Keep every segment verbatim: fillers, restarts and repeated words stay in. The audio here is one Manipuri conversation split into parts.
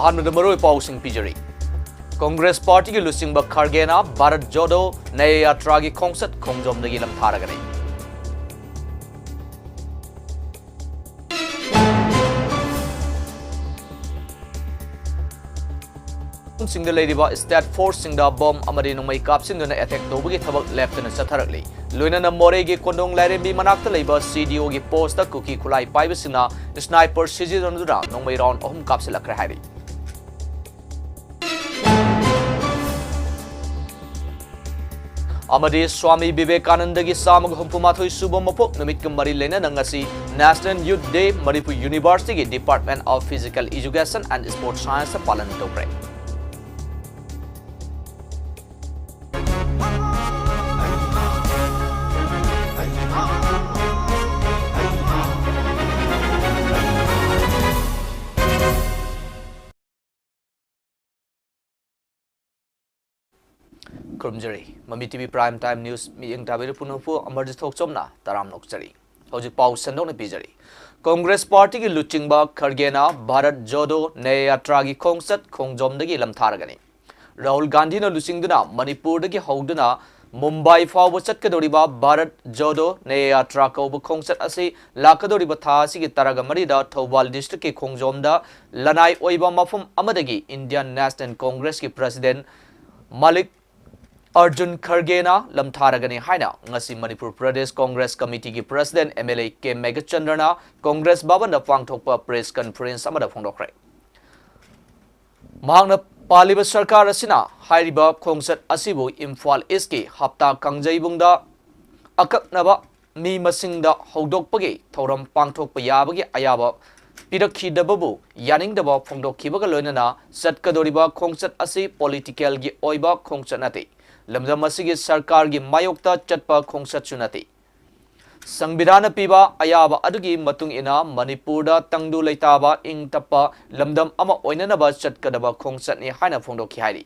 ꯑꯍꯥꯟꯕꯗ ꯃꯔꯨꯑꯣꯏꯕ ꯄꯥꯎꯁꯤꯡ ꯄꯤꯖꯔꯤ꯫ ꯀꯣꯡꯒ꯭ꯔꯦꯁ ꯄꯥꯔꯇꯤꯒꯤ ꯂꯨꯆꯤꯡꯕ ꯈꯔꯒꯦꯅ ꯚꯥꯔꯠ ꯖꯣꯗꯣ ꯅ꯭ꯌꯥꯌ ꯌꯥꯇ꯭ꯔꯥꯒꯤ ꯈꯣꯡꯆꯠ ꯈꯣꯡꯖꯣꯝꯗꯒꯤ ꯂꯝꯊꯥꯔꯒꯅꯤ꯫ ꯁꯤꯡꯗ ꯂꯩꯔꯤꯕ ꯁ꯭ꯇꯦꯠ ꯐꯣꯔꯁꯁꯤꯡꯗ ꯕꯣꯝ ꯑꯃꯗꯤ ꯅꯣꯡꯃꯩ ꯀꯥꯞꯁꯤꯟꯗꯨꯅ ꯑꯦꯇꯦꯛ ꯇꯧꯕꯒꯤ ꯊꯕꯛ ꯂꯦꯞꯇꯅ ꯆꯠꯊꯔꯛꯂꯤ꯫ ꯂꯣꯏꯅꯅ ꯃꯣꯔꯦꯒꯤ ꯀꯣꯟꯗꯣꯡ ꯂꯥꯏꯔꯦꯝꯕꯤ ꯃꯅꯥꯛꯇ ꯂꯩꯕ ꯁꯤ ꯗꯤ ꯑꯣꯒꯤ ꯄꯣꯁꯇ ꯀꯨꯀꯤ ꯈꯨꯠꯂꯥꯏ ꯄꯥꯏꯕꯁꯤꯡꯅ ꯁ꯭ꯅꯥꯏꯄꯔ ꯁꯤꯖꯤꯟꯅꯗꯨꯅ ꯅꯣꯡꯃꯩ ꯔꯥꯎꯟ ꯑꯍꯨꯝ ꯀꯥꯞꯁꯤꯜꯂꯛꯈ꯭ꯔꯦ ꯍꯥꯏꯔꯤ꯫ ꯑꯃꯗꯤ ꯁ꯭ꯋꯥꯃꯤ ꯚꯤꯕꯦꯀꯥꯅꯟꯗꯒꯤ ꯆꯥꯝꯃꯒ ꯍꯨꯝꯐꯨ ꯃꯥꯊꯣꯏ ꯁꯨꯕ ꯃꯄꯣꯛ ꯅꯨꯃꯤꯠꯀ ꯃꯔꯤ ꯂꯩꯅꯅ ꯉꯁꯤ National Youth Day ꯃꯅꯤꯄꯨꯔ ꯌꯨꯅꯤꯚꯔꯁꯤꯇꯤꯒꯤ Department of Physical Education and Sports Science ꯄꯥꯂꯟ ꯇꯧꯈ꯭ꯔꯦ꯫ ꯈꯨꯔꯨꯝꯖꯔꯤ꯫ ꯃꯃꯤ T V Prime Time News ꯃꯤꯠꯌꯦꯡ ꯇꯥꯕꯤꯔꯤꯕ ꯄꯨꯝꯅꯃꯛꯄꯨ ꯑꯃꯔꯖꯤꯠ ꯊꯣꯛꯆꯣꯝꯅ ꯇꯔꯥꯝꯅ ꯑꯣꯛꯆꯔꯤ꯫ ꯍꯧꯖꯤꯛ ꯄꯥꯎ ꯁꯟꯗꯣꯛꯅ ꯄꯤꯖꯔꯤ꯫ ꯀꯣꯡꯒ꯭ꯔꯦꯁ ꯄꯥꯔꯇꯤꯒꯤ ꯂꯨꯆꯤꯡꯕ ꯈꯔꯒꯦꯅ ꯚꯥꯔꯠ ꯖꯣꯗꯣ ꯅ꯭ꯌꯥꯌ ꯌꯥꯇ꯭ꯔꯥꯒꯤ ꯈꯣꯡꯆꯠ ꯈꯣꯡꯖꯣꯝꯗꯒꯤ ꯂꯝꯊꯥꯔꯒꯅꯤ꯫ ꯔꯥꯍꯨꯜ ꯒꯥꯟꯙꯤꯅ ꯂꯨꯆꯤꯡꯗꯨꯅ ꯃꯅꯤꯄꯨꯔꯗꯒꯤ ꯍꯧꯗꯨꯅ ꯃꯨꯝꯕꯥꯏ ꯐꯥꯎꯕ ꯆꯠꯀꯗꯧꯔꯤꯕ ꯚꯥꯔꯠ ꯖꯣꯗꯣ ꯅ꯭ꯌꯥꯌ ꯌꯥꯇ꯭ꯔꯥ ꯀꯧꯕ ꯈꯣꯡꯆꯠ ꯑꯁꯤ ꯂꯥꯛꯀꯗꯧꯔꯤꯕ ꯊꯥ ꯑꯁꯤꯒꯤ ꯇꯔꯥꯒ ꯃꯔꯤꯗ ꯊꯧꯕꯥꯜ ꯗꯤꯁꯇ꯭ꯔꯤꯛꯀꯤ ꯈꯣꯡꯖꯣꯝꯗ ꯂꯅꯥꯏ ꯑꯣꯏꯕ ꯃꯐꯝ ꯑꯃꯗꯒꯤ Indian National Congressꯀꯤ President ꯃꯜꯂꯤꯛ ꯑꯔꯖꯨꯟ ꯈꯔꯒꯦꯅ ꯂꯝꯊꯥꯔꯒꯅꯤ ꯍꯥꯏꯅ ꯉꯁꯤ Manipur Pradesh Congress ꯀꯃꯤꯇꯤꯒꯤ President M L A ꯀꯦ ꯃꯦꯘꯆꯟꯗ꯭ꯔꯅ ꯀꯣꯡꯒ꯭ꯔꯦꯁ ꯚꯕꯟꯗ ꯄꯥꯡꯊꯣꯛꯄ press conference ꯑꯃꯗ ꯐꯣꯡꯗꯣꯛꯈ꯭ꯔꯦ꯫ ꯃꯍꯥꯛꯅ ꯄꯥꯜꯂꯤꯕ ꯁꯔꯀꯥꯔ ꯑꯁꯤꯅ ꯍꯥꯏꯔꯤꯕ ꯈꯣꯡꯆꯠ ꯑꯁꯤꯕꯨ ꯏꯝꯐꯥꯜ ꯏꯁꯀꯤ ꯍꯞꯇꯥ ꯀꯥꯡꯖꯩꯕꯨꯡꯗ ꯑꯀꯛꯅꯕ ꯃꯤ ꯃꯁꯤꯡꯗ ꯍꯧꯗꯣꯛꯄꯒꯤ ꯊꯧꯔꯝ ꯄꯥꯡꯊꯣꯛꯄ ꯌꯥꯕꯒꯤ ꯑꯌꯥꯕ ꯄꯤꯔꯛꯈꯤꯗꯕꯕꯨ ꯌꯥꯅꯤꯡꯗꯕ ꯐꯣꯡꯗꯣꯛꯈꯤꯕꯒ ꯂꯣꯏꯅꯅ ꯆꯠꯀꯗꯧꯔꯤꯕ ꯈꯣꯡꯆꯠ ꯑꯁꯤ ꯄꯣꯂꯤꯇꯤꯀꯦꯜꯒꯤ ꯑꯣꯏꯕ ꯈꯣꯡꯆꯠ ꯅꯠꯇꯦ꯫ ꯂꯝꯗꯝ ꯑꯁꯤꯒꯤ ꯁꯔꯀꯥꯔꯒꯤ ꯃꯥꯌꯣꯛꯇ ꯆꯠꯄ ꯈꯣꯡꯆꯠꯁꯨ ꯅꯠꯇꯦ꯫ ꯁꯪꯕꯤꯙꯥꯟꯅ ꯄꯤꯕ ꯑꯌꯥꯕ ꯑꯗꯨꯒꯤ ꯃꯇꯨꯡ ꯏꯟꯅ ꯃꯅꯤꯄꯨꯔꯗ ꯇꯪꯗꯨ ꯂꯩꯇꯥꯕ ꯏꯪ ꯇꯞꯄ ꯂꯝꯗꯝ ꯑꯃ ꯑꯣꯏꯅꯅꯕ ꯆꯠꯀꯗꯕ ꯈꯣꯡꯆꯠꯅꯤ ꯍꯥꯏꯅ ꯐꯣꯡꯗꯣꯛꯈꯤ ꯍꯥꯏꯔꯤ꯫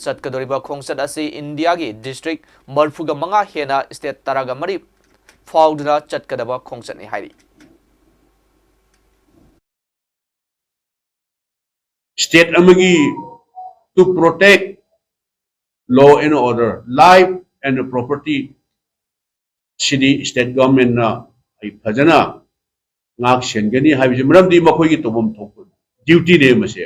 ꯆꯠꯀꯗꯧꯔꯤꯕ ꯈꯣꯡꯆꯠ ꯑꯁꯤ ꯏꯟꯗꯤꯌꯥꯒꯤ ꯗꯤꯁꯇ꯭ꯔꯤꯛ ꯃꯔꯤꯐꯨꯒ ꯃꯉꯥ ꯍꯦꯟꯅ ꯁ꯭ꯇꯦꯠ ꯇꯔꯥꯒ ꯃꯔꯤ ꯐꯥꯎꯗꯨꯅ ꯆꯠꯀꯗꯕ ꯈꯣꯡꯆꯠꯅꯤ ꯍꯥꯏꯔꯤ꯫ state ꯑꯃꯒꯤ to protect law and order, life and property CD state governmentꯅ ꯑꯩ ꯐꯖꯅ ꯉꯥꯛ ꯁꯦꯟꯒꯅꯤ ꯍꯥꯏꯕꯁꯤ, ꯃꯔꯝꯗꯤ ꯃꯈꯣꯏꯒꯤ ꯇꯧꯐꯝ ꯊꯣꯛꯄ dutyꯅꯦ ꯃꯁꯦ꯫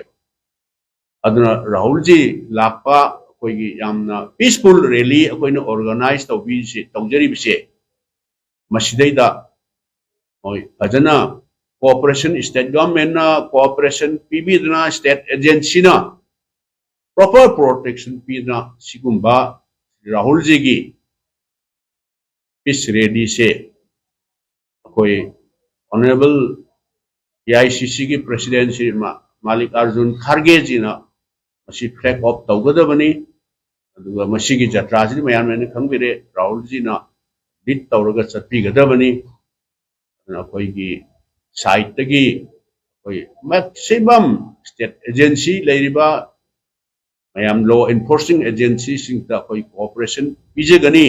ꯑꯗꯨꯅ ꯔꯥꯍꯨꯜꯖꯤ ꯂꯥꯛꯄ ꯑꯩꯈꯣꯏꯒꯤ ꯌꯥꯝꯅ peaceful rally ꯑꯩꯈꯣꯏꯅ organize ꯇꯧꯕꯤꯁꯤ, ꯇꯧꯖꯔꯤꯕꯁꯦ, ꯃꯁꯤꯗꯩꯗ ꯍꯣꯏ, ꯐꯖꯅ cooperation, state governmentꯅ cooperation ꯄꯤꯕꯤꯗꯅ, state agencyꯅ proper protection ꯄꯤꯗꯅ, ꯁꯤꯒꯨꯝꯕ ꯔꯥꯍꯨꯜꯖꯤꯒꯤ peace rallyꯁꯦ ꯑꯩꯈꯣꯏ honourable AICCꯒꯤ presidentꯁꯤ ꯃꯥ-, ꯃꯥꯜꯂꯤꯀꯥꯔꯖꯨꯟ ꯈꯥꯔꯒꯦꯖꯤꯅ ꯃꯁꯤ flag off ꯇꯧꯒꯗꯕꯅꯤ꯫ ꯑꯗꯨꯒ ꯃꯁꯤꯒꯤ ꯖꯇ꯭ꯔꯥꯁꯤꯗꯤ ꯃꯌꯥꯝꯅ ꯈꯪꯕꯤꯔꯦ, ꯔꯥꯍꯨꯜꯖꯤꯅ lead ꯇꯧꯔꯒ ꯆꯠꯄꯤꯒꯗꯕꯅꯤ꯫ ꯑꯗꯨꯅ ꯑꯩꯈꯣꯏꯒꯤ sideꯇꯒꯤ ꯑꯩꯈꯣꯏ maximum state agency ꯂꯩꯔꯤꯕ ꯃꯌꯥꯝ law enforcing agencyꯁꯤꯡꯗ ꯑꯩꯈꯣꯏ cooperation ꯄꯤꯖꯒꯅꯤ꯫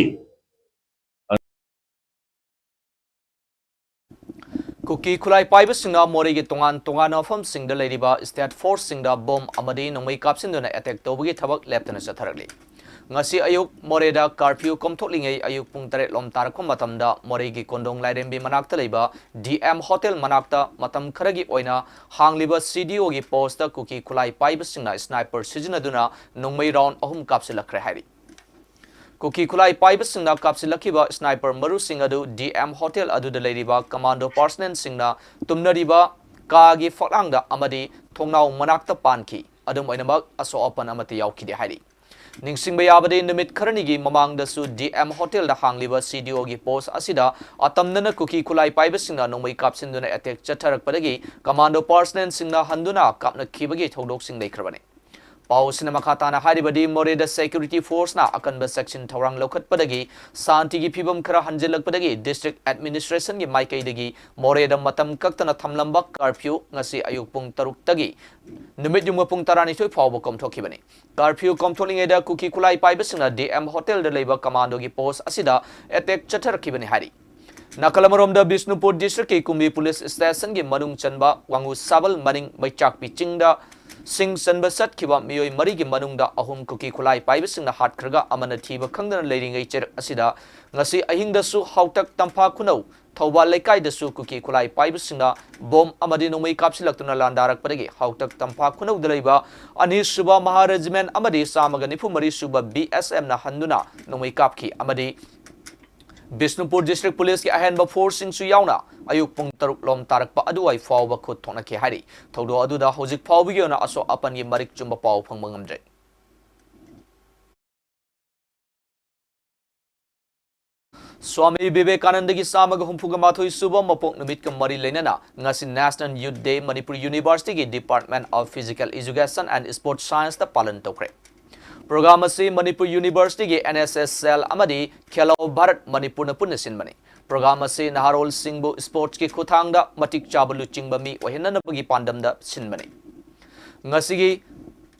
ꯀꯨꯀꯤ ꯈꯨꯠꯂꯥꯏ ꯄꯥꯏꯕꯁꯤꯡꯅ ꯃꯣꯔꯦꯒꯤ ꯇꯣꯉꯥꯟ ꯇꯣꯉꯥꯟꯕ ꯃꯐꯝꯁꯤꯡꯗ ꯂꯩꯔꯤꯕ state forceꯁꯤꯡꯗ bomb ꯑꯃꯗꯤ ꯅꯣꯡꯃꯩ ꯀꯥꯞꯁꯤꯟꯗꯨꯅ attack ꯇꯧꯕꯒꯤ ꯊꯕꯛ ꯂꯦꯞꯇꯅ ꯆꯠꯊꯔꯛꯂꯤ꯫ ꯉꯁꯤ ꯑꯌꯨꯛ ꯃꯣꯔꯦꯗ curfew ꯀꯣꯝꯊꯣꯛꯂꯤꯉꯩ ꯑꯌꯨꯛ ꯄꯨꯡ ꯇꯔꯦꯠ ꯂꯣꯝ ꯇꯥꯔꯛꯄ ꯃꯇꯝꯗ ꯃꯣꯔꯦꯒꯤ ꯀꯣꯟꯗꯣꯡ ꯂꯥꯏꯔꯦꯝꯕꯤ ꯃꯅꯥꯛꯇ ꯂꯩꯕ DM Hotel ꯃꯅꯥꯛꯇ ꯃꯇꯝ ꯈꯔꯒꯤ ꯑꯣꯏꯅ ꯍꯥꯡꯂꯤꯕ CDOꯒꯤ postꯇ ꯀꯨꯀꯤ ꯈꯨꯠꯂꯥꯏ ꯄꯥꯏꯕꯁꯤꯡꯅ sniper ꯁꯤꯖꯤꯟꯅꯗꯨꯅ ꯅꯣꯡꯃꯩ round ꯑꯍꯨꯝ ꯀꯥꯞꯁꯤꯜꯂꯛꯈ꯭ꯔꯦ ꯍꯥꯏꯔꯤ꯫ ꯀꯨꯀꯤ ꯈꯨꯠꯂꯥꯏ ꯄꯥꯏꯕꯁꯤꯡꯅ ꯀꯥꯞꯁꯤꯜꯂꯛꯈꯤꯕ sniper ꯃꯔꯨꯁꯤꯡ ꯑꯗꯨ DM Hotel ꯑꯗꯨꯗ ꯂꯩꯔꯤꯕ commando personnelꯁꯤꯡꯅ ꯇꯨꯝꯅꯔꯤꯕ ꯀꯥꯒꯤ ꯐꯛꯂꯥꯡꯗ ꯑꯃꯗꯤ ꯊꯣꯡꯅꯥꯎ ꯃꯅꯥꯛꯇ ꯄꯥꯟꯈꯤ꯫ ꯑꯗꯨꯝ ꯑꯣꯏꯅꯃꯛ, ꯑꯁꯣꯛ ꯑꯄꯟ ꯑꯃꯠꯇ ꯌꯥꯎꯈꯤꯗꯦ ꯍꯥꯏꯔꯤ꯫ ꯅꯤꯡꯁꯤꯡꯕ ꯌꯥꯕꯗꯤ, ꯅꯨꯃꯤꯠ ꯈꯔꯅꯤꯒꯤ ꯃꯃꯥꯡꯗꯁꯨ DM Hotelꯗ ꯍꯥꯡꯂꯤꯕ CDOꯒꯤ post ꯑꯁꯤꯗ ꯑꯇꯝꯅꯅ ꯀꯨꯀꯤ ꯈꯨꯠꯂꯥꯏ ꯄꯥꯏꯕꯁꯤꯡꯅ ꯅꯣꯡꯃꯩ ꯀꯥꯞꯁꯤꯟꯗꯨꯅ attack ꯆꯠꯊꯔꯛꯄꯗꯒꯤ commando personnelꯁꯤꯡꯅ ꯍꯟꯗꯨꯅ ꯀꯥꯞꯅꯈꯤꯕꯒꯤ ꯊꯧꯗꯣꯛꯁꯤꯡ ꯂꯩꯈ꯭ꯔꯕꯅꯤ꯫ ꯄꯥꯎ ꯑꯁꯤꯅ ꯃꯈꯥ ꯇꯥꯅ ꯍꯥꯏꯔꯤꯕꯗꯤ, ꯃꯣꯔꯦꯗ security forceꯅ ꯑꯀꯟꯕ ꯆꯦꯛꯁꯤꯟ ꯊꯧꯔꯥꯡ ꯂꯧꯈꯠꯄꯗꯒꯤ ꯁꯥꯟꯇꯤꯒꯤ ꯐꯤꯕꯝ ꯈꯔ ꯍꯟꯖꯤꯜꯂꯛꯄꯗꯒꯤ district administrationꯒꯤ ꯃꯥꯏꯀꯩꯗꯒꯤ ꯃꯣꯔꯦꯗ ꯃꯇꯝ ꯀꯛꯇꯅ ꯊꯝꯂꯝꯕ curfew ꯉꯁꯤ ꯑꯌꯨꯛ ꯄꯨꯡ ꯇꯔꯨꯛꯇꯒꯤ ꯅꯨꯃꯤꯠ ꯌꯨꯡꯕ ꯄꯨꯡ ꯇꯔꯥꯅꯤꯊꯣꯏ ꯐꯥꯎꯕ ꯀꯣꯝꯊꯣꯛꯈꯤꯕꯅꯤ꯫ Curfew ꯀꯣꯝꯊꯣꯛꯂꯤꯉꯩꯗ ꯀꯨꯀꯤ ꯈꯨꯠꯂꯥꯏ ꯄꯥꯏꯕꯁꯤꯡꯅ DM Hotelꯗ ꯂꯩꯕ commandoꯒꯤ post ꯑꯁꯤꯗ attack ꯆꯠꯊꯔꯛꯈꯤꯕꯅꯤ ꯍꯥꯏꯔꯤ꯫ ꯅꯥꯀꯜ ꯑꯃꯔꯣꯝꯗ, ꯕꯤꯁꯅꯨꯄꯨꯔ districtꯀꯤ ꯀꯨꯝꯕꯤ police stationꯒꯤ ꯃꯅꯨꯡ ꯆꯟꯕ ꯋꯥꯉꯨ ꯁꯥꯕꯜ ꯃꯅꯤꯡ ꯃꯩꯆꯥꯛꯄꯤ ꯆꯤꯡꯗ ꯁꯤꯡ ꯆꯟꯕ ꯆꯠꯈꯤꯕ ꯃꯤꯑꯣꯏ ꯃꯔꯤꯒꯤ ꯃꯅꯨꯡꯗ ꯑꯍꯨꯝ ꯀꯨꯀꯤ ꯈꯨꯠꯂꯥꯏ ꯄꯥꯏꯕꯁꯤꯡꯅ ꯍꯥꯠꯈ꯭ꯔꯒ ꯑꯃꯅ ꯊꯤꯕ ꯈꯪꯗꯅ ꯂꯩꯔꯤꯉꯩ ꯆꯩꯔꯛ ꯑꯁꯤꯗ ꯉꯁꯤ ꯑꯍꯤꯡꯗꯁꯨ ꯍꯥꯎꯇꯛ ꯇꯝꯐꯥ ꯈꯨꯅꯧ ꯊꯧꯕꯥꯜ ꯂꯩꯀꯥꯏꯗꯁꯨ ꯀꯨꯀꯤ ꯈꯨꯠꯂꯥꯏ ꯄꯥꯏꯕꯁꯤꯡꯅ ꯕꯣꯝ ꯑꯃꯗꯤ ꯅꯣꯡꯃꯩ ꯀꯥꯞꯁꯤꯜꯂꯛꯇꯨꯅ ꯂꯥꯟꯗꯥꯔꯛꯄꯗꯒꯤ ꯍꯥꯎꯇꯛ ꯇꯝꯐꯥ ꯈꯨꯅꯧꯗ ꯂꯩꯕ ꯑꯅꯤꯁꯨꯕ ꯃꯍꯥ ꯔꯦꯖꯤꯃꯦꯟ ꯑꯃꯗꯤ ꯆꯥꯝꯃꯒ ꯅꯤꯐꯨ ꯃꯔꯤ ꯁꯨꯕ ꯕꯤ ꯑꯦꯁ ꯑꯦꯐꯅ ꯍꯟꯗꯨꯅ ꯅꯣꯡꯃꯩ ꯀꯥꯞꯈꯤ ꯑꯃꯗꯤ ꯕꯤꯁꯅꯨꯄꯨꯔ ꯗꯤꯁꯇ꯭ꯔꯤꯛ ꯄꯨꯂꯤꯁꯀꯤ ꯑꯍꯦꯟꯕ ꯐꯣꯔꯁꯁꯤꯡꯁꯨ ꯌꯥꯎꯅ ꯑꯌꯨꯛ ꯄꯨꯡ ꯇꯔꯨꯛ ꯂꯣꯝ ꯇꯥꯔꯛꯄ ꯑꯗꯨꯋꯥꯏ ꯐꯥꯎꯕ ꯈꯨꯠ ꯊꯣꯛꯅꯈꯤ ꯍꯥꯏꯔꯤ꯫ ꯊꯧꯗꯣꯛ ꯑꯗꯨꯗ ꯍꯧꯖꯤꯛ ꯐꯥꯎꯕꯒꯤ ꯑꯣꯏꯅ ꯑꯁꯣꯛ ꯑꯄꯟꯒꯤ ꯃꯔꯤꯛ ꯆꯨꯝꯕ ꯄꯥꯎ ꯐꯪꯕ ꯉꯝꯗ꯭ꯔꯤ꯫ ꯁ꯭ꯋꯥꯃꯤ ꯕꯤꯕꯦꯀꯥꯅꯟꯗꯒꯤ ꯆꯥꯝꯃꯒ ꯍꯨꯝꯐꯨꯒ ꯃꯥꯊꯣꯏ ꯁꯨꯕ ꯃꯄꯣꯛ ꯅꯨꯃꯤꯠꯀ ꯃꯔꯤ ꯂꯩꯅꯅ ꯉꯁꯤ National Youth Day ꯃꯅꯤꯄꯨꯔ ꯌꯨꯅꯤꯚꯔꯁꯤꯇꯤꯒꯤ Department of Physical Education and Sports Scienceꯇ ꯄꯥꯂꯟ ꯇꯧꯈ꯭ꯔꯦ꯫ ꯄ꯭ꯔꯣꯒ꯭ꯔꯥꯝ ꯑꯁꯤ ꯃꯅꯤꯄꯨꯔ ꯌꯨꯅꯤꯚꯔꯁꯤꯇꯤꯒꯤ ꯑꯦꯟ ꯑꯦꯁ ꯑꯦꯁ ꯑꯦꯜ ꯑꯃꯗꯤ ꯈꯦꯂꯣ ꯚꯥꯔꯠ ꯃꯅꯤꯄꯨꯔꯅ ꯄꯨꯟꯅ ꯁꯤꯟꯕꯅꯤ꯫ ꯄ꯭ꯔꯣꯒ꯭ꯔꯥꯝ ꯑꯁꯤ ꯅꯍꯥꯔꯣꯜꯁꯤꯡꯕꯨ ꯁ꯭ꯄꯣꯔꯠꯁꯀꯤ ꯈꯨꯠꯊꯥꯡꯗ ꯃꯇꯤꯛ ꯆꯥꯕ ꯂꯨꯆꯤꯡꯕ ꯃꯤ ꯑꯣꯏꯍꯟꯅꯅꯕꯒꯤ ꯄꯥꯟꯗꯝꯗ ꯁꯤꯟꯕꯅꯤ꯫ ꯉꯁꯤꯒꯤ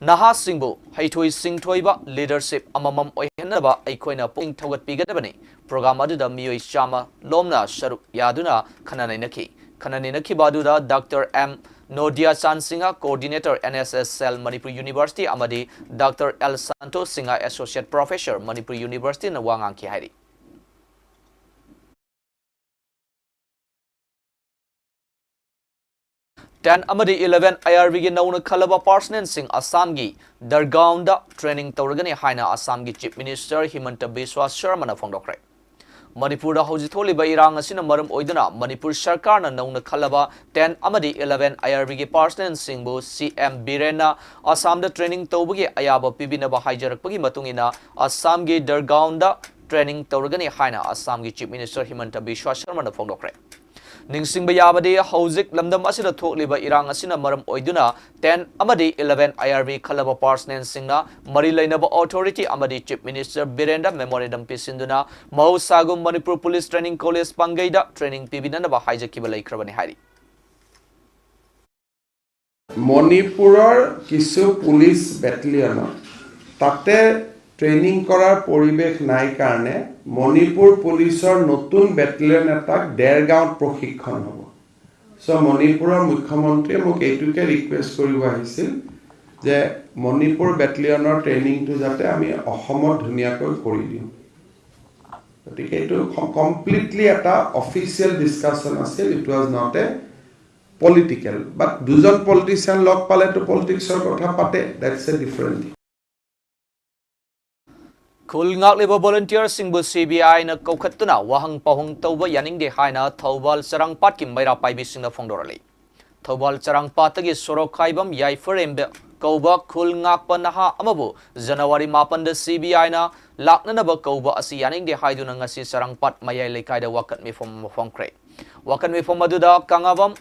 ꯅꯍꯥꯁꯤꯡꯕꯨ ꯍꯩꯊꯣꯏ ꯁꯤꯡꯊꯣꯏꯕ ꯂꯤꯗꯔꯁꯤꯞ ꯑꯃꯃꯝ ꯑꯣꯏꯍꯟꯅꯕ ꯑꯩꯈꯣꯏꯅ ꯄꯨꯛꯅꯤꯡ ꯊꯧꯒꯠꯄꯤꯒꯗꯕꯅꯤ꯫ ꯄ꯭ꯔꯣꯒ꯭ꯔꯥꯝ ꯑꯗꯨꯗ ꯃꯤꯑꯣꯏ ꯆꯥꯝꯃ ꯂꯣꯝꯅ ꯁꯔꯨꯛ ꯌꯥꯗꯨꯅ ꯈꯟꯅ ꯅꯩꯅꯈꯤ꯫ ꯈꯟꯅ ꯅꯩꯅꯈꯤꯕ ꯑꯗꯨꯗ doctor M Nodiya Chand Singh, coordinator N S S cell Manipur university, ꯑꯃꯗꯤ doctor L Santosh Singh, associate professor Manipur ꯌꯨꯅꯤꯚꯔꯁꯤꯇꯤꯅ ꯋꯥ ꯉꯥꯡꯈꯤ ꯍꯥꯏꯔꯤ꯫ ꯇꯦꯟ ꯑꯃꯗꯤ ꯏꯂꯦꯚꯦꯟ ꯑꯥꯏ ꯑꯥꯔ ꯕꯤꯒꯤ ꯅꯧꯅ ꯈꯜꯂꯕ ꯄꯥꯔꯁꯅꯦꯜꯁꯤꯡ ꯑꯁꯥꯝꯒꯤ ꯗꯔꯒꯥꯎꯟꯗ ꯇ꯭ꯔꯦꯅꯤꯡ ꯇꯧꯔꯒꯅꯤ ꯍꯥꯏꯅ ꯑꯁꯥꯝꯒꯤ ꯆꯤꯐ ꯃꯤꯅꯤꯁꯇꯔ ꯍꯤꯃꯟꯇ ꯕꯤꯁ꯭ꯋꯥ ꯁꯔꯃꯅ ꯐꯣꯡꯗꯣꯛꯈ꯭ꯔꯦ꯫ ꯃꯅꯤꯄꯨꯔꯗ ꯍꯧꯖꯤꯛ ꯊꯣꯛꯂꯤꯕ ꯏꯔꯥꯡ ꯑꯁꯤꯅ ꯃꯔꯝ ꯑꯣꯏꯗꯨꯅ ꯃꯅꯤꯄꯨꯔ ꯁꯔꯀꯥꯔꯅ ꯅꯧꯅ ꯈꯜꯂꯕ ꯇꯦꯟ ꯑꯃꯗꯤ ꯏꯂꯦꯚꯦꯟ ꯑꯥꯏ ꯑꯥꯔ ꯕꯤꯒꯤ ꯄꯥꯔꯁꯅꯦꯜꯁꯤꯡꯕꯨ ꯁꯤ ꯑꯦꯝ ꯕꯤꯔꯦꯟꯅ ꯑꯁꯥꯝꯗ ꯇ꯭ꯔꯦꯅꯤꯡ ꯇꯧꯕꯒꯤ ꯑꯌꯥꯕ ꯄꯤꯕꯤꯅꯕ ꯍꯥꯏꯖꯔꯛꯄꯒꯤ ꯃꯇꯨꯡ ꯏꯟꯅ ꯑꯁꯥꯝꯒꯤ ꯗꯔꯒꯥꯎꯟꯗ ꯇ꯭ꯔꯦꯅꯤꯡ ꯇꯧꯔꯒꯅꯤ ꯍꯥꯏꯅ ꯑꯁꯥꯝꯒꯤ ꯆꯤꯐ ꯃꯤꯅꯤꯁꯇꯔ ꯍꯤꯃꯟꯇ ꯕꯤꯁ꯭ꯋꯥ ꯁꯔꯃꯅ ꯐꯣꯡꯗꯣꯛꯈ꯭ꯔꯦ꯫ ꯅꯤꯡꯁꯤꯡꯕ ꯌꯥꯕꯗꯤ, ꯍꯧꯖꯤꯛ ꯂꯝꯗꯝ ꯑꯁꯤꯗ ꯊꯣꯛꯂꯤꯕ ꯏꯔꯥꯡ ꯑꯁꯤꯅ ꯃꯔꯝ ꯑꯣꯏꯗꯨꯅ ꯇꯦꯟ ꯑꯃꯗꯤ ꯏꯂꯦꯚꯦꯟ ꯑꯥꯏ ꯑꯥꯔ ꯕꯤ ꯈꯜꯂꯕ ꯄꯥꯔꯁꯅꯦꯜꯁꯤꯡꯅ ꯃꯔꯤ ꯂꯩꯅꯕ ꯑꯣꯊꯣꯔꯤꯇꯤ ꯑꯃꯗꯤ ꯆꯤꯐ ꯃꯤꯅꯤꯁꯇꯔ ꯕꯤꯔꯦꯟꯗ ꯃꯦꯃꯣꯔꯦꯟꯗꯝ ꯄꯤꯁꯤꯟꯗꯨꯅ ꯃꯍꯧꯁꯥꯒꯨꯝ ꯃꯅꯤꯄꯨꯔ ꯄꯨꯂꯤꯁ ꯇ꯭ꯔꯦꯅꯤꯡ ꯀꯣꯂꯦꯖ ꯄꯥꯡꯒꯩꯗ ꯇ꯭ꯔꯦꯅꯤꯡ ꯄꯤꯕꯤꯅꯅꯕ ꯍꯥꯏꯖꯈꯤꯕ ꯂꯩꯈ꯭ꯔꯕꯅꯤ ꯍꯥꯏꯔꯤ꯫ মণিপুৰৰ কিছু পুলিচ বেটেলিয়নত তাতে ট্ৰেইনিং কৰাৰ পৰিৱেশ নাই কাৰণে মণিপুৰ পুলিচৰ নতুন বেটেলিয়ন এটাক ডেৰগাঁৱত প্ৰশিক্ষণ হ'ব। চ' মণিপুৰৰ মুখ্যমন্ত্ৰীয়ে মোক এইটোকে ৰিকুৱেষ্ট কৰিব আহিছিল যে মণিপুৰ বেটেলিয়নৰ ট্ৰেইনিংটো যাতে আমি অসমত ধুনীয়াকৈ কৰি দিওঁ। গতিকে এইটো কমপ্লিটলি এটা অফিচিয়েল ডিছকাশ্যন আছিল, it was not a political, but দুজন পলিটিচিয়ান লগ পালেতো পলিটিক্সৰ কথা পাতে, that's a different thing. ꯈꯨꯜ ꯉꯥꯛꯂꯤꯕ ꯚꯣꯂꯨꯟꯇꯤꯌꯔꯁꯤꯡꯕꯨ ꯁꯤ ꯕꯤ ꯑꯥꯏꯅ ꯀꯧꯈꯠꯇꯨꯅ ꯋꯥꯍꯪ ꯄꯥꯎꯍꯪ ꯇꯧꯕ ꯌꯥꯅꯤꯡꯗꯦ ꯍꯥꯏꯅ ꯊꯧꯕꯥꯜ ꯆꯔꯥꯡꯄꯥꯠꯀꯤ ꯃꯩꯔꯥ ꯄꯥꯏꯕꯤꯁꯤꯡꯅ ꯐꯣꯡꯗꯣꯔꯛꯂꯤ꯫ ꯊꯧꯕꯥꯜ ꯆꯔꯥꯡꯄꯥꯠꯇꯒꯤ ꯁꯣꯔꯣꯛꯈꯥꯏꯕꯝ ꯌꯥꯏꯐꯔꯦꯝꯕ ꯀꯧꯕ ꯈꯨꯜ ꯉꯥꯛꯄ ꯅꯍꯥ ꯑꯃꯕꯨ ꯖꯅꯋꯥꯔꯤ ꯃꯥꯄꯟꯗ ꯁꯤ ꯕꯤ ꯑꯥꯏꯅ ꯂꯥꯛꯅꯅꯕ ꯀꯧꯕ ꯑꯁꯤ ꯌꯥꯅꯤꯡꯗꯦ ꯍꯥꯏꯗꯨꯅ ꯉꯁꯤ ꯆꯔꯥꯡꯄꯥꯠ ꯃꯌꯥꯏ ꯂꯩꯀꯥꯏꯗ ꯋꯥꯀꯠ ꯃꯤꯐꯝ ꯑꯃ ꯐꯣꯡꯈ꯭ꯔꯦ꯫ ꯋꯥꯀꯠ ꯃꯤꯐꯝ ꯑꯗꯨꯗ ꯀꯪꯉꯥꯕꯝ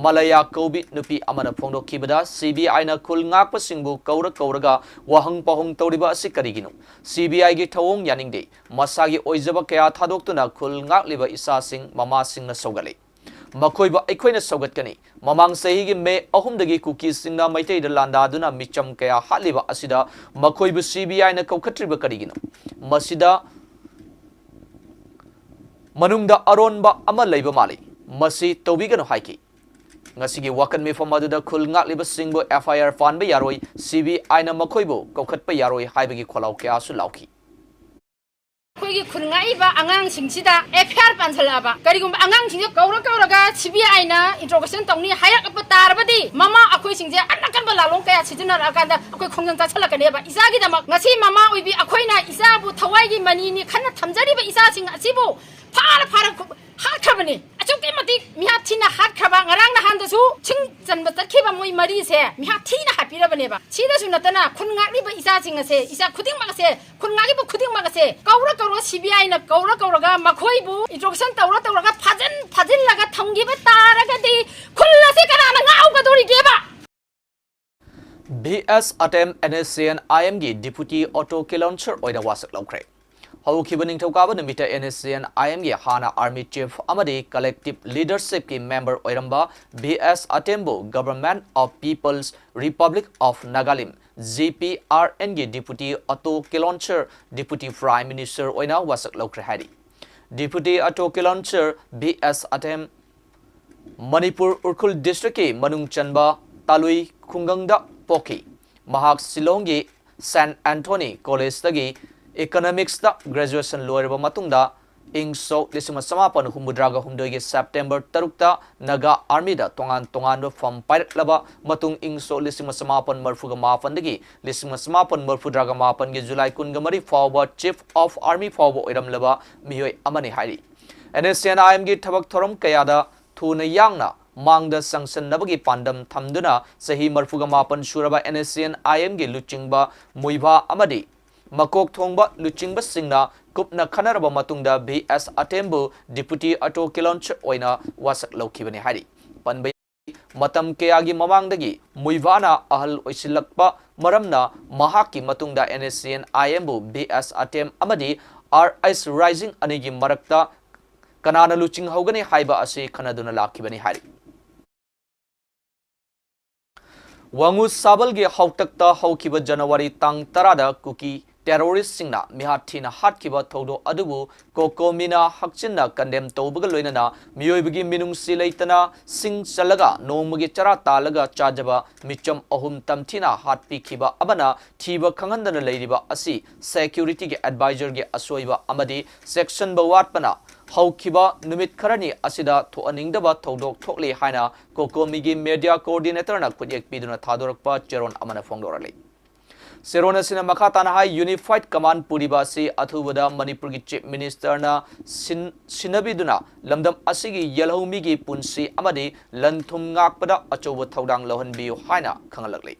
ꯃꯂꯌꯥ ꯀꯧꯕꯤ ꯅꯨꯄꯤ ꯑꯃꯅ ꯐꯣꯡꯗꯣꯛꯈꯤꯕꯗ, ꯁꯤ ꯕꯤ ꯑꯥꯏꯅ ꯈꯨꯜ ꯉꯥꯛꯄꯁꯤꯡꯕꯨ ꯀꯧꯔ ꯀꯧꯔꯒ ꯋꯥꯍꯪ ꯄꯥꯎꯍꯪ ꯇꯧꯔꯤꯕ ꯑꯁꯤ ꯀꯔꯤꯒꯤꯅꯣ? ꯁꯤ ꯕꯤ ꯑꯥꯏꯒꯤ ꯊꯧꯑꯣꯡ ꯌꯥꯅꯤꯡꯗꯦ꯫ ꯃꯁꯥꯒꯤ ꯑꯣꯏꯖꯕ ꯀꯌꯥ ꯊꯥꯗꯣꯛꯇꯨꯅ ꯈꯨꯜ ꯉꯥꯛꯂꯤꯕ ꯏꯆꯥꯁꯤꯡ, ꯃꯃꯥꯁꯤꯡꯅ ꯁꯧꯒꯠꯂꯤ꯫ ꯃꯈꯣꯏꯕꯨ ꯑꯩꯈꯣꯏꯅ ꯁꯧꯒꯠꯀꯅꯤ꯫ ꯃꯃꯥꯡ ꯆꯍꯤꯒꯤ ꯃꯦ ꯑꯍꯨꯝꯗꯒꯤ ꯀꯨꯀꯤꯁꯤꯡꯅ ꯃꯩꯇꯩꯗ ꯂꯥꯟꯗꯥꯗꯨꯅ ꯃꯤꯆꯝ ꯀꯌꯥ ꯍꯥꯠꯂꯤꯕ ꯑꯁꯤꯗ ꯃꯈꯣꯏꯕꯨ ꯁꯤ ꯕꯤ ꯑꯥꯏꯅ ꯀꯧꯈꯠꯇ꯭ꯔꯤꯕ ꯀꯔꯤꯒꯤꯅꯣ? ꯃꯁꯤꯗ ꯃꯅꯨꯡꯗ ꯑꯔꯣꯟꯕ ꯑꯃ ꯂꯩꯕ ꯃꯥꯜꯂꯤ꯫ ꯃꯁꯤ ꯇꯧꯕꯤꯒꯅꯨ ꯍꯥꯏꯈꯤ꯫ ꯉꯁꯤꯒꯤ ꯋꯥꯀꯠ ꯃꯤꯐꯝ ꯑꯗꯨꯗ ꯈꯨꯜ ꯉꯥꯛꯂꯤꯕꯁꯤꯡꯕꯨ ꯑꯦꯐ ꯑꯥꯏ ꯑꯥꯔ ꯄꯥꯟꯕ ꯌꯥꯔꯣꯏ, ꯁꯤ ꯕꯤ ꯑꯥꯏꯅ ꯃꯈꯣꯏꯕꯨ ꯀꯧꯈꯠꯄ ꯌꯥꯔꯣꯏ ꯍꯥꯏꯕꯒꯤ ꯈꯣꯜꯂꯥꯎ ꯀꯌꯥꯁꯨ ꯂꯥꯎꯈꯤ꯫ ꯑꯩꯈꯣꯏꯒꯤ ꯈꯨꯟ ꯉꯥꯛꯏꯕ ꯑꯉꯥꯡꯁꯤꯡꯁꯤꯗ ꯑꯦꯐ ꯑꯥꯏ ꯑꯥꯔ ꯄꯥꯟꯁꯤꯜꯂꯛꯑꯕ, ꯀꯔꯤꯒꯨꯝꯕ ꯑꯉꯥꯡꯁꯤꯡꯁꯦ ꯀꯧꯔ ꯀꯧꯔꯒ ꯁꯤ ꯕꯤ ꯑꯥꯏꯅ ꯏꯟꯇ꯭ꯔꯣꯒꯦꯁꯟ ꯇꯧꯅꯤ ꯍꯥꯏꯔꯛꯄ ꯇꯥꯔꯕꯗꯤ, ꯃꯃꯥ ꯑꯩꯈꯣꯏꯁꯤꯡꯁꯦ ꯑꯅꯀꯟꯕ ꯂꯥꯂꯣꯡ ꯀꯌꯥ ꯁꯤꯖꯤꯟꯅꯔꯛꯑꯀꯥꯟꯗ ꯑꯩꯈꯣꯏ ꯈꯣꯡꯖꯪ ꯆꯥꯁꯤꯜꯂꯛꯀꯅꯦꯕ꯫ ꯏꯆꯥꯒꯤꯗꯃꯛ ꯉꯁꯤ ꯃꯃꯥ ꯑꯣꯏꯕꯤ ꯑꯩꯈꯣꯏꯅ ꯏꯆꯥꯕꯨ ꯊꯋꯥꯏꯒꯤ ꯃꯅꯤꯅꯤ ꯈꯟꯅ ꯊꯝꯖꯔꯤꯕ ꯏꯆꯥꯁꯤꯡ ꯑꯁꯤꯕꯨ ꯐꯥꯔ ꯐꯥꯔ ꯈꯨ-, ꯍꯥꯠꯈ꯭ꯔꯕꯅꯤ꯫ ꯑꯁꯨꯛꯀꯤ ꯃꯇꯤꯛ ꯃꯤꯍꯥꯠ ꯊꯤꯅ ꯍꯥꯠꯈ꯭ꯔꯕ, ꯉꯔꯥꯡ ꯅꯍꯥꯟꯗꯁꯨ ꯁꯤꯡ ꯆꯟꯕ ꯆꯠꯈꯤꯕ ꯃꯣꯏ ꯃꯔꯤꯁꯦ ꯃꯤꯍꯥꯠ ꯊꯤꯅ ꯍꯥꯠꯄꯤꯔꯕꯅꯦꯕ꯫ ꯁꯤꯗꯁꯨ ꯅꯠꯇꯅ ꯈꯨꯟ ꯉꯥꯛꯂꯤꯕ ꯏꯆꯥꯁꯤꯡ ꯑꯁꯦ, ꯏꯆꯥ ꯈꯨꯗꯤꯡꯃꯛ ꯑꯁꯦ, ꯈꯨꯟ ꯉꯥꯛꯂꯤꯕ ꯈꯨꯗꯤꯡꯃꯛ ꯑꯁꯦ ꯀꯧꯔ ꯀꯧꯔꯒ, ꯁꯤ ꯕꯤ ꯑꯥꯏꯅ ꯀꯧꯔ ꯀꯧꯔꯒ ꯃꯈꯣꯏꯕꯨ ꯏꯟꯇ꯭ꯔꯣꯒꯦꯁꯟ ꯇꯧꯔ ꯇꯧꯔꯒ ꯐꯥꯖꯤꯟ ꯐꯥꯖꯤꯜꯂꯒ ꯊꯝꯈꯤꯕ ꯇꯥꯔꯒꯗꯤ ꯈꯨꯜ ꯑꯁꯤ ꯀꯅꯥꯅ ꯉꯥꯛꯍꯧꯒꯗꯧꯔꯤꯒꯦꯕ? V S Atem N S C N ꯑꯥꯏ ꯑꯦꯝꯒꯤ ꯗꯤꯄꯨꯇꯤ ꯑꯣꯇꯣ ꯀꯦꯂꯣꯟꯁꯔ ꯑꯣꯏꯅ ꯋꯥꯁꯛ ꯂꯧꯈ꯭ꯔꯦ꯫ ꯍꯧꯈꯤꯕ ꯅꯤꯡꯊꯧꯀꯥꯕ ꯅꯨꯃꯤꯠꯇ ꯑꯦꯟ ꯑꯦꯁ ꯁꯤ ꯑꯦꯟ ꯑꯥꯏ ꯑꯦꯝꯒꯤ ꯍꯥꯟꯅ ꯑꯥꯔꯃꯤ ꯆꯤꯐ ꯑꯃꯗꯤ ꯀꯂꯦꯛꯇꯤꯚ ꯂꯤꯗꯔꯁꯤꯞꯀꯤ ꯃꯦꯝꯕꯔ ꯑꯣꯏꯔꯝꯕ ꯚꯤ ꯑꯦꯁ ꯑꯇꯦꯝꯕꯨ Government of People's Republic of Nagalim, G P R ꯑꯦꯟꯒꯤ deputy Ato Kilonser, deputy prime minister ꯑꯣꯏꯅ ꯋꯥꯁꯛ ꯂꯧꯈ꯭ꯔꯦ ꯍꯥꯏꯔꯤ꯫ Deputy Ato Kilonser V S Atem Manipur Ukhrul ꯗꯤꯁꯇ꯭ꯔꯤꯛꯀꯤ ꯃꯅꯨꯡ ꯆꯟꯕ ꯇꯥꯂꯨꯏ ꯈꯨꯡꯒꯪꯗ ꯄꯣꯛꯈꯤ꯫ ꯃꯍꯥꯛ ꯁꯤꯂꯣꯡꯒꯤ ꯁꯦꯟꯠ ꯑꯦꯟꯊꯣꯅꯤ ꯀꯣꯂꯦꯖꯇꯒꯤ ꯏꯀꯣꯅꯣꯃꯤꯛꯁꯇ ꯒ꯭ꯔꯦꯖꯨꯑꯦꯁꯟ ꯂꯣꯏꯔꯕ ꯃꯇꯨꯡꯗ, ꯏꯪ ꯁꯣꯛ ꯂꯤꯁꯤꯡ ꯑꯃ ꯆꯃꯥꯄꯟ ꯍꯨꯝꯐꯨꯇꯔꯥꯒ ꯍꯨꯝꯗꯣꯏꯒꯤ ꯁꯦꯞꯇꯦꯝꯕꯔ ꯇꯔꯨꯛꯇ ꯅꯥꯒꯥ ꯑꯥꯔꯃꯤꯗ ꯇꯣꯉꯥꯟ ꯇꯣꯉꯥꯟꯕ ꯐꯝ ꯄꯥꯏꯔꯛꯂꯕ ꯃꯇꯨꯡ, ꯏꯪ ꯁꯣꯛ ꯂꯤꯁꯤꯡ ꯑꯃ ꯆꯃꯥꯄꯟ ꯃꯔꯤꯐꯨꯒ ꯃꯥꯄꯟꯗꯒꯤ ꯂꯤꯁꯤꯡ ꯑꯃ ꯆꯃꯥꯄꯟ ꯃꯔꯤꯐꯨꯇꯔꯥꯒ ꯃꯥꯄꯟꯒꯤ ꯖꯨꯂꯥꯏ ꯀꯨꯟꯒ ꯃꯔꯤ ꯐꯥꯎꯕ ꯆꯤꯐ ꯑꯣꯐ ꯑꯥꯔꯃꯤ ꯐꯥꯎꯕ ꯑꯣꯏꯔꯝꯂꯕ ꯃꯤꯑꯣꯏ ꯑꯃꯅꯤ ꯍꯥꯏꯔꯤ꯫ ꯑꯦꯟ ꯑꯦꯁ ꯁꯤ ꯑꯦꯟ ꯑꯥꯏ ꯑꯦꯝꯒꯤ ꯊꯕꯛ ꯊꯧꯔꯝ ꯀꯌꯥꯗ ꯊꯨꯅ ꯌꯥꯡꯅ ꯃꯥꯡꯗ ꯆꯪꯁꯤꯟꯅꯕꯒꯤ ꯄꯥꯟꯗꯝ ꯊꯝꯗꯨꯅ ꯆꯍꯤ ꯃꯔꯤꯐꯨꯒ ꯃꯥꯄꯟ ꯁꯨꯔꯕ ꯑꯦꯟ ꯑꯦꯁ ꯁꯤ ꯑꯦꯟ ꯑꯥꯏ ꯑꯦꯝꯒꯤ ꯂꯨꯆꯤꯡꯕ ꯃꯨꯏꯚꯥ ꯑꯃꯗꯤ ꯃꯀꯣꯛ ꯊꯣꯡꯕ ꯂꯨꯆꯤꯡꯕꯁꯤꯡꯅ ꯀꯨꯞꯅ ꯈꯟꯅꯔꯕ ꯃꯇꯨꯡꯗ ꯚꯤ ꯑꯦꯁ ꯑꯇꯦꯝꯕꯨ ꯗꯤꯄꯨꯇꯤ ꯑꯇꯣ ꯀꯤꯂꯣꯟꯆ ꯑꯣꯏꯅ ꯋꯥꯁꯛ ꯂꯧꯈꯤꯕꯅꯤ ꯍꯥꯏꯔꯤ꯫ ꯄꯟꯕ ꯃꯇꯝ ꯀꯌꯥꯒꯤ ꯃꯃꯥꯡꯗꯒꯤ ꯃꯨꯏꯚꯥꯅ ꯑꯍꯜ ꯑꯣꯏꯁꯤꯜꯂꯛꯄ ꯃꯔꯝꯅ ꯃꯍꯥꯛꯀꯤ ꯃꯇꯨꯡꯗ N S C N I ꯑꯦꯝꯕꯨ ꯚꯤ ꯑꯦꯁ ꯑꯇꯦꯝ ꯑꯃꯗꯤ ꯑꯥꯔ ꯑꯩꯆ ꯔꯥꯏꯖꯤꯡ ꯑꯅꯤꯒꯤ ꯃꯔꯛꯇ ꯀꯅꯥꯅ ꯂꯨꯆꯤꯡꯍꯧꯒꯅꯤ ꯍꯥꯏꯕ ꯑꯁꯤ ꯈꯟꯅꯗꯨꯅ ꯂꯥꯛꯈꯤꯕꯅꯤ ꯍꯥꯏꯔꯤ꯫ ꯋꯥꯉꯨ ꯁꯥꯕꯜꯒꯤ ꯍꯥꯎꯇꯛꯇ ꯍꯧꯈꯤꯕ ꯖꯅꯋꯥꯔꯤ ꯇꯥꯡ ꯇꯔꯥꯗ ꯀꯨꯀꯤ ꯇꯦꯔꯣꯔꯤꯁꯁꯤꯡꯅ ꯃꯤꯍꯥꯠ ꯊꯤꯅ ꯍꯥꯠꯈꯤꯕ ꯊꯧꯗꯣꯛ ꯑꯗꯨꯕꯨ ꯀꯣꯀꯣꯃꯤꯅ ꯍꯛꯆꯤꯟꯅ ꯀꯟꯗꯦꯝ ꯇꯧꯕꯒ ꯂꯣꯏꯅꯅ ꯃꯤꯑꯣꯏꯕꯒꯤ ꯃꯤꯅꯨꯡꯁꯤ ꯂꯩꯇꯅ ꯁꯤꯡ ꯆꯜꯂꯒ ꯅꯣꯡꯃꯒꯤ ꯆꯔꯥ ꯇꯥꯜꯂꯒ ꯆꯥꯖꯕ ꯃꯤꯆꯝ ꯑꯍꯨꯝ ꯇꯝꯊꯤꯅ ꯍꯥꯠꯄꯤꯈꯤꯕ ꯑꯃꯅ ꯊꯤꯕ ꯈꯪꯍꯟꯗꯅ ꯂꯩꯔꯤꯕ ꯑꯁꯤ ꯁꯦꯀ꯭ꯌꯨꯔꯤꯇꯤꯒꯤ ꯑꯦꯗꯚꯥꯏꯖꯔꯒꯤ ꯑꯁꯣꯏꯕ ꯑꯃꯗꯤ ꯆꯦꯛꯁꯤꯟꯕ ꯋꯥꯠꯄꯅ ꯍꯧꯈꯤꯕ ꯅꯨꯃꯤꯠ ꯈꯔꯅꯤ ꯑꯁꯤꯗ ꯊꯣꯛꯍꯟꯅꯤꯡꯗꯕ ꯊꯧꯗꯣꯛ ꯊꯣꯛꯂꯤ ꯍꯥꯏꯅ ꯀꯣꯀꯣꯃꯤꯒꯤ ꯃꯦꯗꯤꯌꯥ ꯀꯣꯑꯣꯔꯗꯤꯅꯦꯇꯔꯅ ꯈꯨꯠꯌꯦꯛ ꯄꯤꯗꯨꯅ ꯊꯥꯗꯣꯔꯛꯄ ꯆꯦꯔꯣꯜ ꯑꯃꯅ ꯐꯣꯡꯗꯣꯔꯛꯂꯤ꯫ ꯆꯦꯔꯣꯜ ꯑꯁꯤꯅ ꯃꯈꯥ ꯇꯥꯅ ꯍꯥꯏ, ꯌꯨꯅꯤꯐꯥꯏꯗ ꯀꯃꯥꯟꯗ ꯄꯨꯔꯤꯕ ꯑꯁꯤ ꯑꯊꯨꯕꯗ ꯃꯅꯤꯄꯨꯔꯒꯤ ꯆꯤꯐ ꯃꯤꯅꯤꯁꯇꯔꯅ ꯁꯤꯟ-, ꯁꯤꯟꯅꯕꯤꯗꯨꯅ ꯂꯝꯗꯝ ꯑꯁꯤꯒꯤ ꯌꯦꯜꯍꯧꯃꯤꯒꯤ ꯄꯨꯟꯁꯤ ꯑꯃꯗꯤ ꯂꯟ ꯊꯨꯝ ꯉꯥꯛꯄꯗ ꯑꯆꯧꯕ ꯊꯧꯗꯥꯡ ꯂꯧꯍꯟꯕꯤꯌꯨ ꯍꯥꯏꯅ ꯈꯪꯍꯜꯂꯛꯂꯤ꯫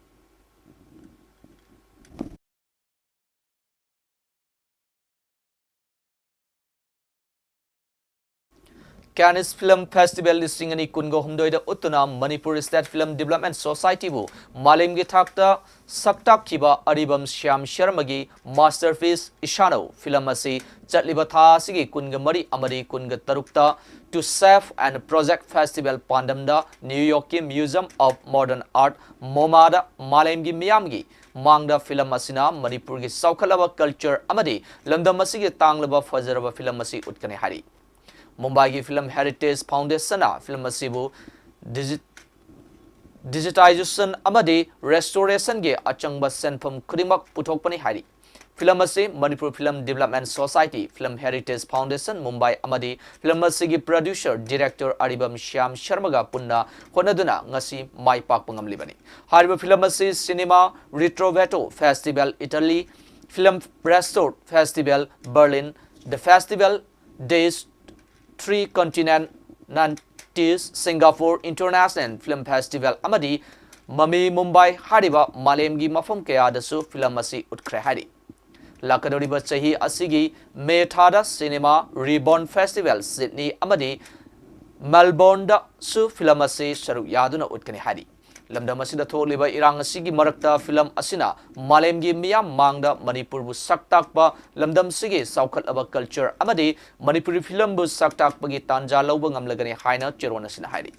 ꯀꯦꯅꯤꯁ ꯐꯤꯂꯝ ꯐꯦꯁꯇꯤꯚꯦꯜ ꯂꯤꯁꯤꯡ ꯑꯅꯤ ꯀꯨꯟꯒ ꯍꯨꯝꯗꯣꯏꯗ ꯎꯠꯇꯨꯅ ꯃꯅꯤꯄꯨꯔ ꯁ꯭ꯇꯦꯠ ꯐꯤꯂꯝ ꯗꯤꯕꯦꯂꯞꯃꯦꯟ ꯁꯣꯁꯥꯏꯇꯤꯕꯨ ꯃꯥꯂꯦꯝꯒꯤ ꯊꯥꯛꯇ ꯁꯛꯇꯥꯛꯈꯤꯕ ꯑꯔꯤꯕꯝ ꯁ꯭ꯌꯥꯝ ꯁꯔꯃꯒꯤ ꯃꯥꯁꯇꯔꯄꯤꯁ ꯏꯁꯥꯅꯧ ꯐꯤꯂꯝ ꯑꯁꯤ ꯆꯠꯂꯤꯕ ꯊꯥ ꯑꯁꯤꯒꯤ ꯀꯨꯟꯒ ꯃꯔꯤ ꯑꯃꯗꯤ ꯀꯨꯟꯒ ꯇꯔꯨꯛꯇ to save and project festival ꯄꯥꯟꯗꯝꯗ ꯅ꯭ꯌꯨ ꯌꯣꯔꯛꯀꯤ ꯃ꯭ꯌꯨꯖꯤꯌꯝ ꯑꯣꯐ ꯃꯣꯗꯔꯟ ꯑꯥꯔꯠ, ꯃꯣꯃꯥꯗ ꯃꯥꯂꯦꯝꯒꯤ ꯃꯤꯌꯥꯝꯒꯤ ꯃꯥꯡꯗ ꯐꯤꯂꯝ ꯑꯁꯤꯅ ꯃꯅꯤꯄꯨꯔꯒꯤ ꯆꯥꯎꯈꯠꯂꯕ ꯀꯜꯆꯔ ꯑꯃꯗꯤ ꯂꯝꯗꯝ ꯑꯁꯤꯒꯤ ꯇꯥꯡꯂꯕ ꯐꯖꯔꯕ ꯐꯤꯂꯝ ꯑꯁꯤ ꯎꯠꯀꯅꯤ ꯍꯥꯏꯔꯤ꯫ ꯃꯨꯝꯕꯥꯏꯒꯤ ꯐꯤꯂꯝ ꯍꯦꯔꯤꯇꯦꯖ ꯐꯥꯎꯟꯗꯦꯁꯟꯅ ꯐꯤꯂꯝ ꯑꯁꯤꯕꯨ ꯗꯤꯖꯤ-, digitization ꯑꯃꯗꯤ restorationꯒꯤ ꯑꯆꯪꯕ ꯁꯦꯟꯐꯝ ꯈꯨꯗꯤꯡꯃꯛ ꯄꯨꯊꯣꯛꯄꯅꯤ ꯍꯥꯏꯔꯤ꯫ ꯐꯤꯂꯝ ꯑꯁꯤ Manipur film development society, film heritage foundation Mumbai ꯑꯃꯗꯤ ꯐꯤꯂꯝ ꯑꯁꯤꯒꯤ ꯄ꯭ꯔꯣꯗ꯭ꯌꯨꯁꯔ ꯗꯤꯔꯦꯛꯇꯔ ꯑꯔꯤꯕꯝ ꯁ꯭ꯌꯥꯝ ꯁꯔꯃꯒ ꯄꯨꯟꯅ ꯍꯣꯠꯅꯗꯨꯅ ꯉꯁꯤ ꯃꯥꯏ ꯄꯥꯛꯄ ꯉꯝꯂꯤꯕꯅꯤ꯫ ꯍꯥꯏꯔꯤꯕ ꯐꯤꯂꯝ ꯑꯁꯤ cinema Ritrovato festival Italy, film restore festival Berlin, the festival des three continents Singapore international film festival ꯑꯃꯗꯤ ꯃꯃꯤ ꯃꯨꯝꯕꯥꯏ ꯍꯥꯏꯔꯤꯕ ꯃꯥꯂꯦꯝꯒꯤ ꯃꯐꯝ ꯀꯌꯥꯗꯁꯨ ꯐꯤꯂꯝ ꯑꯁꯤ ꯎꯠꯈ꯭ꯔꯦ ꯍꯥꯏꯔꯤ꯫ ꯂꯥꯛꯀꯗꯧꯔꯤꯕ ꯆꯍꯤ ꯑꯁꯤꯒꯤ ꯃꯦ ꯊꯥꯗ ꯁꯤꯅꯦꯃꯥ ꯔꯤꯕꯣꯟ ꯐꯦꯁꯇꯤꯚꯦꯜ ꯁꯤꯗꯅꯤ ꯑꯃꯗꯤ ꯃꯦꯜꯕꯣꯔꯟꯗꯁꯨ ꯐꯤꯂꯝ ꯑꯁꯤ ꯁꯔꯨꯛ ꯌꯥꯗꯨꯅ ꯎꯠꯀꯅꯤ ꯍꯥꯏꯔꯤ꯫ ꯂꯝꯗꯝ ꯑꯁꯤꯗ ꯊꯣꯛꯂꯤꯕ ꯏꯔꯥꯡ ꯑꯁꯤꯒꯤ ꯃꯔꯛꯇ ꯐꯤꯂꯝ ꯑꯁꯤꯅ ꯃꯥꯂꯦꯝꯒꯤ ꯃꯤꯌꯥꯝ ꯃꯥꯡꯗ ꯃꯅꯤꯄꯨꯔꯕꯨ ꯁꯛ ꯇꯥꯛꯄ, ꯂꯝꯗꯝꯁꯤꯒꯤ ꯆꯥꯎꯈꯠꯂꯕ ꯀꯜꯆꯔ ꯑꯃꯗꯤ ꯃꯅꯤꯄꯨꯔꯤ ꯐꯤꯂꯝꯕꯨ ꯁꯛ ꯇꯥꯛꯄꯒꯤ ꯇꯥꯟꯖꯥ ꯂꯧꯕ ꯉꯝꯂꯒꯅꯤ ꯍꯥꯏꯅ ꯆꯦꯔꯣꯜ ꯑꯁꯤꯅ ꯍꯥꯏꯔꯤ꯫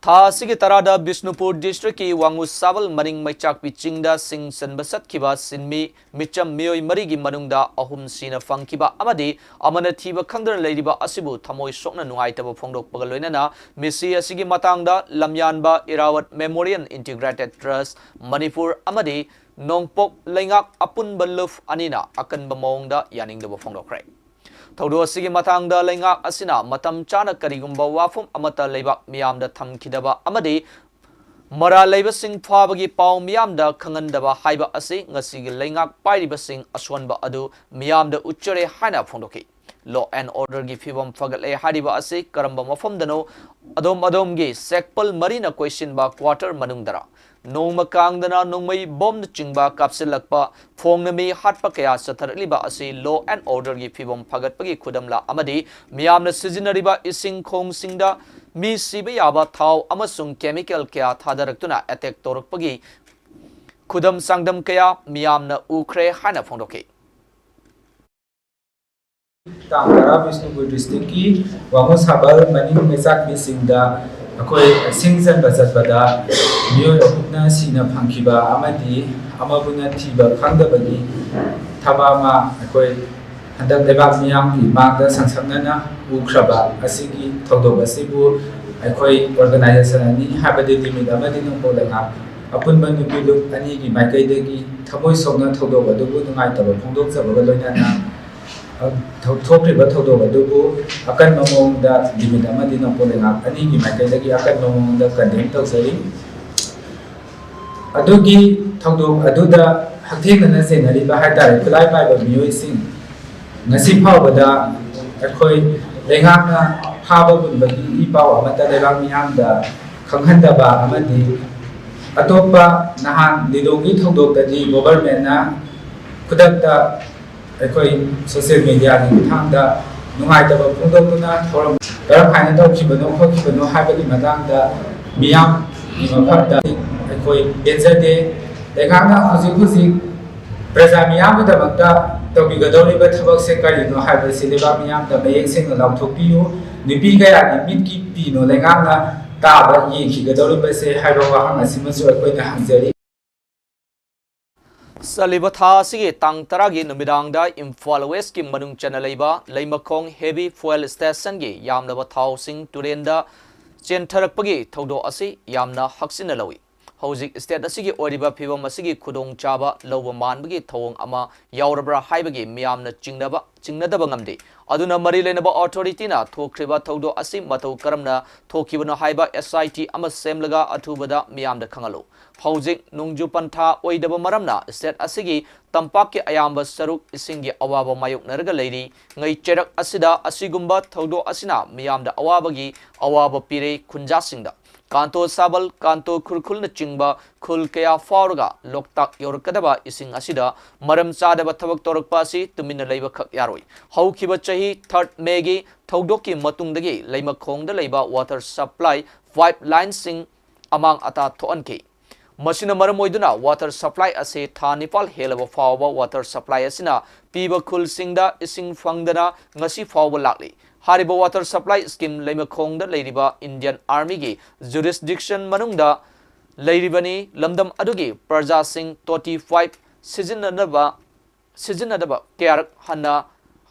ꯊꯥ ꯑꯁꯤꯒꯤ ꯇꯔꯥꯗ ꯕꯤꯁꯅꯨꯄꯨꯔ ꯗꯤꯁꯇ꯭ꯔꯤꯛꯀꯤ ꯋꯥꯉꯨ ꯁꯥꯕꯜ ꯃꯅꯤꯡ ꯃꯩꯆꯥꯛꯄꯤ ꯆꯤꯡꯗ ꯁꯤꯡ ꯆꯟꯕ ꯆꯠꯈꯤꯕ ꯁꯤꯟꯃꯤ ꯃꯤꯆꯝ ꯃꯤꯑꯣꯏ ꯃꯔꯤꯒꯤ ꯃꯅꯨꯡꯗ ꯑꯍꯨꯝ ꯁꯤꯅ ꯐꯪꯈꯤꯕ ꯑꯃꯗꯤ ꯑꯃꯅ ꯊꯤꯕ ꯈꯪꯗꯅ ꯂꯩꯔꯤꯕ ꯑꯁꯤꯕꯨ ꯊꯃꯣꯏ ꯁꯣꯛꯅ ꯅꯨꯡꯉꯥꯏꯇꯕ ꯐꯣꯡꯗꯣꯛꯄꯒ ꯂꯣꯏꯅꯅ ꯃꯤꯁꯤ ꯑꯁꯤꯒꯤ ꯃꯇꯥꯡꯗ ꯂꯝꯌꯥꯟꯕ ꯏꯔꯥꯋꯠ ꯃꯦꯃꯣꯔꯤꯌꯦꯜ ꯏꯟꯇꯤꯒ꯭ꯔꯦꯇꯦꯗ ꯇ꯭ꯔꯁ ꯃꯅꯤꯄꯨꯔ ꯑꯃꯗꯤ ꯅꯣꯡꯄꯣꯛ ꯂꯩꯉꯥꯛ ꯑꯄꯨꯟꯕ ꯂꯨꯞ ꯑꯅꯤꯅ ꯑꯀꯟꯕ ꯃꯑꯣꯡꯗ ꯌꯥꯅꯤꯡꯗꯕ ꯐꯣꯡꯗꯣꯛꯈ꯭ꯔꯦ꯫ ꯊꯧꯗꯣꯛ ꯑꯁꯤꯒꯤ ꯃꯇꯥꯡꯗ ꯂꯩꯉꯥꯛ ꯑꯁꯤꯅ ꯃꯇꯝ ꯆꯥꯅ ꯀꯔꯤꯒꯨꯝꯕ ꯋꯥꯐꯝ ꯑꯃꯠꯇ ꯂꯩꯕꯥꯛ ꯃꯤꯌꯥꯝꯗ ꯊꯝꯈꯤꯗꯕ ꯑꯃꯗꯤ ꯃꯔꯥꯜ ꯂꯩꯕꯁꯤꯡ ꯐꯥꯕꯒꯤ ꯄꯥꯎ ꯃꯤꯌꯥꯝꯗ ꯈꯪꯍꯟꯗꯕ ꯍꯥꯏꯕ ꯑꯁꯤ ꯉꯁꯤꯒꯤ ꯂꯩꯉꯥꯛ ꯄꯥꯏꯔꯤꯕꯁꯤꯡ ꯑꯁꯣꯟꯕ ꯑꯗꯨ ꯃꯤꯌꯥꯝꯗ ꯎꯠꯆꯔꯦ ꯍꯥꯏꯅ ꯐꯣꯡꯗꯣꯛꯈꯤ꯫ Law and orderꯒꯤ ꯐꯤꯕꯝ ꯐꯒꯠꯂꯦ ꯍꯥꯏꯔꯤꯕ ꯑꯁꯤ ꯀꯔꯝꯕ ꯃꯐꯝꯗꯅꯣ? ꯑꯗꯣꯝ ꯑꯗꯣꯝꯒꯤ ꯁꯦꯛꯄꯜ ꯃꯔꯤꯅ ꯀꯣꯏꯁꯤꯟꯕ ꯀ꯭ꯋꯥꯇꯔ ꯃꯅꯨꯡꯗꯔ? ꯅꯣꯡꯃ ꯀꯥꯡꯗꯅ ꯅꯣꯡꯃꯩ ꯕꯣꯝꯅꯆꯤꯡꯕ ꯀꯥꯞꯁꯤꯜꯂꯛꯄ, ꯐꯣꯡꯅ ꯃꯤ ꯍꯥꯠꯄ ꯀꯌꯥ ꯆꯠꯊꯔꯛꯂꯤꯕ ꯑꯁꯤ law and orderꯒꯤ ꯐꯤꯕꯝ ꯐꯒꯠꯄꯒꯤ ꯈꯨꯗꯝꯂ ꯑꯃꯗꯤ ꯃꯤꯌꯥꯝꯅ ꯁꯤꯖꯤꯟꯅꯔꯤꯕ ꯏꯁꯤꯡ ꯈꯣꯡꯁꯤꯡꯗ ꯃꯤ ꯁꯤꯕ ꯌꯥꯕ ꯊꯥꯎ ꯑꯃꯁꯨꯡ chemical ꯀꯌꯥ ꯊꯥꯗꯔꯛꯇꯨꯅ attack ꯇꯧꯔꯛꯄꯒꯤ ꯈꯨꯗꯝ ꯆꯥꯡꯗꯝ ꯀꯌꯥ ꯃꯤꯌꯥꯝꯅ ꯎꯈ꯭ꯔꯦ ꯍꯥꯏꯅ ꯐꯣꯡꯗꯣꯛꯈꯤ꯫ ꯇꯥꯡ ꯇꯔꯥ ꯕꯤꯁꯅꯨꯄꯨꯔ ꯗꯤꯁꯇ꯭ꯔꯤꯛꯀꯤ ꯋꯥꯉꯨ ꯁꯥꯕꯜ ꯃꯅꯤꯡ ꯃꯩꯆꯥꯛꯄꯤꯁꯤꯡꯗ ꯑꯩꯈꯣꯏ ꯁꯤꯡ ꯆꯟꯕ ꯆꯠꯄꯗ ꯃꯤꯑꯣꯏ ꯑꯍꯨꯝꯅ ꯁꯤꯅ ꯐꯪꯈꯤꯕ ꯑꯃꯗꯤ ꯑꯃꯕꯨꯅ ꯊꯤꯕ ꯈꯪꯗꯕꯒꯤ ꯊꯕꯛ ꯑꯃ ꯑꯩꯈꯣꯏ ꯍꯟꯗꯛ ꯂꯩꯕꯥꯛ ꯃꯤꯌꯥꯝꯒꯤ ꯃꯥꯡꯗ ꯁꯪꯁꯛꯅꯅ ꯎꯈ꯭ꯔꯕ ꯑꯁꯤꯒꯤ ꯊꯧꯗꯣꯛ ꯑꯁꯤꯕꯨ ꯑꯩꯈꯣꯏ ꯑꯣꯔꯒꯅꯥꯏꯖꯦꯁꯟ ꯑꯅꯤ, ꯍꯥꯏꯕꯗꯤ ꯂꯤꯃꯤꯠ ꯑꯃꯗꯤ ꯅꯣꯡꯄꯣꯛ ꯂꯩꯉꯥꯛ, ꯑꯄꯨꯟꯕ ꯅꯨꯄꯤ ꯂꯨꯞ ꯑꯅꯤꯒꯤ ꯃꯥꯏꯀꯩꯗꯒꯤ ꯊꯃꯣꯏ ꯁꯣꯛꯅ ꯊꯧꯗꯣꯛ ꯑꯗꯨꯕꯨ ꯅꯨꯡꯉꯥꯏꯇꯕ ꯐꯣꯡꯗꯣꯛꯆꯕꯒ ꯂꯣꯏꯅꯅ, ꯊꯣꯛꯈ꯭ꯔꯤꯕ ꯊꯧꯗꯣꯛ ꯑꯗꯨꯕꯨ ꯑꯀꯟꯕ ꯃꯑꯣꯡꯗ ꯂꯤꯃꯤꯠ ꯑꯃꯗꯤ ꯅꯣꯡꯄꯣꯛ ꯂꯩꯉꯥꯛ ꯑꯅꯤꯒꯤ ꯃꯥꯏꯀꯩꯗꯒꯤ ꯑꯀꯟꯕ ꯃꯑꯣꯡꯗ ꯀꯟꯗꯦꯝ ꯇꯧꯖꯔꯤ꯫ ꯑꯗꯨꯒꯤ ꯊꯧꯗꯣꯛ ꯑꯗꯨꯗ ꯍꯛꯊꯦꯡꯅꯅ ꯆꯦꯟꯅꯔꯤꯕ ꯍꯥꯏꯇꯥꯔꯦ, ꯈꯨꯠꯂꯥꯏ ꯄꯥꯏꯕ ꯃꯤꯑꯣꯏꯁꯤꯡ ꯉꯁꯤ ꯐꯥꯎꯕꯗ ꯑꯩꯈꯣꯏ ꯂꯩꯉꯥꯛꯅ ꯐꯥꯕ ꯄꯨꯟꯕꯒꯤ ꯏ ꯄꯥꯎ ꯑꯃꯠꯇ ꯂꯩꯕꯥꯛ ꯃꯤꯌꯥꯝꯗ ꯈꯪꯍꯟꯗꯕ ꯑꯃꯗꯤ ꯑꯇꯣꯞꯄ ꯅꯍꯥꯟ ꯂꯤꯂꯣꯡꯒꯤ ꯊꯧꯗꯣꯛꯇꯗꯤ ꯒꯣꯚꯔꯟꯃꯦꯟꯠꯅ ꯈꯨꯗꯛꯇ ꯑꯩꯈꯣꯏ ꯁꯣꯁꯤꯌꯦꯜ ꯃꯦꯗꯤꯌꯥꯒꯤ ꯈꯨꯠꯊꯥꯡꯗ ꯅꯨꯡꯉꯥꯏꯇꯕ ꯐꯣꯡꯗꯣꯛꯇꯨꯅ ꯊꯧꯔꯝ ꯀꯔꯝ ꯍꯥꯏꯅ ꯇꯧꯈꯤꯕꯅꯣ ꯈꯣꯠꯈꯤꯕꯅꯣ ꯍꯥꯏꯕꯒꯤ ꯃꯇꯥꯡꯗ ꯃꯤꯌꯥꯝꯒꯤ ꯃꯐꯝꯗ ꯑꯩꯈꯣꯏ ꯄꯦꯟꯖꯗꯦ꯫ ꯂꯩꯉꯥꯛꯅ ꯍꯧꯖꯤꯛ ꯍꯧꯖꯤꯛ ꯄ꯭ꯔꯖꯥ ꯃꯤꯌꯥꯝꯒꯤꯗꯃꯛꯇ ꯇꯧꯕꯤꯒꯗꯧꯔꯤꯕ ꯊꯕꯛꯁꯦ ꯀꯔꯤꯅꯣ ꯍꯥꯏꯕꯁꯤ ꯂꯩꯕꯥꯛ ꯃꯤꯌꯥꯝꯗ ꯃꯌꯦꯛ ꯁꯦꯡꯅ ꯂꯥꯎꯊꯣꯛꯄꯤꯌꯨ꯫ ꯅꯨꯄꯤ ꯀꯌꯥꯒꯤ ꯃꯤꯠꯀꯤ ꯄꯤꯅꯣ ꯂꯩꯉꯥꯛꯅ ꯇꯥꯕ ꯌꯦꯡꯈꯤꯒꯗꯧꯔꯤꯕꯁꯦ ꯍꯥꯏꯕ ꯋꯥꯍꯪ ꯑꯁꯤꯃꯁꯨ ꯑꯩꯈꯣꯏꯅ ꯍꯪꯖꯔꯤ꯫ ꯆꯠꯂꯤꯕ ꯊꯥ ꯑꯁꯤꯒꯤ ꯇꯥꯡ ꯇꯔꯥꯒꯤ ꯅꯨꯃꯤꯗꯥꯡꯗ ꯏꯝꯐꯥꯜ ꯋꯦꯁꯀꯤ ꯃꯅꯨꯡ ꯆꯟꯅ ꯂꯩꯕ ꯂꯩꯃꯈꯣꯡ ꯍꯦꯚꯤ ꯐ꯭ꯌꯨꯑꯦꯜ ꯁ꯭ꯇꯦꯁꯟꯒꯤ ꯌꯥꯝꯂꯕ ꯊꯥꯎꯁꯤꯡ ꯇꯨꯔꯦꯟꯗ ꯆꯦꯟꯊꯔꯛꯄꯒꯤ ꯊꯧꯗꯣꯛ ꯑꯁꯤ ꯌꯥꯝꯅ ꯍꯛꯆꯤꯟꯅ ꯂꯧꯏ꯫ ꯍꯧꯖꯤꯛ ꯁ꯭ꯇꯦꯠ ꯑꯁꯤꯒꯤ ꯑꯣꯏꯔꯤꯕ ꯐꯤꯚꯝ ꯑꯁꯤꯒꯤ ꯈꯨꯗꯣꯡꯆꯥꯕ ꯂꯧꯕ ꯃꯥꯟꯕꯒꯤ ꯊꯧꯑꯣꯡ ꯑꯃ ꯌꯥꯎꯔꯕ꯭ꯔꯥ ꯍꯥꯏꯕꯒꯤ ꯃꯤꯌꯥꯝꯅ ꯆꯤꯡꯅꯕ ꯆꯤꯡꯅꯗꯕ ꯉꯝꯗꯦ꯫ ꯑꯗꯨꯅ ꯃꯔꯤ ꯂꯩꯅꯕ ꯑꯣꯊꯣꯔꯤꯇꯤꯅ ꯊꯣꯛꯈ꯭ꯔꯤꯕ ꯊꯧꯗꯣꯛ ꯑꯁꯤ ꯃꯇꯧ ꯀꯔꯝꯅ ꯊꯣꯛꯈꯤꯕꯅꯣ ꯍꯥꯏꯕ ꯑꯦꯁ ꯑꯥꯏ ꯇꯤ ꯑꯃ ꯁꯦꯝꯂꯒ ꯑꯊꯨꯕꯗ ꯃꯤꯌꯥꯝꯗ ꯈꯪꯍꯜꯂꯨ꯫ ꯍꯧꯖꯤꯛ ꯅꯣꯡꯖꯨ ꯄꯟꯊꯥ ꯑꯣꯏꯗꯕ ꯃꯔꯝꯅ ꯁ꯭ꯇꯦꯠ ꯑꯁꯤꯒꯤ ꯇꯝꯄꯥꯛꯀꯤ ꯑꯌꯥꯝꯕ ꯁꯔꯨꯛ ꯏꯁꯤꯡꯒꯤ ꯑꯋꯥꯕ ꯃꯥꯌꯣꯛꯅꯔꯒ ꯂꯩꯔꯤ꯫ ꯉꯩ ꯆꯩꯔꯛ ꯑꯁꯤꯗ ꯑꯁꯤꯒꯨꯝꯕ ꯊꯧꯗꯣꯛ ꯑꯁꯤꯅ ꯃꯤꯌꯥꯝꯗ ꯑꯋꯥꯕꯒꯤ ꯑꯋꯥꯕ ꯄꯤꯔꯦ꯫ ꯈꯨꯟꯖꯥꯁꯤꯡꯗ ꯀꯥꯟꯇꯣ ꯁꯥꯕꯜ, ꯀꯥꯟꯇꯣ ꯈꯨꯔꯈꯨꯜꯅꯆꯤꯡꯕ ꯈꯨꯜ ꯀꯌꯥ ꯐꯥꯎꯔꯒ ꯂꯣꯛꯇꯥꯛ ꯌꯧꯔꯛꯀꯗꯕ ꯏꯁꯤꯡ ꯑꯁꯤꯗ ꯃꯔꯝ ꯆꯥꯗꯕ ꯊꯕꯛ ꯇꯧꯔꯛꯄ ꯑꯁꯤ ꯇꯨꯃꯤꯟꯅ ꯂꯩꯕꯈꯛ ꯌꯥꯔꯣꯏ꯫ ꯍꯧꯈꯤꯕ ꯆꯍꯤ ꯊꯥꯔꯠ ꯃꯦꯒꯤ ꯊꯧꯗꯣꯛꯀꯤ ꯃꯇꯨꯡꯗꯒꯤ ꯂꯩꯃꯈꯣꯡꯗ ꯂꯩꯕ ꯋꯥꯇꯔ ꯁꯄ꯭ꯂꯥꯏ ꯄꯥꯏꯞ ꯂꯥꯏꯟꯁꯤꯡ ꯑꯃꯥꯡ ꯑꯇꯥ ꯊꯣꯛꯍꯟꯈꯤ꯫ ꯃꯁꯤꯅ ꯃꯔꯝ ꯑꯣꯏꯗꯨꯅ ꯋꯥꯇꯔ ꯁꯄ꯭ꯂꯥꯏ ꯑꯁꯤ ꯊꯥ ꯅꯤꯄꯥꯜ ꯍꯦꯜꯂꯕ ꯐꯥꯎꯕ ꯋꯥꯇꯔ ꯁꯄ꯭ꯂꯥꯏ ꯑꯁꯤꯅ ꯄꯤꯕ ꯈꯨꯜꯁꯤꯡꯗ ꯏꯁꯤꯡ ꯐꯪꯗꯅ ꯉꯁꯤ ꯐꯥꯎꯕ ꯂꯥꯛꯂꯤ꯫ ꯍꯥꯏꯔꯤꯕ ꯋꯥꯇꯔ ꯁꯄ꯭ꯂꯥꯏ ꯁ꯭ꯀꯤꯝ ꯂꯩꯃꯈꯣꯡꯗ ꯂꯩꯔꯤꯕ ꯏꯟꯗꯤꯌꯟ ꯑꯥꯔꯃꯤꯒꯤ ꯖꯨꯔꯤꯁꯗꯤꯛꯁꯟ ꯃꯅꯨꯡꯗ ꯂꯩꯔꯤꯕꯅꯤ꯫ ꯂꯝꯗꯝ ꯑꯗꯨꯒꯤ ꯄ꯭ꯔꯖꯥꯁꯤꯡ ꯇꯣꯇꯤ ꯄꯥꯏꯞ ꯁꯤꯖꯤꯟꯅꯅꯕ ꯁꯤꯖꯤꯟꯅꯗꯕ ꯀꯌꯥꯔꯛ ꯍꯟꯅ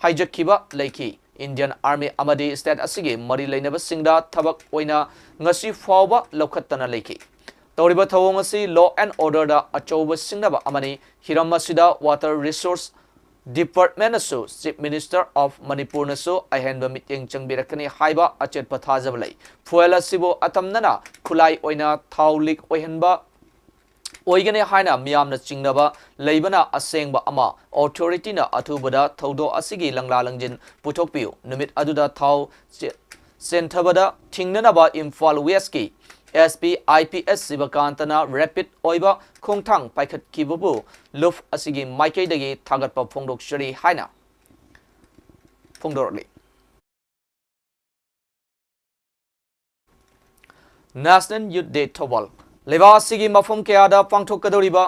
ꯍꯥꯏꯖꯈꯤꯕ ꯂꯩꯈꯤ꯫ Indian Army ꯑꯃꯗꯤ state ꯑꯁꯤꯒꯤ ꯃꯔꯤ ꯂꯩꯅꯕꯁꯤꯡꯗ ꯊꯕꯛ ꯑꯣꯏꯅ ꯉꯁꯤ ꯐꯥꯎꯕ ꯂꯧꯈꯠꯇꯅ ꯂꯩꯈꯤ꯫ ꯇꯧꯔꯤꯕ ꯊꯧꯑꯣꯡ ꯑꯁꯤ law and order ꯗ ꯑꯆꯧꯕ ꯁꯤꯡꯅꯕ ꯑꯃꯅꯤ꯫ ꯍꯤꯔꯝ ꯑꯁꯤꯗ Water Resource Department ꯅꯁꯨ Chief Minister of Manipur ꯅꯁꯨ ꯑꯍꯦꯟꯕ ꯃꯤꯠꯌꯦꯡ ꯆꯪꯕꯤꯔꯛꯀꯅꯤ ꯍꯥꯏꯕ ꯑꯆꯦꯠꯄ ꯊꯥꯖꯕ ꯂꯩ꯫ Fuel ꯑꯁꯤꯕꯨ ꯑꯇꯝꯅꯅ ꯈꯨꯠꯂꯥꯏ ꯑꯣꯏꯅ ꯊꯥꯎ leak ꯑꯣꯏꯍꯟꯕ ꯑꯣꯏꯒꯅꯤ ꯍꯥꯏꯅ ꯃꯤꯌꯥꯝꯅ ꯆꯤꯡꯅꯕ ꯂꯩꯕꯅ ꯑꯁꯦꯡꯕ ꯑꯃ꯫ Authority ꯅ ꯑꯊꯨꯕꯗ ꯊꯧꯗꯣꯛ ꯑꯁꯤꯒꯤ ꯂꯪꯂꯥ ꯂꯪꯖꯤꯟ ꯄꯨꯊꯣꯛꯄꯤꯌꯨ꯫ ꯅꯨꯃꯤꯠ ꯑꯗꯨꯗ ꯊꯥꯎ ꯆꯦ-, ꯆꯦꯟꯊꯕꯗ ꯊꯤꯡꯅꯅꯕ ꯏꯝꯐꯥꯜ West ꯀꯤ S P I P S ꯁꯤꯕꯀꯥꯟꯇꯅ rapid ꯑꯣꯏꯕ ꯈꯣꯡꯊꯥꯡ ꯄꯥꯏꯈꯠꯈꯤꯕꯕꯨ ꯂꯨꯞ ꯑꯁꯤꯒꯤ ꯃꯥꯏꯀꯩꯗꯒꯤ ꯊꯥꯒꯠꯄ ꯐꯣꯡꯗꯣꯛꯆꯔꯤ ꯍꯥꯏꯅ ꯐꯣꯡꯗꯣꯔꯛꯂꯤ꯫ National Youth Day Thoubal. ꯂꯩꯕꯥꯛ ꯑꯁꯤꯒꯤ ꯃꯐꯝ ꯀꯌꯥꯗ ꯄꯥꯡꯊꯣꯛꯀꯗꯧꯔꯤꯕ,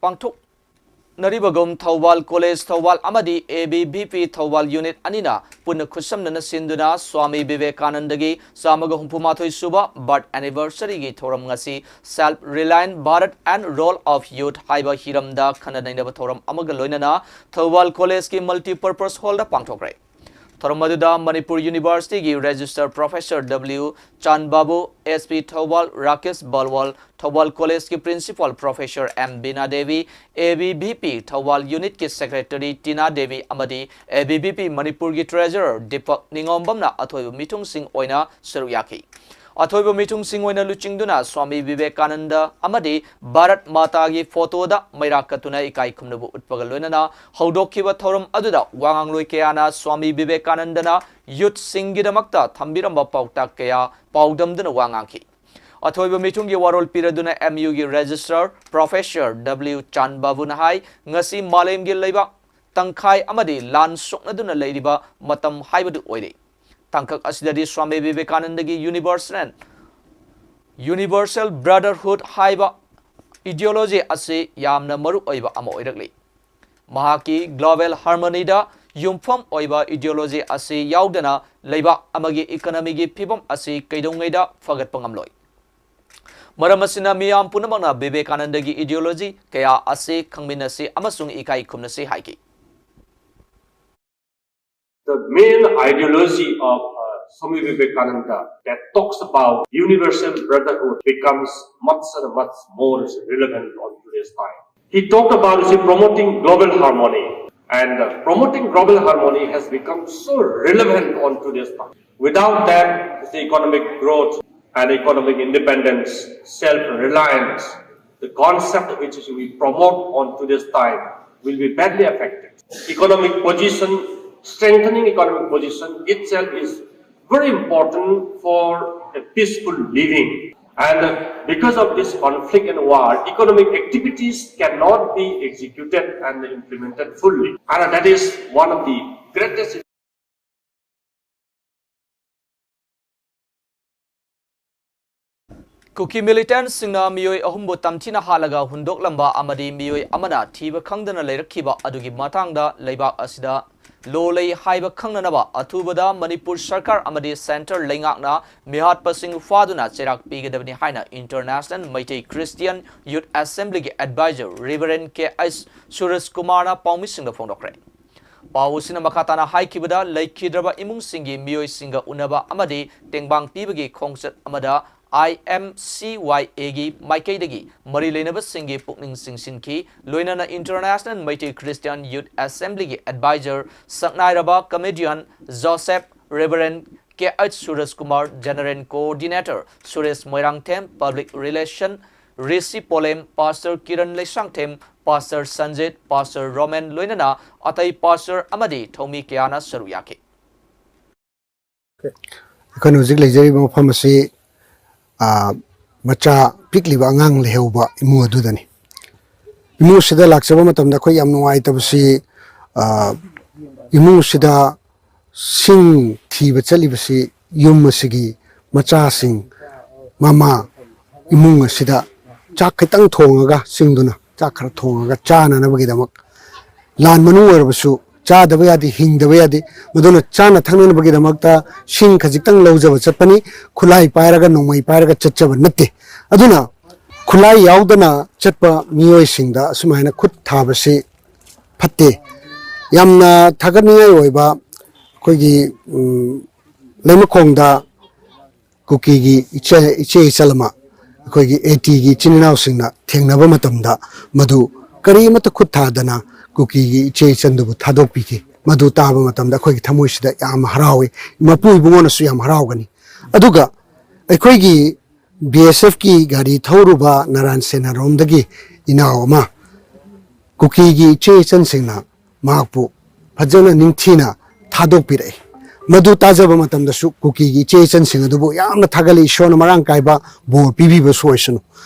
ꯄꯥꯡꯊꯣꯛꯅꯔꯤꯕꯒꯨꯝ ꯊꯧꯕꯥꯜ College ꯊꯧꯕꯥꯜ ꯑꯃꯗꯤ A B V P Thoubal unit ꯑꯅꯤꯅ ꯄꯨꯟꯅ ꯈꯨꯠꯁꯝꯅꯅ ꯁꯤꯟꯗꯨꯅ ꯁ꯭ꯋꯥꯃꯤ ꯕꯤꯕꯦꯀꯥꯅꯟꯗꯒꯤ ꯆꯥꯝꯃꯒ ꯍꯨꯝꯐꯨ ꯃꯥꯊꯣꯏ ꯁꯨꯕ birth anniversary ꯒꯤ ꯊꯧꯔꯝ ꯉꯁꯤ Self Reliant Bharat and Role of Youth ꯍꯥꯏꯕ ꯍꯤꯔꯝꯗ ꯈꯟꯅ ꯅꯩꯅꯕ ꯊꯧꯔꯝ ꯑꯃꯒ ꯂꯣꯏꯅꯅ ꯊꯧꯕꯥꯜ College ꯀꯤ Multipurpose Hall ꯗ ꯄꯥꯡꯊꯣꯛꯈ꯭ꯔꯦ꯫ ꯊꯧꯔꯝ ꯑꯗꯨꯗ ꯃꯅꯤꯄꯨꯔ University ꯒꯤ Registrar Professor W ꯆꯥꯟ ꯕꯥꯕꯨ, S P Thoubal Rakesh ꯕꯜꯋꯥꯜ, Thoubal College ꯀꯤ Principal Professor M Bina Devi, A B V P Thoubal unit ꯀꯤ Secretary ꯇꯤꯅꯥ ꯗꯦꯕꯤ ꯑꯃꯗꯤ A B V P ꯃꯅꯤꯄꯨꯔꯒꯤ Treasurer ꯗꯤꯄꯛ ꯅꯤꯉꯣꯝꯕꯝꯅ ꯑꯊꯣꯏꯕ ꯃꯤꯊꯨꯡꯁꯤꯡ ꯑꯣꯏꯅ ꯁꯔꯨꯛ ꯌꯥꯈꯤ꯫ ꯑꯊꯣꯏꯕ ꯃꯤꯊꯨꯡꯁꯤꯡ ꯑꯣꯏꯅ ꯂꯨꯆꯤꯡꯗꯨꯅ ꯁ꯭ꯋꯥꯃꯤ ꯕꯤꯕꯦꯀꯥꯅꯟꯗ ꯑꯃꯗꯤ ꯚꯥꯔꯠ ꯃꯥꯇꯥꯒꯤ photo ꯗ ꯃꯩꯔꯥ ꯀꯠꯇꯨꯅ ꯏꯀꯥꯏ ꯈꯨꯝꯅꯕ ꯎꯠꯄꯒ ꯂꯣꯏꯅꯅ ꯍꯧꯗꯣꯛꯈꯤꯕ ꯊꯧꯔꯝ ꯑꯗꯨꯗ ꯋꯥ ꯉꯥꯡꯂꯣꯏ ꯀꯌꯥꯅ ꯁ꯭ꯋꯥꯃꯤ ꯕꯤꯕꯦꯀꯥꯅꯟꯗꯅ youth ꯁꯤꯡꯒꯤꯗꯃꯛꯇ ꯊꯝꯕꯤꯔꯝꯕ ꯄꯥꯎꯇꯥꯛ ꯀꯌꯥ ꯄꯥꯎꯗꯝꯗꯨꯅ ꯋꯥ ꯉꯥꯡꯈꯤ꯫ ꯑꯊꯣꯏꯕ ꯃꯤꯊꯨꯡꯒꯤ ꯋꯥꯔꯣꯜ ꯄꯤꯔꯗꯨꯅ M U ꯒꯤ Registrar Professor W ꯆꯥꯟ ꯕꯥꯕꯨꯅ ꯍꯥꯏ, ꯉꯁꯤ ꯃꯥꯂꯦꯝꯒꯤ ꯂꯩꯕꯥꯛ ꯇꯪꯈꯥꯏ ꯑꯃꯗꯤ ꯂꯥꯟ ꯁꯣꯛꯅꯗꯨꯅ ꯂꯩꯔꯤꯕ ꯃꯇꯝ ꯍꯥꯏꯕꯗꯨ ꯑꯣꯏꯔꯦ꯫ ꯇꯥꯡꯀꯛ ꯑꯁꯤꯗꯗꯤ ꯁ꯭ꯋꯥꯃꯤ ꯕꯤꯕꯦꯀꯥꯅꯟꯗꯒꯤ Universal, Universal Brotherhood ꯍꯥꯏꯕ ideology ꯑꯁꯤ ꯌꯥꯝꯅ ꯃꯔꯨ ꯑꯣꯏꯕ ꯑꯃ ꯑꯣꯏꯔꯛꯂꯤ꯫ ꯃꯍꯥꯛꯀꯤ global harmony ꯗ ꯌꯨꯝꯐꯝ ꯑꯣꯏꯕ ideology ꯑꯁꯤ ꯌꯥꯎꯗꯅ ꯂꯩꯕꯥꯛ ꯑꯃꯒꯤ economy ꯒꯤ ꯐꯤꯕꯝ ꯑꯁꯤ ꯀꯩꯗꯧꯉꯩꯗ ꯐꯒꯠꯄ ꯉꯝꯂꯣꯏ꯫ ꯃꯔꯝ ꯑꯁꯤꯅ ꯃꯤꯌꯥꯝ ꯄꯨꯝꯅꯃꯛꯅ ꯕꯤꯕꯦꯀꯥꯅꯟꯗꯒꯤ ideology ꯀꯌꯥ ꯑꯁꯤ ꯈꯪꯃꯤꯟꯅꯁꯤ ꯑꯃꯁꯨꯡ ꯏꯀꯥꯏ ꯈꯨꯝꯅꯁꯤ ꯍꯥꯏꯈꯤ꯫ The main ideology of uh, Swami Vivekananda that talks about universal brotherhood becomes much and much more relevant on today's time. He talked about, you see, promoting global harmony, and uh, promoting global harmony has become so relevant on today's time. Without that, the economic growth and economic independence, self-reliance, the concept which we promote on today's time will be badly affected. Economic position, strengthening economic position itself is very important for a peaceful living. And uh, because of this conflict and war, economic activities cannot be executed and implemented fully. And that is one of the greatest ꯀꯨꯀꯤ ꯃꯤꯂꯤꯇꯦꯟꯠꯁꯤꯡꯅ ꯃꯤꯑꯣꯏ ꯑꯍꯨꯝꯕꯨ ꯇꯝꯊꯤꯅ ꯍꯥꯠꯂꯒ ꯍꯨꯟꯗꯣꯛꯂꯝꯕ ꯑꯃꯗꯤ ꯃꯤꯑꯣꯏ ꯑꯃꯅ ꯊꯤꯕ ꯈꯪꯗꯅ ꯂꯩꯔꯛꯈꯤꯕ ꯑꯗꯨꯒꯤ ꯃꯇꯥꯡꯗ ꯂꯩꯕꯥꯛ ꯑꯁꯤꯗ ꯂꯣ ꯂꯩ ꯍꯥꯏꯕ ꯈꯪꯅꯅꯕ ꯑꯊꯨꯕꯗ ꯃꯅꯤꯄꯨꯔ ꯁꯔꯀꯥꯔ ꯑꯃꯗꯤ ꯁꯦꯟꯇꯔ ꯂꯩꯉꯥꯛꯅ ꯃꯤꯍꯥꯠꯄꯁꯤꯡ ꯐꯥꯗꯨꯅ ꯆꯩꯔꯥꯛ ꯄꯤꯒꯗꯕꯅꯤ ꯍꯥꯏꯅ ꯏꯟꯇꯔꯅꯦꯁꯅꯦꯜ ꯃꯩꯇꯩ ꯈ꯭ꯔꯤꯁꯇꯤꯌꯟ ꯌꯨꯠ ꯑꯦꯁꯦꯝꯕ꯭ꯂꯤꯒꯤ ꯑꯦꯗꯚꯥꯏꯖꯔ ꯔꯤꯚꯔꯦꯟ ꯀꯦ ꯑꯩꯆ ꯁꯨꯔꯖ ꯀꯨꯃꯥꯔꯅ ꯄꯥꯎꯃꯤꯁꯤꯡꯗ ꯐꯣꯡꯗꯣꯛꯈ꯭ꯔꯦ꯫ ꯄꯥꯎ ꯑꯁꯤꯅ ꯃꯈꯥ ꯇꯥꯅ ꯍꯥꯏꯈꯤꯕꯗ, ꯂꯩꯈꯤꯗ꯭ꯔꯕ ꯏꯃꯨꯡꯁꯤꯡꯒꯤ ꯃꯤꯑꯣꯏꯁꯤꯡꯒ ꯎꯅꯕ ꯑꯃꯗꯤ ꯇꯦꯡꯕꯥꯡ ꯄꯤꯕꯒꯤ ꯈꯣꯡꯆꯠ ꯑꯃꯗ ꯑꯥꯏ ꯑꯦꯝ ꯁꯤ ꯋꯥꯏ ꯑꯦꯒꯤ ꯃꯥꯏꯀꯩꯗꯒꯤ ꯃꯔꯤ ꯂꯩꯅꯕꯁꯤꯡꯒꯤ ꯄꯨꯛꯅꯤꯡ ꯆꯤꯡꯁꯤꯟꯈꯤ꯫ ꯂꯣꯏꯅꯅ ꯏꯟꯇꯔꯅꯦꯁꯅꯦꯜ ꯃꯩꯇꯩ ꯈ꯭ꯔꯤꯁꯇꯤꯌꯟ ꯌꯨꯠ ꯑꯦꯁꯦꯝꯕ꯭ꯂꯤꯒꯤ ꯑꯦꯗꯚꯥꯏꯖꯔ ꯁꯛꯅꯥꯏꯔꯕ comedian Joseph, reverend K H Suraj Kumar, general coordinator Suresh Moirangthem, public relation Rishi Polem, pastor Kiran Leishangthem, pastor Sanjit, pastor Romen ꯂꯣꯏꯅꯅ ꯑꯇꯩ ꯄꯥꯁꯇꯔ ꯑꯃꯗꯤ ꯊꯧꯃꯤ ꯀꯌꯥꯅ ꯁꯔꯨꯛ ꯌꯥꯈꯤ꯫ ꯑꯩꯈꯣꯏꯅ ꯍꯧꯖꯤꯛ ꯂꯩꯖꯔꯤꯕ ꯃꯐꯝ ꯑꯁꯤ ꯑ, ꯃꯆꯥ ꯄꯤꯛꯂꯤꯕ ꯑꯉꯥꯡ ꯂꯩꯍꯧꯕ ꯏꯃꯨꯡ ꯑꯗꯨꯗꯅꯤ꯫ ꯏꯃꯨꯡ ꯑꯁꯤꯗ ꯂꯥꯛꯆꯕ ꯃꯇꯝꯗ ꯑꯩꯈꯣꯏ ꯌꯥꯝ ꯅꯨꯡꯉꯥꯏꯇꯕꯁꯤ, ꯑ, ꯏꯃꯨꯡ ꯑꯁꯤꯗ ꯁꯤꯡ ꯊꯤꯕ ꯆꯠꯂꯤꯕꯁꯤ ꯌꯨꯝ ꯑꯁꯤꯒꯤ ꯃꯆꯥꯁꯤꯡ, ꯃꯃꯥ, ꯏꯃꯨꯡ ꯑꯁꯤꯗ ꯆꯥꯛ ꯈꯤꯇꯪ ꯊꯣꯡꯉꯒ, ꯁꯤꯡꯗꯨꯅ ꯆꯥꯛ ꯈꯔ ꯊꯣꯡꯉꯒ ꯆꯥꯅꯅꯕꯒꯤꯗꯃꯛ, ꯂꯥꯟ ꯃꯅꯨꯡ ꯑꯣꯏꯔꯕꯁꯨ ꯆꯥꯗꯕ ꯌꯥꯗꯦ, ꯍꯤꯡꯗꯕ ꯌꯥꯗꯦ꯫ ꯃꯗꯨꯅ ꯆꯥꯅ ꯊꯛꯅꯅꯕꯒꯤꯗꯃꯛꯇ ꯁꯤꯡ ꯈꯖꯤꯛꯇꯪ ꯂꯧꯖꯕ ꯆꯠꯄꯅꯤ, ꯈꯨꯠꯂꯥꯏ ꯄꯥꯏꯔꯒ, ꯅꯣꯡꯃꯩ ꯄꯥꯏꯔꯒ ꯆꯠꯆꯕ ꯅꯠꯇꯦ꯫ ꯑꯗꯨꯅ ꯈꯨꯠꯂꯥꯏ ꯌꯥꯎꯗꯅ ꯆꯠꯄ ꯃꯤꯑꯣꯏꯁꯤꯡꯗ ꯑꯁꯨꯃꯥꯏꯅ ꯈꯨꯠ ꯊꯥꯕꯁꯤ ꯐꯠꯇꯦ꯫ ꯌꯥꯝꯅ ꯊꯥꯒꯠꯅꯤꯡꯉꯥꯏ ꯑꯣꯏꯕ ꯑꯩꯈꯣꯏꯒꯤ, ꯎꯝ, ꯂꯩꯃꯈꯣꯡꯗ ꯀꯨꯀꯤꯒꯤ ꯏꯆꯦ, ꯏꯆꯦ ꯏꯆꯜ ꯑꯃ ꯑꯩꯈꯣꯏꯒꯤ ꯑꯦ ꯇꯤꯒꯤ ꯏꯆꯤꯟ ꯏꯅꯥꯎꯁꯤꯡꯅ ꯊꯦꯡꯅꯕ ꯃꯇꯝꯗ, ꯃꯗꯨ ꯀꯔꯤꯃꯠꯇ ꯈꯨꯠ ꯊꯥꯗꯅ ꯀꯨꯀꯤꯒꯤ ꯏꯆꯦ ꯏꯆꯟꯗꯨꯕꯨ ꯊꯥꯗꯣꯛꯄꯤꯈꯤ꯫ ꯃꯗꯨ ꯇꯥꯕ ꯃꯇꯝꯗ ꯑꯩꯈꯣꯏꯒꯤ ꯊꯃꯣꯏꯁꯤꯗ ꯌꯥꯝ ꯍꯔꯥꯎꯏ, ꯃꯄꯨ ꯏꯕꯨꯡꯉꯣꯅꯁꯨ ꯌꯥꯝ ꯍꯔꯥꯎꯒꯅꯤ꯫ ꯑꯗꯨꯒ ꯑꯩꯈꯣꯏꯒꯤ ꯕꯤ ꯑꯦꯁ ꯑꯦꯐꯀꯤ ꯒꯥꯔꯤ ꯊꯧꯔꯨꯕ ꯅꯔꯥꯟ ꯁꯦꯅꯥꯔꯣꯝꯗꯒꯤ ꯏꯅꯥꯎ ꯑꯃ ꯀꯨꯀꯤꯒꯤ ꯏꯆꯦ ꯏꯆꯟꯁꯤꯡꯅ ꯃꯍꯥꯛꯄꯨ ꯐꯖꯅ ꯅꯤꯡꯊꯤꯅ ꯊꯥꯗꯣꯛꯄꯤꯔꯛꯏ꯫ ꯃꯗꯨ ꯇꯥꯖꯕ ꯃꯇꯝꯗꯁꯨ ꯀꯨꯀꯤꯒꯤ ꯏꯆꯦ ꯏꯆꯟꯁꯤꯡ ꯑꯗꯨꯕꯨ ꯌꯥꯝꯅ ꯊꯥꯒꯠꯂꯤ꯫ ꯏꯁꯣꯔꯅ ꯃꯔꯥꯡ ꯀꯥꯏꯕ ꯕꯣꯔ ꯄꯤꯕꯤꯕꯁꯨ ꯑꯣꯏꯁꯅꯨ꯫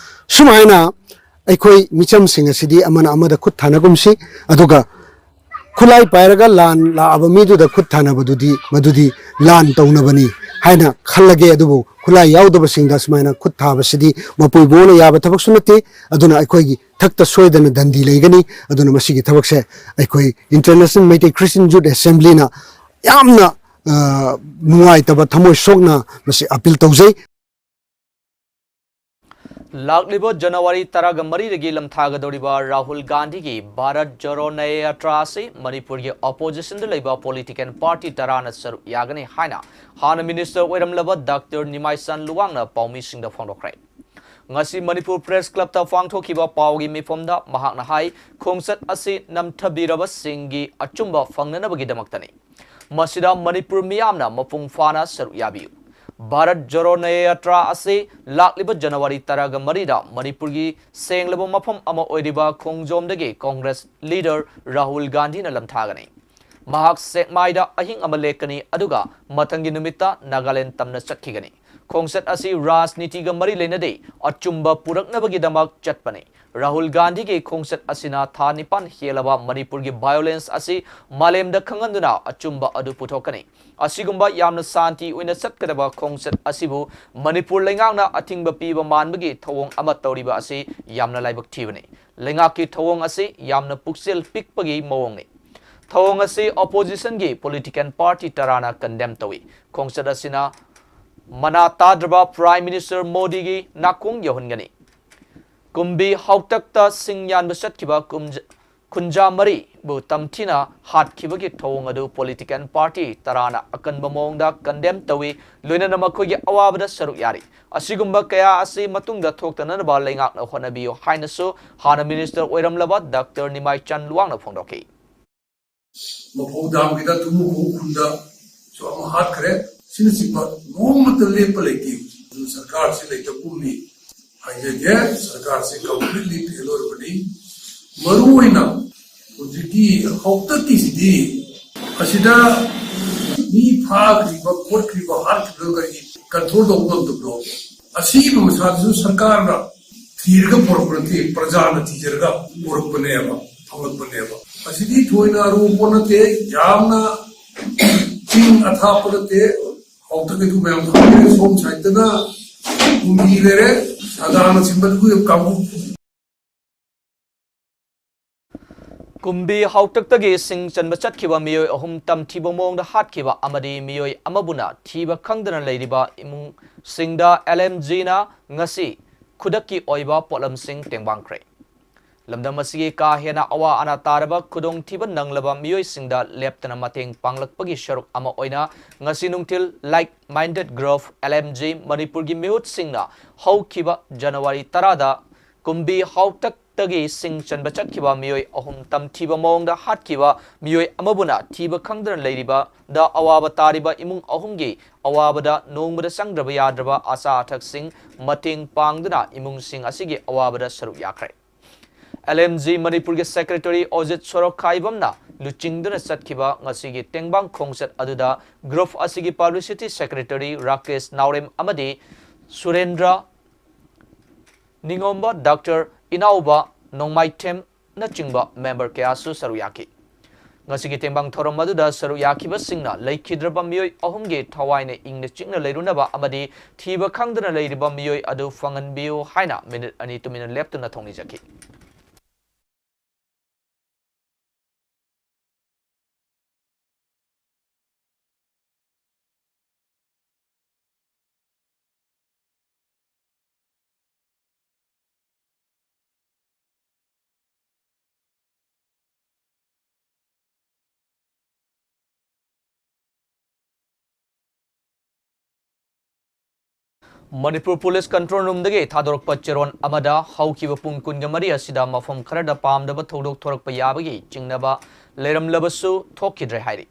ꯁꯨꯃꯥꯏꯅ ꯑꯩꯈꯣꯏ ꯃꯤꯆꯝꯁꯤꯡ ꯑꯁꯤꯗꯤ ꯑꯃꯅ ꯑꯃꯗ ꯈꯨꯠ ꯊꯥꯅꯒꯨꯝꯁꯤ, ꯑꯗꯨꯒ ꯈꯨꯠꯂꯥꯏ ꯄꯥꯏꯔꯒ ꯂꯥꯟ ꯂꯥꯛꯑꯕ ꯃꯤꯗꯨꯗ ꯈꯨꯠ ꯊꯥꯅꯕꯗꯨꯗꯤ ꯃꯗꯨꯗꯤ ꯂꯥꯟ ꯇꯧꯅꯕꯅꯤ ꯍꯥꯏꯅ ꯈꯜꯂꯒꯦ꯫ ꯑꯗꯨꯕꯨ ꯈꯨꯠꯂꯥꯏ ꯌꯥꯎꯗꯕꯁꯤꯡꯗ ꯁꯨꯃꯥꯏꯅ ꯈꯨꯠ ꯊꯥꯕꯁꯤꯗꯤ ꯃꯄꯨ ꯏꯕꯨꯡꯉꯣꯅ ꯌꯥꯕ ꯊꯕꯛꯁꯨ ꯅꯠꯇꯦ꯫ ꯑꯗꯨꯅ ꯑꯩꯈꯣꯏꯒꯤ ꯊꯛꯇ ꯁꯣꯏꯗꯅ ꯗꯟꯗꯤ ꯂꯩꯒꯅꯤ꯫ ꯑꯗꯨꯅ ꯃꯁꯤꯒꯤ ꯊꯕꯛꯁꯦ ꯑꯩꯈꯣꯏ International Meitei Christian Youth Assemblyꯅ ꯌꯥꯝꯅ, ꯑ, ꯅꯨꯡꯉꯥꯏꯇꯕ, ꯊꯃꯣꯏ ꯁꯣꯛꯅ ꯃꯁꯤ ꯑꯄꯤꯜ ꯇꯧꯖꯩ꯫ ꯂꯥꯛꯂꯤꯕ ꯖꯅꯋꯥꯔꯤ ꯇꯔꯥꯒ ꯃꯔꯤꯗꯒꯤ ꯂꯝꯊꯥꯒꯗꯧꯔꯤꯕ ꯔꯥꯍꯨꯜ ꯒꯥꯟꯙꯤꯒꯤ ꯚꯥꯔꯠ ꯖꯣꯔꯣ ꯅꯌꯥ ꯌꯥꯇ꯭ꯔꯥ ꯑꯁꯤ ꯃꯅꯤꯄꯨꯔꯒꯤ ꯑꯣꯄꯣꯖꯤꯁꯟꯗ ꯂꯩꯕ ꯄꯣꯂꯤꯇꯤꯀꯦꯜ ꯄꯥꯔꯇꯤ ꯇꯔꯥꯅ ꯁꯔꯨꯛ ꯌꯥꯒꯅꯤ ꯍꯥꯏꯅ ꯍꯥꯟꯅ ꯃꯤꯅꯤꯁꯇꯔ ꯑꯣꯏꯔꯝꯂꯕ ꯗꯥꯛꯇꯔ ꯅꯤꯃꯥꯏꯁꯥꯟ ꯂꯨꯋꯥꯡꯅ ꯄꯥꯎꯃꯤꯁꯤꯡꯗ ꯐꯣꯡꯗꯣꯛꯈ꯭ꯔꯦ꯫ ꯉꯁꯤ ꯃꯅꯤꯄꯨꯔ ꯄ꯭ꯔꯦꯁ ꯀ꯭ꯂꯕꯇ ꯄꯥꯡꯊꯣꯛꯈꯤꯕ ꯄꯥꯎꯒꯤ ꯃꯤꯐꯝꯗ ꯃꯍꯥꯛꯅ ꯍꯥꯏ, ꯈꯣꯡꯆꯠ ꯑꯁꯤ ꯅꯝꯊꯕꯤꯔꯕꯁꯤꯡꯒꯤ ꯑꯆꯨꯝꯕ ꯐꯪꯅꯅꯕꯒꯤꯗꯃꯛꯇꯅꯤ꯫ ꯃꯁꯤꯗ ꯃꯅꯤꯄꯨꯔ ꯃꯤꯌꯥꯝꯅ ꯃꯄꯨꯡ ꯐꯥꯅ ꯁꯔꯨꯛ ꯌꯥꯕꯤꯌꯨ꯫ ꯚꯥꯔꯠ ꯖꯣꯔꯣ ꯅꯌꯥ ꯌꯥꯇ꯭ꯔꯥ ꯑꯁꯤ ꯂꯥꯛꯂꯤꯕ ꯖꯅꯋꯥꯔꯤ ꯇꯔꯥꯒ ꯃꯔꯤꯗ ꯃꯅꯤꯄꯨꯔꯒꯤ ꯁꯦꯡꯂꯕ ꯃꯐꯝ ꯑꯃ ꯑꯣꯏꯔꯤꯕ ꯈꯣꯡꯖꯣꯝꯗꯒꯤ ꯀꯣꯡꯒ꯭ꯔꯦꯁ ꯂꯤꯗꯔ ꯔꯥꯍꯨꯜ ꯒꯥꯟꯙꯤꯅ ꯂꯝꯊꯥꯒꯅꯤ꯫ ꯃꯍꯥꯛ ꯁꯦꯛꯃꯥꯏꯗ ꯑꯍꯤꯡ ꯑꯃ ꯂꯦꯛꯀꯅꯤ, ꯑꯗꯨꯒ ꯃꯊꯪꯒꯤ ꯅꯨꯃꯤꯠꯇ ꯅꯥꯒꯥꯂꯦꯟ ꯇꯝꯅ ꯆꯠꯈꯤꯒꯅꯤ꯫ ꯈꯣꯡꯆꯠ ꯑꯁꯤ ꯔꯥꯖꯅꯤꯇꯤꯒ ꯃꯔꯤ ꯂꯩꯅꯗꯦ, ꯑꯆꯨꯝꯕ ꯄꯨꯔꯛꯅꯕꯒꯤꯗꯃꯛ ꯆꯠꯄꯅꯤ꯫ ꯔꯥꯍꯨꯜ ꯒꯥꯟꯙꯤꯒꯤ ꯈꯣꯡꯆꯠ ꯑꯁꯤꯅ ꯊꯥ ꯅꯤꯄꯥꯟ ꯍꯦꯜꯂꯕ ꯃꯅꯤꯄꯨꯔꯒꯤ ꯚꯥꯏꯑꯣꯂꯦꯟꯁ ꯑꯁꯤ ꯃꯥꯂꯦꯝꯗ ꯈꯪꯍꯟꯗꯨꯅ ꯑꯆꯨꯝꯕ ꯑꯗꯨ ꯄꯨꯊꯣꯛꯀꯅꯤ꯫ ꯑꯁꯤꯒꯨꯝꯕ ꯌꯥꯝꯅ ꯁꯥꯟꯇꯤ ꯑꯣꯏꯅ ꯆꯠꯀꯗꯕ ꯈꯣꯡꯆꯠ ꯑꯁꯤꯕꯨ ꯃꯅꯤꯄꯨꯔ ꯂꯩꯉꯥꯛꯅ ꯑꯊꯤꯡꯕ ꯄꯤꯕ ꯃꯥꯟꯕꯒꯤ ꯊꯧꯑꯣꯡ ꯑꯃ ꯇꯧꯔꯤꯕ ꯑꯁꯤ ꯌꯥꯝꯅ ꯂꯥꯏꯕꯛ ꯊꯤꯕꯅꯤ꯫ ꯂꯩꯉꯥꯛꯀꯤ ꯊꯧꯑꯣꯡ ꯑꯁꯤ ꯌꯥꯝꯅ ꯄꯨꯛꯆꯦꯜ ꯄꯤꯛꯄꯒꯤ ꯃꯑꯣꯡꯅꯤ꯫ ꯊꯧꯑꯣꯡ ꯑꯁꯤ ꯑꯣꯄꯣꯖꯤꯁꯟꯒꯤ ꯄꯣꯂꯤꯇꯤꯀꯦꯜ ꯄꯥꯔꯇꯤ ꯇꯔꯥꯅ ꯀꯟꯗꯦꯝ ꯇꯧꯏ꯫ ꯈꯣꯡꯆꯠ ꯑꯁꯤꯅ ꯃꯅꯥ ꯇꯥꯗ꯭ꯔꯕ ꯄ꯭ꯔꯥꯏꯝ ꯃꯤꯅꯤꯁꯇꯔ ꯃꯣꯗꯤꯒꯤ ꯅꯥꯀꯣꯡ ꯌꯧꯍꯟꯒꯅꯤ꯫ ꯀꯨꯝꯕꯤ ꯍꯥꯎꯇꯛꯇ ꯁꯤꯡ ꯌꯥꯟꯕ ꯆꯠꯈꯤꯕ ꯀꯨꯝꯖ-, ꯈꯨꯟꯖꯥ ꯃꯔꯤ ꯕꯨ ꯇꯝꯊꯤꯅ ꯍꯥꯠꯈꯤꯕꯒꯤ ꯊꯧꯑꯣꯡ ꯑꯗꯨ political party ꯇꯔꯥꯅ ꯑꯀꯟꯕ ꯃꯑꯣꯡꯗ condemn ꯇꯧꯏ, ꯂꯣꯏꯅꯅ ꯃꯈꯣꯏꯒꯤ ꯑꯋꯥꯕꯗ ꯁꯔꯨꯛ ꯌꯥꯔꯤ꯫ ꯑꯁꯤꯒꯨꯝꯕ ꯀꯌꯥ ꯑꯁꯤ ꯃꯇꯨꯡꯗ ꯊꯣꯛꯇꯅꯅꯕ ꯂꯩꯉꯥꯛꯅ ꯍꯣꯠꯅꯕꯤꯌꯨ ꯍꯥꯏꯅꯁꯨ ꯍꯥꯟꯅ minister ꯑꯣꯏꯔꯝꯂꯕ Doctor ꯅꯤꯃꯥꯏꯆꯟ ꯂꯨꯋꯥꯡꯅ ꯐꯣꯡꯗꯣꯛꯈꯤ꯫ ꯃꯐꯧ ꯗꯥꯝꯒꯤꯗ ꯊꯨꯝꯃꯨꯈꯣꯡ ꯈꯨꯟꯗꯁꯨ ꯑꯃ ꯍꯥꯠꯈ꯭ꯔꯦ꯫ ꯁꯤꯅꯆꯤꯡꯕ ꯅꯣꯡꯃꯇ ꯂꯦꯞꯄ ꯂꯩꯇꯦ꯫ ꯑꯗꯨ ꯁꯔꯀꯥꯔꯁꯤ ꯂꯩꯇꯕꯒꯨꯝꯅꯤ ꯍꯥꯏꯖꯒꯦ꯫ ꯁꯔꯀꯥꯔꯁꯤ completely fail ꯑꯣꯏꯔꯕꯅꯤ꯫ ꯃꯔꯨꯑꯣꯏꯅ ꯍꯧꯖꯤꯛꯀꯤ ꯍꯧꯇꯛꯀꯤꯁꯤꯗꯤ ꯑꯁꯤꯗ ꯃꯤ ꯐꯥꯈ꯭ꯔꯤꯕ, ꯈꯣꯠꯈ꯭ꯔꯤꯕ, ꯍꯥꯠꯈ꯭ꯔꯤꯕ ꯀꯔꯤ control ꯇꯧꯕ ꯉꯝꯗꯕꯗꯣ, ꯑꯁꯤꯒꯤ ꯃꯁꯥꯗꯁꯨ ꯁꯔꯀꯥꯔꯅ ꯊꯤꯔꯒ ꯄꯨꯔꯛꯄ ꯅꯠꯇꯦ, ꯄ꯭ꯔꯖꯥꯅ ꯊꯤꯖꯔꯒ ꯄꯨꯔꯛꯄꯅꯦꯕ, ꯐꯪꯂꯛꯄꯅꯦꯕ꯫ ꯑꯁꯤꯗꯤ ꯊꯣꯏꯅ ꯑꯔꯨꯕ ꯄꯣꯠ ꯅꯠꯇꯦ, ꯌꯥꯝꯅ ꯆꯤꯡ ꯑꯊꯥꯞꯄ ꯅꯠꯇꯦ꯫ ꯍꯧꯇꯛ ꯑꯗꯨ ꯃꯌꯥꯝ ꯈꯪꯉꯦ꯫ ꯁꯣꯝ ꯁꯥꯏꯠꯇꯅ ꯀꯨꯝꯕꯤ ꯂꯩꯔꯦ, ꯁꯥꯗꯥꯅ ꯁꯤꯟꯕꯗꯨ ꯀꯥꯡꯕꯨ꯫ ꯀꯨꯝꯕꯤ ꯍꯥꯎꯇꯛꯇꯒꯤ ꯁꯤꯡ ꯆꯟꯕ ꯆꯠꯈꯤꯕ ꯃꯤꯑꯣꯏ ꯑꯍꯨꯝ ꯇꯝꯊꯤꯕ ꯃꯑꯣꯡꯗ ꯍꯥꯠꯈꯤꯕ ꯑꯃꯗꯤ ꯃꯤꯑꯣꯏ ꯑꯃꯕꯨꯅ ꯊꯤꯕ ꯈꯪꯗꯅ ꯂꯩꯔꯤꯕ ꯏꯃꯨꯡꯁꯤꯡꯗ ꯑꯦꯜ ꯑꯦꯝ ꯖꯤꯅ ꯉꯁꯤ ꯈꯨꯗꯛꯀꯤ ꯑꯣꯏꯕ ꯄꯣꯠꯂꯝꯁꯤꯡ ꯇꯦꯡꯕꯥꯡꯈ꯭ꯔꯦ꯫ ꯂꯝꯗꯝ ꯑꯁꯤꯒꯤ ꯀꯥ ꯍꯦꯟꯅ ꯑꯋꯥ ꯑꯅꯥ ꯇꯥꯔꯕ ꯈꯨꯗꯣꯡꯊꯤꯕ ꯅꯪꯂꯕ ꯃꯤꯑꯣꯏꯁꯤꯡꯗ ꯂꯦꯞꯇꯅ ꯃꯇꯦꯡ ꯄꯥꯡꯂꯛꯄꯒꯤ ꯁꯔꯨꯛ ꯑꯃ ꯑꯣꯏꯅ ꯉꯁꯤ ꯅꯨꯡꯊꯤꯜ like minded group L M G ꯃꯅꯤꯄꯨꯔꯒꯤ ꯃꯤꯍꯨꯠꯁꯤꯡꯅ ꯍꯧꯈꯤꯕ ꯖꯅꯋꯥꯔꯤ ꯇꯔꯥꯗ ꯀꯨꯝꯕꯤ ꯍꯥꯎꯇꯛꯇꯒꯤ ꯁꯤꯡ ꯆꯟꯕ ꯆꯠꯈꯤꯕ ꯃꯤꯑꯣꯏ ꯑꯍꯨꯝ ꯇꯝꯊꯤꯕ ꯃꯑꯣꯡꯗ ꯍꯥꯠꯈꯤꯕ ꯃꯤꯑꯣꯏ ꯑꯃꯕꯨꯅ ꯊꯤꯕ ꯈꯪꯗꯅ ꯂꯩꯔꯤꯕꯗ ꯑꯋꯥꯕ ꯇꯥꯔꯤꯕ ꯏꯃꯨꯡ ꯑꯍꯨꯝꯒꯤ ꯑꯋꯥꯕꯗ ꯅꯣꯡꯃꯗ ꯆꯪꯗ꯭ꯔꯕ ꯌꯥꯗ꯭ꯔꯕ ꯑꯆꯥ ꯑꯊꯛꯁꯤꯡ ꯃꯇꯦꯡ ꯄꯥꯡꯗꯨꯅ ꯏꯃꯨꯡꯁꯤꯡ ꯑꯁꯤꯒꯤ ꯑꯋꯥꯕꯗ ꯁꯔꯨꯛ ꯌꯥꯈ꯭ꯔꯦ꯫ ꯑꯦꯜ ꯑꯦꯝ ꯖꯤ ꯃꯅꯤꯄꯨꯔꯒꯤ secretary ꯑꯣꯖꯤꯠ ꯁꯣꯔꯣꯛꯈꯥꯏꯕꯝꯅ ꯂꯨꯆꯤꯡꯗꯨꯅ ꯆꯠꯈꯤꯕ ꯉꯁꯤꯒꯤ ꯇꯦꯡꯕꯥꯡ ꯈꯣꯡꯆꯠ ꯑꯗꯨꯗ group ꯑꯁꯤꯒꯤ publicity secretary ꯔꯥꯀꯦꯁ ꯅꯥꯎꯔꯦꯝ ꯑꯃꯗꯤ ꯁꯨꯔꯦꯟꯗ꯭ꯔ ꯅꯤꯉꯣꯝꯕ, Doctor ꯏꯅꯥꯎꯕ ꯅꯣꯡꯃꯥꯏꯊꯦꯝꯅꯆꯤꯡꯕ member ꯀꯌꯥꯁꯨ ꯁꯔꯨꯛ ꯌꯥꯈꯤ꯫ ꯉꯁꯤꯒꯤ ꯇꯦꯡꯕꯥꯡ ꯊꯧꯔꯝ ꯑꯗꯨꯗ ꯁꯔꯨꯛ ꯌꯥꯈꯤꯕꯁꯤꯡꯅ ꯂꯩꯈꯤꯗ꯭ꯔꯕ ꯃꯤꯑꯣꯏ ꯑꯍꯨꯝꯒꯤ ꯊꯋꯥꯏꯅ ꯏꯪꯅ ꯆꯤꯛꯅ ꯂꯩꯔꯨꯅꯕ ꯑꯃꯗꯤ ꯊꯤꯕ ꯈꯪꯗꯅ ꯂꯩꯔꯤꯕ ꯃꯤꯑꯣꯏ ꯑꯗꯨ ꯐꯪꯍꯟꯕꯤꯌꯨ ꯍꯥꯏꯅ minute ꯑꯅꯤ ꯇꯨꯃꯤꯟꯅ ꯂꯦꯞꯇꯨꯅ ꯊꯧꯅꯤꯖꯈꯤ꯫ ꯃꯅꯤꯄꯨꯔ ꯄꯨꯂꯤꯁ ꯀꯟꯇ꯭ꯔꯣꯜ ꯔꯨꯝꯗꯒꯤ ꯊꯥꯗꯣꯔꯛꯄ ꯆꯦꯔꯣꯜ ꯑꯃꯗ ꯍꯧꯈꯤꯕ ꯄꯨꯡ ꯀꯨꯟꯒ ꯃꯔꯤ ꯑꯁꯤꯗ ꯃꯐꯝ ꯈꯔꯗ ꯄꯥꯝꯗꯕ ꯊꯧꯗꯣꯛ ꯊꯣꯔꯛꯄ ꯌꯥꯕꯒꯤ ꯆꯤꯡꯅꯕ ꯂꯩꯔꯝꯂꯕꯁꯨ ꯊꯣꯛꯈꯤꯗ꯭ꯔꯦ ꯍꯥꯏꯔꯤ꯫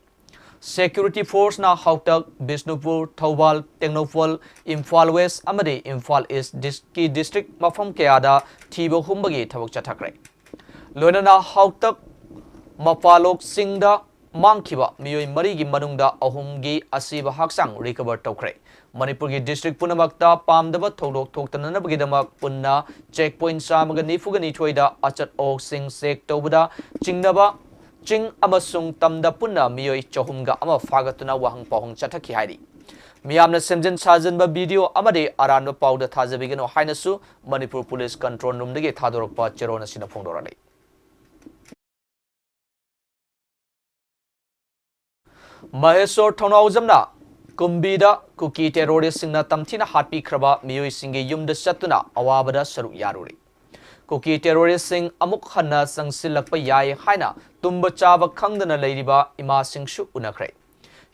ꯁꯦꯀ꯭ꯌꯨꯔꯤꯇꯤ ꯐꯣꯔꯁꯅ ꯍꯥꯎꯇꯛ, ꯕꯤꯁꯅꯨꯄꯨꯔ, ꯊꯧꯕꯥꯜ, ꯇꯦꯡꯅꯧꯄꯜ, ꯏꯝꯐꯥꯜ ꯋꯦꯁ ꯑꯃꯗꯤ ꯏꯝꯐꯥꯜ ꯏꯁꯀꯤ ꯗꯤꯁꯇ꯭ꯔꯤꯛ ꯃꯐꯝ ꯀꯌꯥꯗ ꯊꯤꯕ ꯍꯨꯝꯕꯒꯤ ꯊꯕꯛ ꯆꯠꯊꯈ꯭ꯔꯦ꯫ ꯂꯣꯏꯅꯅ ꯍꯥꯎꯇꯛ ꯃꯄꯥꯂꯣꯛꯁꯤꯡꯗ ꯃꯥꯡꯈꯤꯕ ꯃꯤꯑꯣꯏ ꯃꯔꯤꯒꯤ ꯃꯅꯨꯡꯗ ꯑꯍꯨꯝꯒꯤ ꯑꯁꯤꯕ ꯍꯛꯆꯥꯡ ꯔꯤꯀꯚꯔ ꯇꯧꯈ꯭ꯔꯦ꯫ ꯃꯅꯤꯄꯨꯔꯒꯤ ꯗꯤꯁꯇ꯭ꯔꯤꯛ ꯄꯨꯝꯅꯃꯛꯇ ꯄꯥꯝꯗꯕ ꯊꯧꯗꯣꯛ ꯊꯣꯛꯇꯅꯅꯕꯒꯤꯗꯃꯛ ꯄꯨꯟꯅ ꯆꯦꯛ ꯄꯣꯏꯟ ꯆꯥꯝꯃꯒ ꯅꯤꯐꯨꯒ ꯅꯤꯊꯣꯏꯗ ꯑꯆꯠ ꯑꯋꯣꯛꯁꯤꯡ ꯆꯦꯛ ꯇꯧꯕꯗ ꯆꯤꯡꯅꯕ ꯆꯤꯡ ꯑꯃꯁꯨꯡ ꯇꯝꯗ ꯄꯨꯟꯅ ꯃꯤꯑꯣꯏ ꯆꯍꯨꯝꯒ ꯑꯃ ꯐꯥꯒꯠꯇꯨꯅ ꯋꯥꯍꯪ ꯄꯥꯎꯍꯪ ꯆꯠꯊꯈꯤ ꯍꯥꯏꯔꯤ꯫ ꯃꯤꯌꯥꯝꯅ ꯁꯦꯝꯖꯤꯟ ꯁꯥꯖꯤꯟꯕ ꯚꯤꯗꯤꯑꯣ ꯑꯃꯗꯤ ꯑꯔꯥꯟꯕ ꯄꯥꯎꯗ ꯊꯥꯖꯕꯤꯒꯅꯨ ꯍꯥꯏꯅꯁꯨ ꯃꯅꯤꯄꯨꯔ ꯄꯨꯂꯤꯁ ꯀꯟꯇ꯭ꯔꯣꯜ ꯔꯨꯝꯗꯒꯤ ꯊꯥꯗꯣꯔꯛꯄ ꯆꯦꯔꯣꯜ ꯑꯁꯤꯅ ꯐꯣꯡꯗꯣꯔꯛꯂꯤ꯫ ꯃꯍꯦꯁꯣꯔ ꯊꯧꯅꯥꯎꯖꯝꯅ ꯀꯨꯝꯕꯤꯗ ꯀꯨꯀꯤ ꯇꯦꯔꯣꯔꯤꯁꯁꯤꯡꯅ ꯇꯝꯊꯤꯅ ꯍꯥꯠꯄꯤꯈ꯭ꯔꯕ ꯃꯤꯑꯣꯏꯁꯤꯡꯒꯤ ꯌꯨꯝꯗ ꯆꯠꯇꯨꯅ ꯑꯋꯥꯕꯗ ꯁꯔꯨꯛ ꯌꯥꯔꯨꯔꯤ꯫ ꯀꯨꯀꯤ ꯇꯦꯔꯣꯔꯤꯁꯁꯤꯡ ꯑꯃꯨꯛ ꯍꯟꯅ ꯆꯪꯁꯤꯜꯂꯛꯄ ꯌꯥꯏ ꯍꯥꯏꯅ ꯇꯨꯝꯕ ꯆꯥꯕ ꯈꯪꯗꯅ ꯂꯩꯔꯤꯕ ꯏꯃꯥꯁꯤꯡꯁꯨ ꯎꯅꯈ꯭ꯔꯦ꯫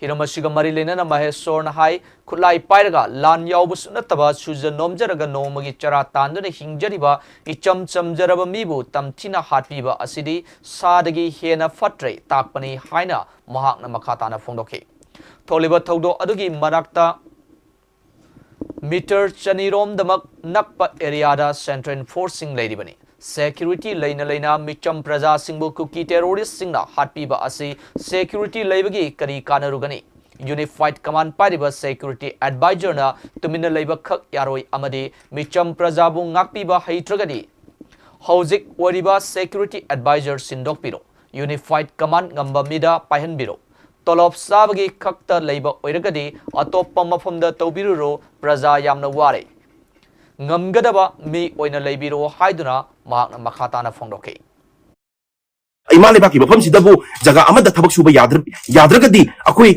ꯍꯤꯔꯝ ꯑꯁꯤꯒ ꯃꯔꯤ ꯂꯩꯅꯅ ꯃꯍꯦꯁꯣꯔꯅ ꯍꯥꯏ, ꯈꯨꯠꯂꯥꯏ ꯄꯥꯏꯔꯒ ꯂꯥꯟ ꯌꯥꯎꯕꯁꯨ ꯅꯠꯇꯕ ꯁꯨꯖ ꯅꯣꯝꯖꯔꯒ ꯅꯣꯡꯃꯒꯤ ꯆꯔꯥ ꯇꯥꯟꯗꯨꯅ ꯍꯤꯡꯖꯔꯤꯕ ꯏꯆꯝ ꯆꯝꯖꯔꯕ ꯃꯤꯕꯨ ꯇꯝꯊꯤꯅ ꯍꯥꯠꯄꯤꯕ ꯑꯁꯤꯗꯤ ꯁꯥꯗꯒꯤ ꯍꯦꯟꯅ ꯐꯠꯇ꯭ꯔꯦ ꯇꯥꯛꯄꯅꯤ ꯍꯥꯏꯅ ꯃꯍꯥꯛꯅ ꯃꯈꯥ ꯇꯥꯅ ꯐꯣꯡꯗꯣꯛꯈꯤ꯫ ꯊꯣꯛꯂꯤꯕ ꯊꯧꯗꯣꯛ ꯑꯗꯨꯒꯤ ꯃꯅꯥꯛꯇ ꯃꯤꯇꯔ ꯆꯅꯤꯔꯣꯝꯗꯃꯛ ꯅꯛꯄ ꯑꯦꯔꯤꯌꯥꯗ ꯁꯦꯟꯇ꯭ꯔꯦꯜ ꯐꯣꯔꯁꯁꯤꯡ ꯂꯩꯔꯤꯕꯅꯤ꯫ ꯁꯦꯀ꯭ꯌꯨꯔꯤꯇꯤ ꯂꯩꯅ ꯂꯩꯅ ꯃꯤꯆꯝ ꯄ꯭ꯔꯖꯥꯁꯤꯡꯕꯨ ꯀꯨꯀꯤ ꯇꯦꯔꯣꯔꯤꯁꯁꯤꯡꯅ ꯍꯥꯠꯄꯤꯕ ꯑꯁꯤ ꯁꯦꯀ꯭ꯌꯨꯔꯤꯇꯤ ꯂꯩꯕꯒꯤ ꯀꯔꯤ ꯀꯥꯟꯅꯔꯨꯒꯅꯤ? ꯌꯨꯅꯤꯐꯥꯏꯗ ꯀꯃꯥꯟ ꯄꯥꯏꯔꯤꯕ ꯁꯦꯀ꯭ꯌꯨꯔꯤꯇꯤ ꯑꯦꯗꯚꯥꯏꯖꯔꯅ ꯇꯨꯃꯤꯟꯅ ꯂꯩꯕ ꯈꯛ ꯌꯥꯔꯣꯏ ꯑꯃꯗꯤ ꯃꯤꯆꯝ ꯄ꯭ꯔꯖꯥꯕꯨ ꯉꯥꯛꯄꯤꯕ ꯍꯩꯇ꯭ꯔꯒꯗꯤ ꯍꯧꯖꯤꯛ ꯑꯣꯏꯔꯤꯕ ꯁꯦꯀ꯭ꯌꯨꯔꯤꯇꯤ ꯑꯦꯗꯚꯥꯏꯖꯔ ꯁꯤꯟꯗꯣꯛꯄꯤꯔꯣ꯫ ꯌꯨꯅꯤꯐꯥꯏꯗ ꯀꯃꯥꯟ ꯉꯝꯕ ꯃꯤꯗ ꯄꯥꯏꯍꯟꯕꯤꯔꯣ꯫ ꯇꯣꯂꯣꯞ ꯆꯥꯕꯒꯤ ꯈꯛꯇ ꯂꯩꯕ ꯑꯣꯏꯔꯒꯗꯤ ꯑꯇꯣꯞꯄ ꯃꯐꯝꯗ ꯇꯧꯕꯤꯔꯨꯔꯣ, ꯄ꯭ꯔꯖꯥ ꯌꯥꯝꯅ ꯋꯥꯔꯦ꯫ ꯉꯝꯒꯗꯕ ꯃꯤ ꯑꯣꯏꯅ ꯂꯩꯕꯤꯔꯣ ꯍꯥꯏꯗꯨꯅ ꯃꯍꯥꯛꯅ ꯃꯈꯥ ꯇꯥꯅ ꯐꯣꯡꯗꯣꯛꯈꯤ꯫ ꯏꯃꯥ ꯂꯩꯕꯥꯛꯀꯤ ꯃꯐꯝꯁꯤꯗꯕꯨ ꯖꯒꯥ ꯑꯃꯗ ꯊꯕꯛ ꯁꯨꯕ ꯌꯥꯗ꯭ꯔ-, ꯌꯥꯗ꯭ꯔꯒꯗꯤ ꯑꯩꯈꯣꯏ,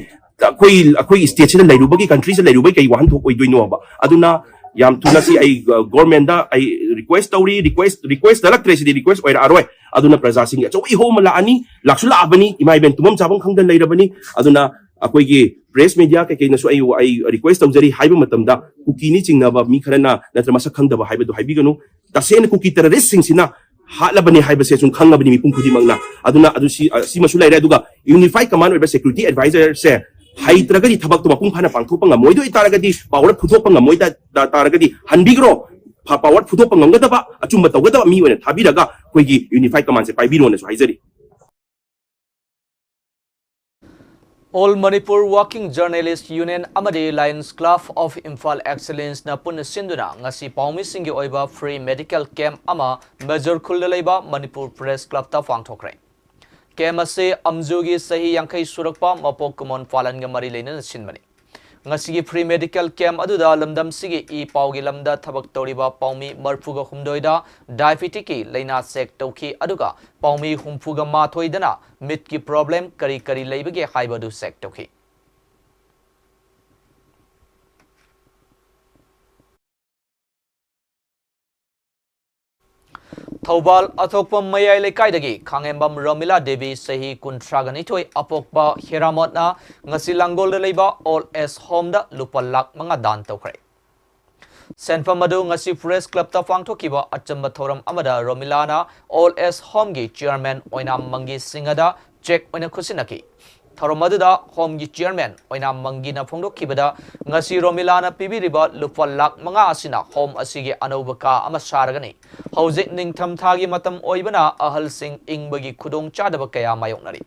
ꯑꯩꯈꯣꯏ, ꯑꯩꯈꯣꯏ ꯁ꯭ꯇꯦꯠꯁꯤꯗ ꯂꯩꯔꯨꯕꯒꯤ, ꯀꯟꯇ꯭ꯔꯤꯁꯤꯗ ꯂꯩꯔꯨꯕꯒꯤ ꯀꯩ ꯋꯥꯍꯟꯊꯣꯛ ꯑꯣꯏꯗꯣꯏꯅꯣꯕ? ꯑꯗꯨꯅ ꯌꯥꯝ ꯊꯨꯅ ꯁꯤ ꯑꯩ, ꯑ, ꯒꯣꯔꯃꯦꯟꯗ ꯑꯩ ꯔꯤꯀ꯭ꯋꯦꯁ ꯇꯧꯔꯤ, ꯔꯤꯀ꯭ꯋꯦꯁ, ꯔꯤꯀ꯭ꯋꯦꯁ ꯅꯠꯂꯛꯇ꯭ꯔꯦ, ꯁꯤꯗꯤ ꯔꯤꯀ꯭ꯋꯦꯁ ꯑꯣꯏꯔꯛꯑꯔꯣꯏ꯫ ꯑꯗꯨꯅ ꯄ꯭ꯔꯖꯥꯁꯤꯡꯒꯤ ꯑꯆꯧꯕ ꯏꯍꯧ ꯑꯃ ꯂꯥꯛꯑꯅꯤ, ꯂꯥꯛꯁꯨ ꯂꯥꯛꯑꯕꯅꯤ, ꯏꯃꯥ ꯏꯕꯦꯟ ꯇꯨꯝꯐꯝ ꯆꯥꯐꯝ ꯈꯪꯗꯅ ꯂꯩꯔꯕꯅꯤ꯫ ꯑꯗꯨꯅ ꯑꯩꯈꯣꯏꯒꯤ ꯄ꯭ꯔꯦꯁ ꯃꯦꯗꯤꯌꯥ ꯀꯩꯀꯩꯅꯁꯨ ꯑꯩ ꯑꯩ ꯔꯤꯀ꯭ꯋꯦꯁ ꯇꯧꯖꯔꯤ, ꯍꯥꯏꯕ ꯃꯇꯝꯗ ꯀꯨꯀꯤꯅꯤ ꯆꯤꯡꯅꯕ ꯃꯤ ꯈꯔꯅ ꯅꯠꯇ꯭ꯔ ꯃꯁꯛ ꯈꯪꯗꯕ ꯍꯥꯏꯕꯗꯨ ꯍꯥꯏꯕꯤꯒꯅꯨ꯫ ꯇꯁꯦꯡꯅ ꯀꯨꯀꯤ ꯇꯦꯔꯣꯔꯤꯁꯁꯤꯡꯁꯤꯅ ꯍꯥꯠꯂꯕꯅꯤ ꯍꯥꯏꯕꯁꯦ ꯁꯨꯝ ꯈꯪꯉꯕꯅꯤ ꯃꯤꯄꯨꯝ ꯈꯨꯗꯤꯡꯃꯛꯅ꯫ ꯑꯗꯨꯅ ꯑꯗꯨ ꯁꯤ ꯑ, ꯁꯤꯃꯁꯨ ꯂꯩꯔꯦ꯫ ꯑꯗꯨꯒ ꯌꯨꯅꯤꯐꯥꯏ ꯀꯃꯥꯟ ꯑꯣꯏꯕ ꯁꯦꯀ꯭ꯌꯨꯔꯤꯇꯤ ꯑꯦꯗꯚꯥꯏꯖꯔꯁꯦ ꯍꯩꯇ꯭ꯔꯒꯗꯤ, ꯊꯕꯛꯇꯣ ꯃꯄꯨꯡ ꯐꯥꯅ ꯄꯥꯡꯊꯣꯛꯄ ꯉꯝꯃꯣꯏꯗꯣꯏ ꯇꯥꯔꯒꯗꯤ, ꯄꯥꯋꯔ ꯐꯨꯗꯣꯛꯄ ꯉꯝꯃꯣꯏ ꯇꯥ- ꯇꯥ- ꯇꯥꯔꯒꯗꯤ, ꯍꯟꯕꯤꯈ꯭ꯔꯣ꯫ ꯐ- ꯄꯥꯋꯔ ꯐꯨꯗꯣꯛꯄ ꯉꯝꯒꯗꯕ, ꯑꯆꯨꯝꯕ ꯇꯧꯒꯗꯕ ꯃꯤ ꯑꯣꯏꯅ ꯊꯥꯕꯤꯔꯒ ꯑꯩꯈꯣꯏꯒꯤ ꯌꯨꯅꯤꯐꯥꯏ ꯀꯃꯥꯟꯁꯦ ꯄꯥꯏꯕꯤꯔꯣꯅꯁꯨ ꯍꯥꯏꯖꯔꯤ꯫ All Manipur Working Journalist Union ꯑꯃꯗꯤ Lions Club of Imphal Excellence ꯅ ꯄꯨꯟꯅ ꯁꯤꯟꯗꯨꯅ ꯉꯁꯤ ꯄꯥꯎꯃꯤꯁꯤꯡꯒꯤ ꯑꯣꯏꯕ free medical camp ꯑꯃ ꯃꯦꯖꯣꯔ ꯈꯨꯜꯗ ꯂꯩꯕ ꯃꯅꯤꯄꯨꯔ ꯄ꯭ꯔꯦꯁ ꯀ꯭ꯂꯕꯇ ꯄꯥꯡꯊꯣꯛꯈ꯭ꯔꯦ꯫ ꯀꯦꯝ ꯑꯁꯤ ꯑꯝꯖꯨꯒꯤ ꯆꯍꯤ ꯌꯥꯡꯈꯩ ꯁꯨꯔꯛꯄ ꯃꯄꯣꯛ ꯀꯨꯃꯣꯟ ꯄꯥꯂꯟꯒ ꯃꯔꯤ ꯂꯩꯅꯅ ꯁꯤꯟꯕꯅꯤ꯫ ꯉꯁꯤꯒꯤ free medical camp ꯑꯗꯨꯗ ꯂꯝꯗꯝꯁꯤꯒꯤ ꯏ ꯄꯥꯎꯒꯤ ꯂꯝꯗ ꯊꯕꯛ ꯇꯧꯔꯤꯕ ꯄꯥꯎꯃꯤ ꯃꯔꯤꯐꯨꯒ ꯍꯨꯝꯗꯣꯏꯗ diabetic ꯀꯤ ꯂꯥꯏꯅꯥ ꯆꯦꯛ ꯇꯧꯈꯤ, ꯑꯗꯨꯒ ꯄꯥꯎꯃꯤ ꯍꯨꯝꯐꯨꯒ ꯃꯥꯊꯣꯏꯗꯅ ꯃꯤꯠꯀꯤ problem ꯀꯔꯤ ꯀꯔꯤ ꯂꯩꯕꯒꯦ ꯍꯥꯏꯕ ꯑꯗꯨ ꯆꯦꯛ ꯇꯧꯈꯤ꯫ ꯊꯧꯕꯥꯜ ꯑꯊꯣꯛꯄ ꯃꯌꯥꯏ ꯂꯩꯀꯥꯏꯗꯒꯤ ꯈꯥꯉꯦꯝꯕꯝ ꯔꯣꯃꯤꯂꯥ ꯗꯦꯕꯤ ꯆꯍꯤ ꯀꯨꯟꯊ꯭ꯔꯥꯒ ꯅꯤꯊꯣꯏ ꯑꯄꯣꯛꯄ ꯍꯦꯔꯥꯃꯣꯠꯅ ꯉꯁꯤ ꯂꯥꯡꯒꯣꯜꯗ ꯂꯩꯕ old age home ꯗ ꯂꯨꯄꯥ ꯂꯥꯈ ꯃꯉꯥ ꯗꯥꯟ ꯇꯧꯈ꯭ꯔꯦ꯫ ꯁꯦꯟꯐꯝ ꯑꯗꯨ ꯉꯁꯤ ꯄ꯭ꯔꯦꯁ ꯀ꯭ꯂꯕꯇ ꯄꯥꯡꯊꯣꯛꯈꯤꯕ ꯑꯆꯝꯕ ꯊꯧꯔꯝ ꯑꯃꯗ ꯔꯣꯃꯤꯂꯥꯅ old age home ꯒꯤ chairman ꯑꯣꯏꯅꯥꯝ ꯃꯪꯒꯤ ꯁꯤꯡꯍꯗ cheque ꯑꯣꯏꯅ ꯈꯨꯠꯁꯤꯟꯅꯈꯤ꯫ ꯊꯧꯔꯝ ꯑꯗꯨꯗ home ꯒꯤ chairman ꯑꯣꯏꯅꯥꯝ ꯃꯪꯒꯤꯅ ꯐꯣꯡꯗꯣꯛꯈꯤꯕꯗ, ꯉꯁꯤ ꯔꯣꯃꯤꯂꯥꯅ ꯄꯤꯕꯤꯔꯤꯕ ꯂꯨꯄꯥ ꯂꯥꯈ ꯃꯉꯥ ꯑꯁꯤꯅ home ꯑꯁꯤꯒꯤ ꯑꯅꯧꯕ ꯀꯥ ꯑꯃ ꯁꯥꯔꯒꯅꯤ꯫ ꯍꯧꯖꯤꯛ ꯅꯤꯡꯊꯝꯊꯥꯒꯤ ꯃꯇꯝ ꯑꯣꯏꯕꯅ ꯑꯍꯜꯁꯤꯡ ꯏꯪꯕꯒꯤ ꯈꯨꯗꯣꯡꯆꯥꯗꯕ ꯀꯌꯥ ꯃꯥꯌꯣꯛꯅꯔꯤ꯫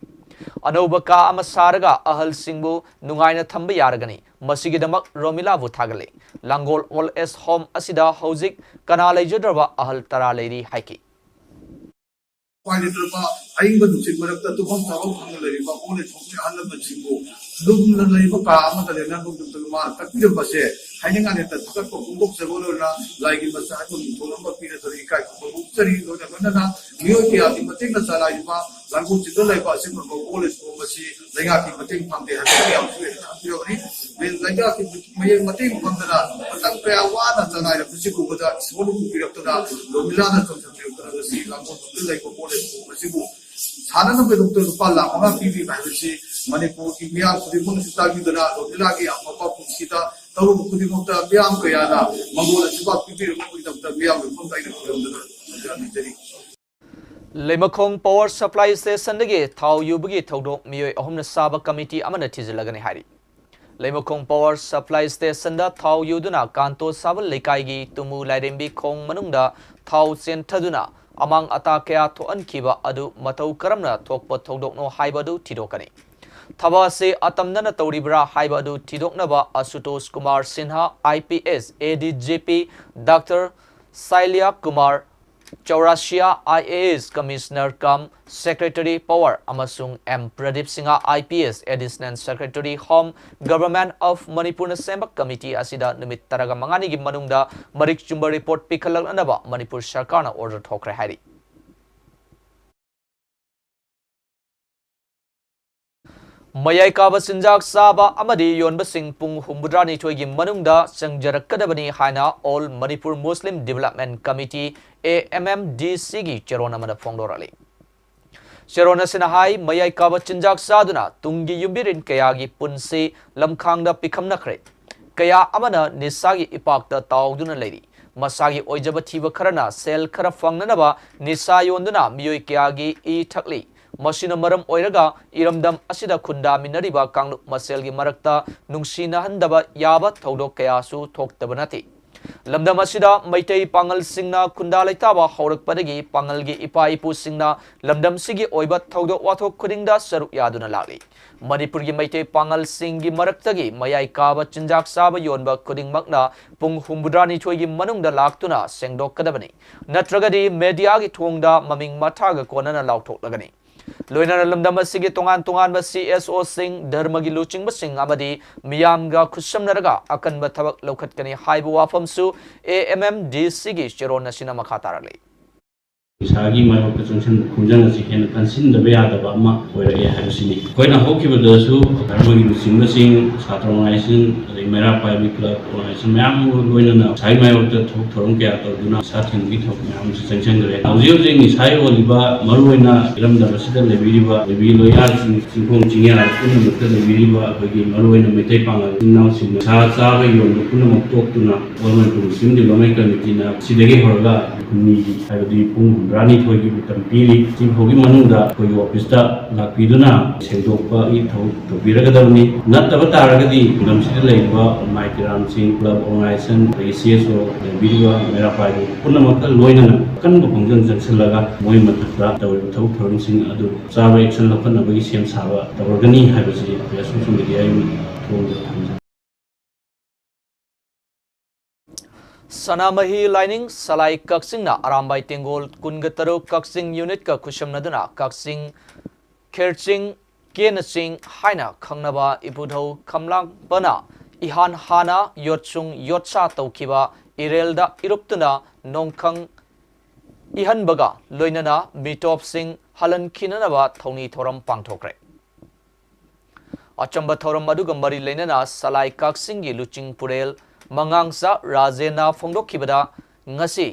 ꯑꯅꯧꯕ ꯀꯥ ꯑꯃ ꯁꯥꯔꯒ ꯑꯍꯜꯁꯤꯡꯕꯨ ꯅꯨꯡꯉꯥꯏꯅ ꯊꯝꯕ ꯌꯥꯔꯒꯅꯤ꯫ ꯃꯁꯤꯒꯤꯗꯃꯛ ꯔꯣꯃꯤꯂꯥꯕꯨ ꯊꯥꯒꯠꯂꯤ꯫ ꯂꯥꯡꯒꯣꯜ old age home ꯑꯁꯤꯗ ꯍꯧꯖꯤꯛ ꯀꯅꯥ ꯂꯩꯖꯗ꯭ꯔꯕ ꯑꯍꯜ ꯇꯔꯥ ꯂꯩꯔꯤ ꯍꯥꯏꯈꯤ꯫ ꯎꯄꯥꯏ ꯂꯩꯇ꯭ꯔꯕ ꯑꯏꯪꯕ ꯅꯨꯡꯁꯤꯠ ꯃꯔꯛꯇ ꯇꯨꯝꯐꯝ ꯆꯥꯐꯝ ꯈꯪꯗ ꯂꯩꯔꯤꯕ old age home ꯒꯤ ꯑꯍꯜ ꯂꯃꯟꯁꯤꯡꯕꯨ ꯂꯨꯝꯅ ꯂꯩꯕ ꯀꯥ ꯑꯃꯗ ꯂꯦꯡꯍꯟꯕꯒꯤꯗꯃꯛꯇ ꯃꯥꯅ ꯀꯠꯄꯤꯔꯝꯕꯁꯦ ꯍꯥꯏꯅꯤꯡꯉꯥꯏ ꯂꯩꯇꯅ ꯊꯥꯒꯠꯄ ꯐꯣꯡꯗꯣꯛꯆꯕ ꯂꯣꯏꯅ ꯂꯥꯏꯒꯤ ꯃꯆꯥ ꯍꯥꯏꯕ ꯃꯤꯡꯊꯣꯜ ꯑꯃ ꯄꯤꯔꯗꯨꯅ ꯏꯀꯥꯏ ꯈꯨꯝꯅꯕ ꯎꯠꯆꯔꯤ꯫ ꯂꯣꯏꯅ ꯂꯣꯏꯅꯅ ꯃꯤꯑꯣꯏ ꯀꯌꯥꯒꯤ ꯃꯇꯦꯡꯅ ꯆꯂꯥꯏꯔꯤꯕ ꯂꯥꯡꯒꯣꯜꯁꯤꯗ ꯂꯩꯕ ꯑꯁꯤꯒꯨꯝꯕ old age home ꯑꯁꯤ ꯂꯩꯉꯥꯛꯀꯤ ꯃꯇꯦꯡ ꯐꯪꯗꯦ ꯍꯥꯏꯕ ꯃꯌꯥꯝꯁꯨ ꯍꯦꯟꯅ ꯈꯪꯕꯤꯔꯕꯅꯤ꯫ ꯂꯩꯉꯥꯛꯀꯤ ꯃꯌꯦꯛ ꯃꯇꯦꯡ ꯐꯪꯗꯅ ꯃꯇꯝ ꯀꯌꯥ ꯋꯥꯅ ꯆꯂꯥꯏꯔꯕꯁꯤ ꯎꯕꯗ ꯏꯁꯣꯔꯅ ꯎꯕꯤꯔꯛꯇꯨꯅ ꯔꯣꯃꯤꯂꯥꯅ ꯆꯣꯡꯁꯤꯟꯕꯤꯔꯛꯇꯨꯅ ꯉꯁꯤ ꯂꯥꯡꯒꯣꯜꯗ ꯂꯩꯕ old age home ꯑꯁꯤꯕꯨ ꯁꯥꯟꯅꯅꯕꯒꯤꯗꯃꯛꯇ ꯂꯨꯄꯥ ꯂꯥꯈ ꯃꯉꯥ ꯄꯤꯕꯤꯕ ꯍꯥꯏꯕꯁꯤ ꯃꯅꯤꯄꯨꯔꯒꯤ ꯃꯤꯌꯥꯝ ꯈꯨꯗꯤꯡꯃꯛꯅꯁꯨ ꯇꯥꯕꯤꯗꯨꯅ ꯂꯣꯛ ꯂꯤꯂꯥꯒꯤ ꯃꯄꯥ ꯄꯨꯟꯁꯤꯗ ꯊꯧꯔꯝ ꯈꯨꯗꯤꯡꯃꯛꯇ ꯃꯤꯌꯥꯝ ꯀꯌꯥꯅ ꯃꯪꯒꯣꯜ ꯑꯁꯤꯕꯥꯛ ꯄꯤꯕꯤꯔꯛꯄꯒꯤꯗꯃꯛꯇ ꯃꯤꯌꯥꯝꯒꯤ ꯃꯐꯝꯗ ꯑꯩꯅ ꯈꯨꯔꯨꯝꯗꯨꯅ ꯅꯤꯖꯔꯤ꯫ ꯂꯩꯃꯈꯣꯡ Power Supply Stationꯗꯒꯤ ꯊꯥꯎ ꯌꯨꯕꯒꯤ ꯊꯧꯗꯣꯛ ꯃꯤꯑꯣꯏ ꯑꯍꯨꯝꯅ ꯁꯥꯕ ꯀꯃꯤꯇꯤ ꯑꯃꯅ ꯊꯤꯖꯤꯜꯂꯒꯅꯤ ꯍꯥꯏꯔꯤ꯫ ꯂꯩꯃꯈꯣꯡ Power Supply Stationꯗ ꯊꯥꯎ ꯌꯨꯗꯨꯅ ꯀꯥꯟꯇꯣ ꯁꯥꯕꯜ ꯂꯩꯀꯥꯏꯒꯤ ꯇꯨꯃꯨ ꯂꯥꯏꯔꯦꯝꯕꯤ ꯈꯣꯡ ꯃꯅꯨꯡꯗ ꯊꯥꯎ ꯆꯦꯟꯊꯗꯨꯅ ꯑꯃꯥꯡ ꯑꯇꯥ ꯀꯌꯥ ꯊꯣꯛꯍꯟꯈꯤꯕ ꯑꯗꯨ ꯃꯇꯧ ꯀꯔꯝꯅ ꯊꯣꯛꯄ ꯊꯧꯗꯣꯛꯅꯣ ꯍꯥꯏꯕ ꯑꯗꯨ ꯊꯤꯗꯣꯛꯀꯅꯤ꯫ ꯊꯕꯛ ꯑꯁꯤ ꯑꯇꯝꯅꯅ ꯇꯧꯔꯤꯕ꯭ꯔꯥ ꯍꯥꯏꯕ ꯑꯗꯨ ꯊꯤꯗꯣꯛꯅꯕ Ashutosh Kumar Sinha, IPS, ADGP, doctor Shailiya Kumar Chaurasia, IAS, Commissioner cum Secretary Power, ꯑꯃꯁꯨꯡ M Pradeep Singh, IPS, Additional Secretary Home, Government of Manipurꯅ ꯁꯦꯝꯕ ꯀꯃꯤꯇꯤ ꯑꯁꯤꯗ ꯅꯨꯃꯤꯠ ꯇꯔꯥꯃꯉꯥꯅꯤꯒꯤ ꯃꯅꯨꯡꯗ ꯃꯔꯤꯛ ꯆꯨꯝꯕ ꯔꯤꯄꯣꯔꯠ ꯄꯤꯈꯠꯂꯛꯅꯕ ꯃꯅꯤꯄꯨꯔ ꯁꯔꯀꯥꯔꯅ ꯑꯣꯔꯗꯔ ꯊꯣꯛꯈ꯭ꯔꯦ ꯍꯥꯏꯔꯤ꯫ ꯃꯌꯥꯏ ꯀꯥꯕ ꯆꯤꯟꯖꯥꯛ ꯆꯥꯕ ꯑꯃꯗꯤ ꯌꯣꯟꯕꯁꯤꯡ ꯄꯨꯡ ꯍꯨꯝꯐꯨꯇꯔꯥꯅꯤꯊꯣꯏꯒꯤ ꯃꯅꯨꯡꯗ ꯆꯪꯖꯔꯛꯀꯗꯕꯅꯤ ꯍꯥꯏꯅ All Manipur Muslim Development Committee, AMMDCꯒꯤ ꯆꯦꯔꯣꯜ ꯑꯃꯅ ꯐꯣꯡꯗꯣꯔꯛꯂꯤ꯫ ꯆꯦꯔꯣꯜ ꯑꯁꯤꯅ ꯍꯥꯏ, ꯃꯌꯥꯏ ꯀꯥꯕ ꯆꯤꯟꯖꯥꯛ ꯆꯥꯗꯨꯅ ꯇꯨꯡꯒꯤ ꯌꯨꯝꯕꯤꯔꯦꯟ ꯀꯌꯥꯒꯤ ꯄꯨꯟꯁꯤ ꯂꯝꯈꯥꯡꯗ ꯄꯤꯈꯝꯅꯈ꯭ꯔꯦ꯫ ꯀꯌꯥ ꯑꯃꯅ ꯅꯤꯁꯥꯒꯤ ꯏꯄꯥꯛꯇ ꯇꯥꯎꯗꯨꯅ ꯂꯩꯔꯤ꯫ ꯃꯁꯥꯒꯤ ꯑꯣꯏꯖꯕ ꯊꯤꯕ ꯈꯔꯅ ꯁꯦꯜ ꯈꯔ ꯐꯪꯅꯅꯕ ꯅꯤꯁꯥ ꯌꯣꯟꯗꯨꯅ ꯃꯤꯑꯣꯏ ꯀꯌꯥꯒꯤ ꯏ ꯊꯛꯂꯤ꯫ ꯃꯁꯤꯅ ꯃꯔꯝ ꯑꯣꯏꯔꯒ ꯏꯔꯝꯗꯝ ꯑꯁꯤꯗ ꯈꯨꯟꯗꯥꯃꯤꯟꯅꯔꯤꯕ ꯀꯥꯡꯂꯨꯞ ꯃꯁꯦꯜꯒꯤ ꯃꯔꯛꯇ ꯅꯨꯡꯁꯤꯅꯍꯟꯗꯕ ꯌꯥꯕ ꯊꯧꯗꯣꯛ ꯀꯌꯥꯁꯨ ꯊꯣꯛꯇꯕ ꯅꯠꯇꯦ꯫ ꯂꯝꯗꯝ ꯑꯁꯤꯗ ꯃꯩꯇꯩ ꯄꯥꯉꯜꯁꯤꯡꯅ ꯈꯨꯟꯗꯥ ꯂꯩꯇꯥꯕ ꯍꯧꯔꯛꯄꯗꯒꯤ ꯄꯥꯉꯜꯒꯤ ꯏꯄꯥ ꯏꯄꯨꯁꯤꯡꯅ ꯂꯝꯗꯝꯁꯤꯒꯤ ꯑꯣꯏꯕ ꯊꯧꯗꯣꯛ ꯋꯥꯊꯣꯛ ꯈꯨꯗꯤꯡꯗ ꯁꯔꯨꯛ ꯌꯥꯗꯨꯅ ꯂꯥꯛꯂꯤ꯫ ꯃꯅꯤꯄꯨꯔꯒꯤ ꯃꯩꯇꯩ ꯄꯥꯉꯜꯁꯤꯡꯒꯤ ꯃꯔꯛꯇꯒꯤ ꯃꯌꯥꯏ ꯀꯥꯕ ꯆꯤꯟꯖꯥꯛ ꯆꯥꯕ ꯌꯣꯟꯕ ꯈꯨꯗꯤꯡꯃꯛꯅ ꯄꯨꯡ ꯍꯨꯝꯐꯨꯇꯔꯥꯅꯤꯊꯣꯏꯒꯤ ꯃꯅꯨꯡꯗ ꯂꯥꯛꯇꯨꯅ ꯁꯦꯡꯗꯣꯛꯀꯗꯕꯅꯤ, ꯅꯠꯇ꯭ꯔꯒꯗꯤ ꯃꯦꯗꯤꯌꯥꯒꯤ ꯊꯣꯡꯗ ꯃꯃꯤꯡ ꯃꯊꯥꯒ ꯀꯣꯟꯅꯅ ꯂꯥꯎꯊꯣꯛꯂꯒꯅꯤ꯫ ꯂꯣꯏꯅꯅ ꯂꯝꯗꯝ ꯑꯁꯤꯒꯤ ꯇꯣꯉꯥꯟ ꯇꯣꯉꯥꯟꯕ CSOꯁꯤꯡ, ꯙꯔꯃꯒꯤ ꯂꯨꯆꯤꯡꯕꯁꯤꯡ ꯑꯃꯗꯤ ꯃꯤꯌꯥꯝꯒ ꯈꯨꯠꯁꯝꯅꯔꯒ ꯑꯀꯟꯕ ꯊꯕꯛ ꯂꯧꯈꯠꯀꯅꯤ ꯍꯥꯏꯕ ꯋꯥꯐꯝꯁꯨ AMMDCꯒꯤ ꯆꯦꯔꯣꯜ ꯑꯁꯤꯅ ꯃꯈꯥ ꯇꯥꯔꯛꯂꯤ꯫ ꯅꯤꯁꯥꯒꯤ ꯃꯥꯌꯣꯛꯇ ꯆꯪꯁꯤꯟꯕ ꯈꯣꯡꯖꯪ ꯑꯁꯤ ꯍꯦꯟꯅ ꯀꯟꯁꯤꯟꯗꯕ ꯌꯥꯗꯕ ꯑꯃ ꯑꯣꯏꯔꯛꯑꯦ ꯍꯥꯏꯕꯁꯤꯅꯤ꯫ ꯑꯩꯈꯣꯏꯅ ꯍꯧꯈꯤꯕꯗꯁꯨ ꯙꯔꯃꯒꯤ ꯂꯨꯆꯤꯡꯕꯁꯤꯡ, ꯁꯥꯇ꯭ꯔ ꯑꯣꯔꯒꯅꯥꯏꯖꯦꯁꯟ, ꯑꯗꯩ ꯃꯩꯔꯥ ꯄꯥꯏꯕꯤ ꯀ꯭ꯂꯕ ꯑꯣꯔꯒꯅꯥꯏꯖꯦꯁꯟ ꯃꯌꯥꯝ ꯑꯃꯒ ꯂꯣꯏꯅꯅ ꯅꯤꯁꯥꯒꯤ ꯃꯥꯌꯣꯛꯇ ꯊꯕꯛ ꯊꯧꯔꯝ ꯀꯌꯥ ꯇꯧꯗꯨꯅ ꯅꯤꯁꯥ ꯊꯤꯡꯕꯒꯤ ꯊꯕꯛ ꯃꯌꯥꯝ ꯑꯃꯁꯨ ꯆꯪꯁꯤꯟꯈ꯭ꯔꯦ꯫ ꯍꯧꯖꯤꯛ ꯍꯧꯖꯤꯛ ꯅꯤꯁꯥ ꯌꯣꯜꯂꯤꯕ, ꯃꯔꯨꯑꯣꯏꯅ ꯏꯔꯝꯗꯝ ꯑꯁꯤꯗ ꯂꯩꯕꯤꯔꯤꯕ ꯂꯩꯕꯤ ꯂꯣꯌꯥꯁꯤꯡ, ꯆꯤꯡꯈꯣꯡ ꯆꯤꯡꯌꯥ ꯄꯨꯝꯅꯃꯛꯇ ꯂꯩꯕꯤꯔꯤꯕ ꯑꯩꯈꯣꯏꯒꯤ ꯃꯔꯨꯑꯣꯏꯅ ꯃꯩꯇꯩ ꯄꯥꯉꯜ ꯏꯆꯤꯟ ꯏꯅꯥꯎꯁꯤꯡꯅ ꯅꯤꯁꯥ ꯆꯥꯕ ꯌꯣꯟꯕ ꯄꯨꯝꯅꯃꯛ ꯇꯣꯛꯇꯨꯅ All Manipur Muslim Development Committeeꯅ ꯁꯤꯗꯒꯤ ꯍꯧꯔꯒ ꯍꯨꯝꯅꯤꯒꯤ, ꯍꯥꯏꯕꯗꯤ ꯄꯨꯡ ꯍꯨꯝꯗ꯭ꯔꯥꯅꯤꯊꯣꯏꯒꯤ ꯃꯇꯝ ꯄꯤꯔꯤ꯫ ꯁꯤ ꯐꯥꯎꯒꯤ ꯃꯅꯨꯡꯗ ꯑꯩꯈꯣꯏꯒꯤ ꯑꯣꯐꯤꯁꯇ ꯂꯥꯛꯄꯤꯗꯨꯅ ꯁꯦꯡꯗꯣꯛꯄꯒꯤ ꯊꯕꯛ ꯇꯧꯕꯤꯔꯒꯗꯕꯅꯤ꯫ ꯅꯠꯇꯕ ꯇꯥꯔꯒꯗꯤ ꯂꯝꯁꯤꯗ ꯂꯩꯔꯤꯕ ꯃꯥꯏ ꯀꯦꯔꯥꯝꯁꯤꯡ, ꯀ꯭ꯂꯕ ꯑꯣꯔꯒꯅꯥꯏꯖꯦꯁꯟ, ꯑꯗꯒꯤ ꯁꯤ ꯑꯦꯁ ꯑꯣ ꯂꯩꯕꯤꯔꯤꯕ ꯃꯩꯔꯥ ꯄꯥꯏꯕꯤ ꯄꯨꯝꯅꯃꯛꯀ ꯂꯣꯏꯅꯅ ꯑꯀꯟꯕ ꯈꯣꯡꯖꯪ ꯆꯪꯁꯤꯜꯂꯒ ꯃꯣꯏ ꯃꯊꯛꯇ ꯇꯧꯔꯤꯕ ꯊꯕꯛ ꯊꯧꯔꯝꯁꯤꯡ ꯑꯗꯨ ꯆꯥꯕ action ꯂꯧꯈꯠꯅꯕꯒꯤ ꯁꯦꯝ ꯁꯥꯕ ꯇꯧꯔꯒꯅꯤ ꯍꯥꯏꯕꯁꯤ ꯑꯩꯈꯣꯏ ꯑꯁꯣꯝ ꯁꯣꯝꯗꯒꯤ ꯑꯩ ꯊꯣꯡꯗ ꯊꯝꯖꯒꯦ꯫ ꯁꯅꯥꯃꯍꯤ ꯂꯥꯏꯅꯤꯡ ꯁꯂꯥꯏ ꯀꯛꯆꯤꯡꯅ ꯑꯔꯥꯝꯕꯥꯏ ꯇꯦꯡꯒꯣꯜ ꯀꯨꯟꯒ ꯇꯔꯨꯛ ꯀꯛꯆꯤꯡ ꯌꯨꯅꯤꯠꯀ ꯈꯨꯠꯁꯝꯅꯗꯨꯅ ꯀꯛꯆꯤꯡ ꯈꯦꯔꯆꯤꯡ ꯀꯦꯅꯆꯤꯡ ꯍꯥꯏꯅ ꯈꯪꯅꯕ ꯏꯄꯨꯙꯧ ꯈꯝꯂꯥꯡꯕꯅ ꯏꯍꯥꯟ ꯍꯥꯟꯅ ꯌꯣꯠꯁꯨꯡ ꯌꯣꯠꯁꯥ ꯇꯧꯈꯤꯕ ꯏꯔꯦꯜꯗ ꯏꯔꯨꯞꯇꯨꯅ ꯅꯣꯡꯈꯪ ꯏꯍꯟꯕꯒ ꯂꯣꯏꯅꯅ ꯃꯤꯇꯣꯞꯁꯤꯡ ꯍꯜꯍꯟꯈꯤꯅꯅꯕ ꯊꯧꯅꯤ ꯊꯧꯔꯝ ꯄꯥꯡꯊꯣꯛꯈ꯭ꯔꯦ꯫ ꯑꯆꯝꯕ ꯊꯧꯔꯝ ꯑꯗꯨꯒ ꯃꯔꯤ ꯂꯩꯅꯅ ꯁꯂꯥꯏ ꯀꯛꯆꯤꯡꯒꯤ ꯂꯨꯆꯤꯡ ꯄꯨꯔꯦꯜ ꯃꯉꯥꯡꯆꯥ ꯔꯥꯖꯦꯟꯅ ꯐꯣꯡꯗꯣꯛꯈꯤꯕꯗ, ꯉꯁꯤ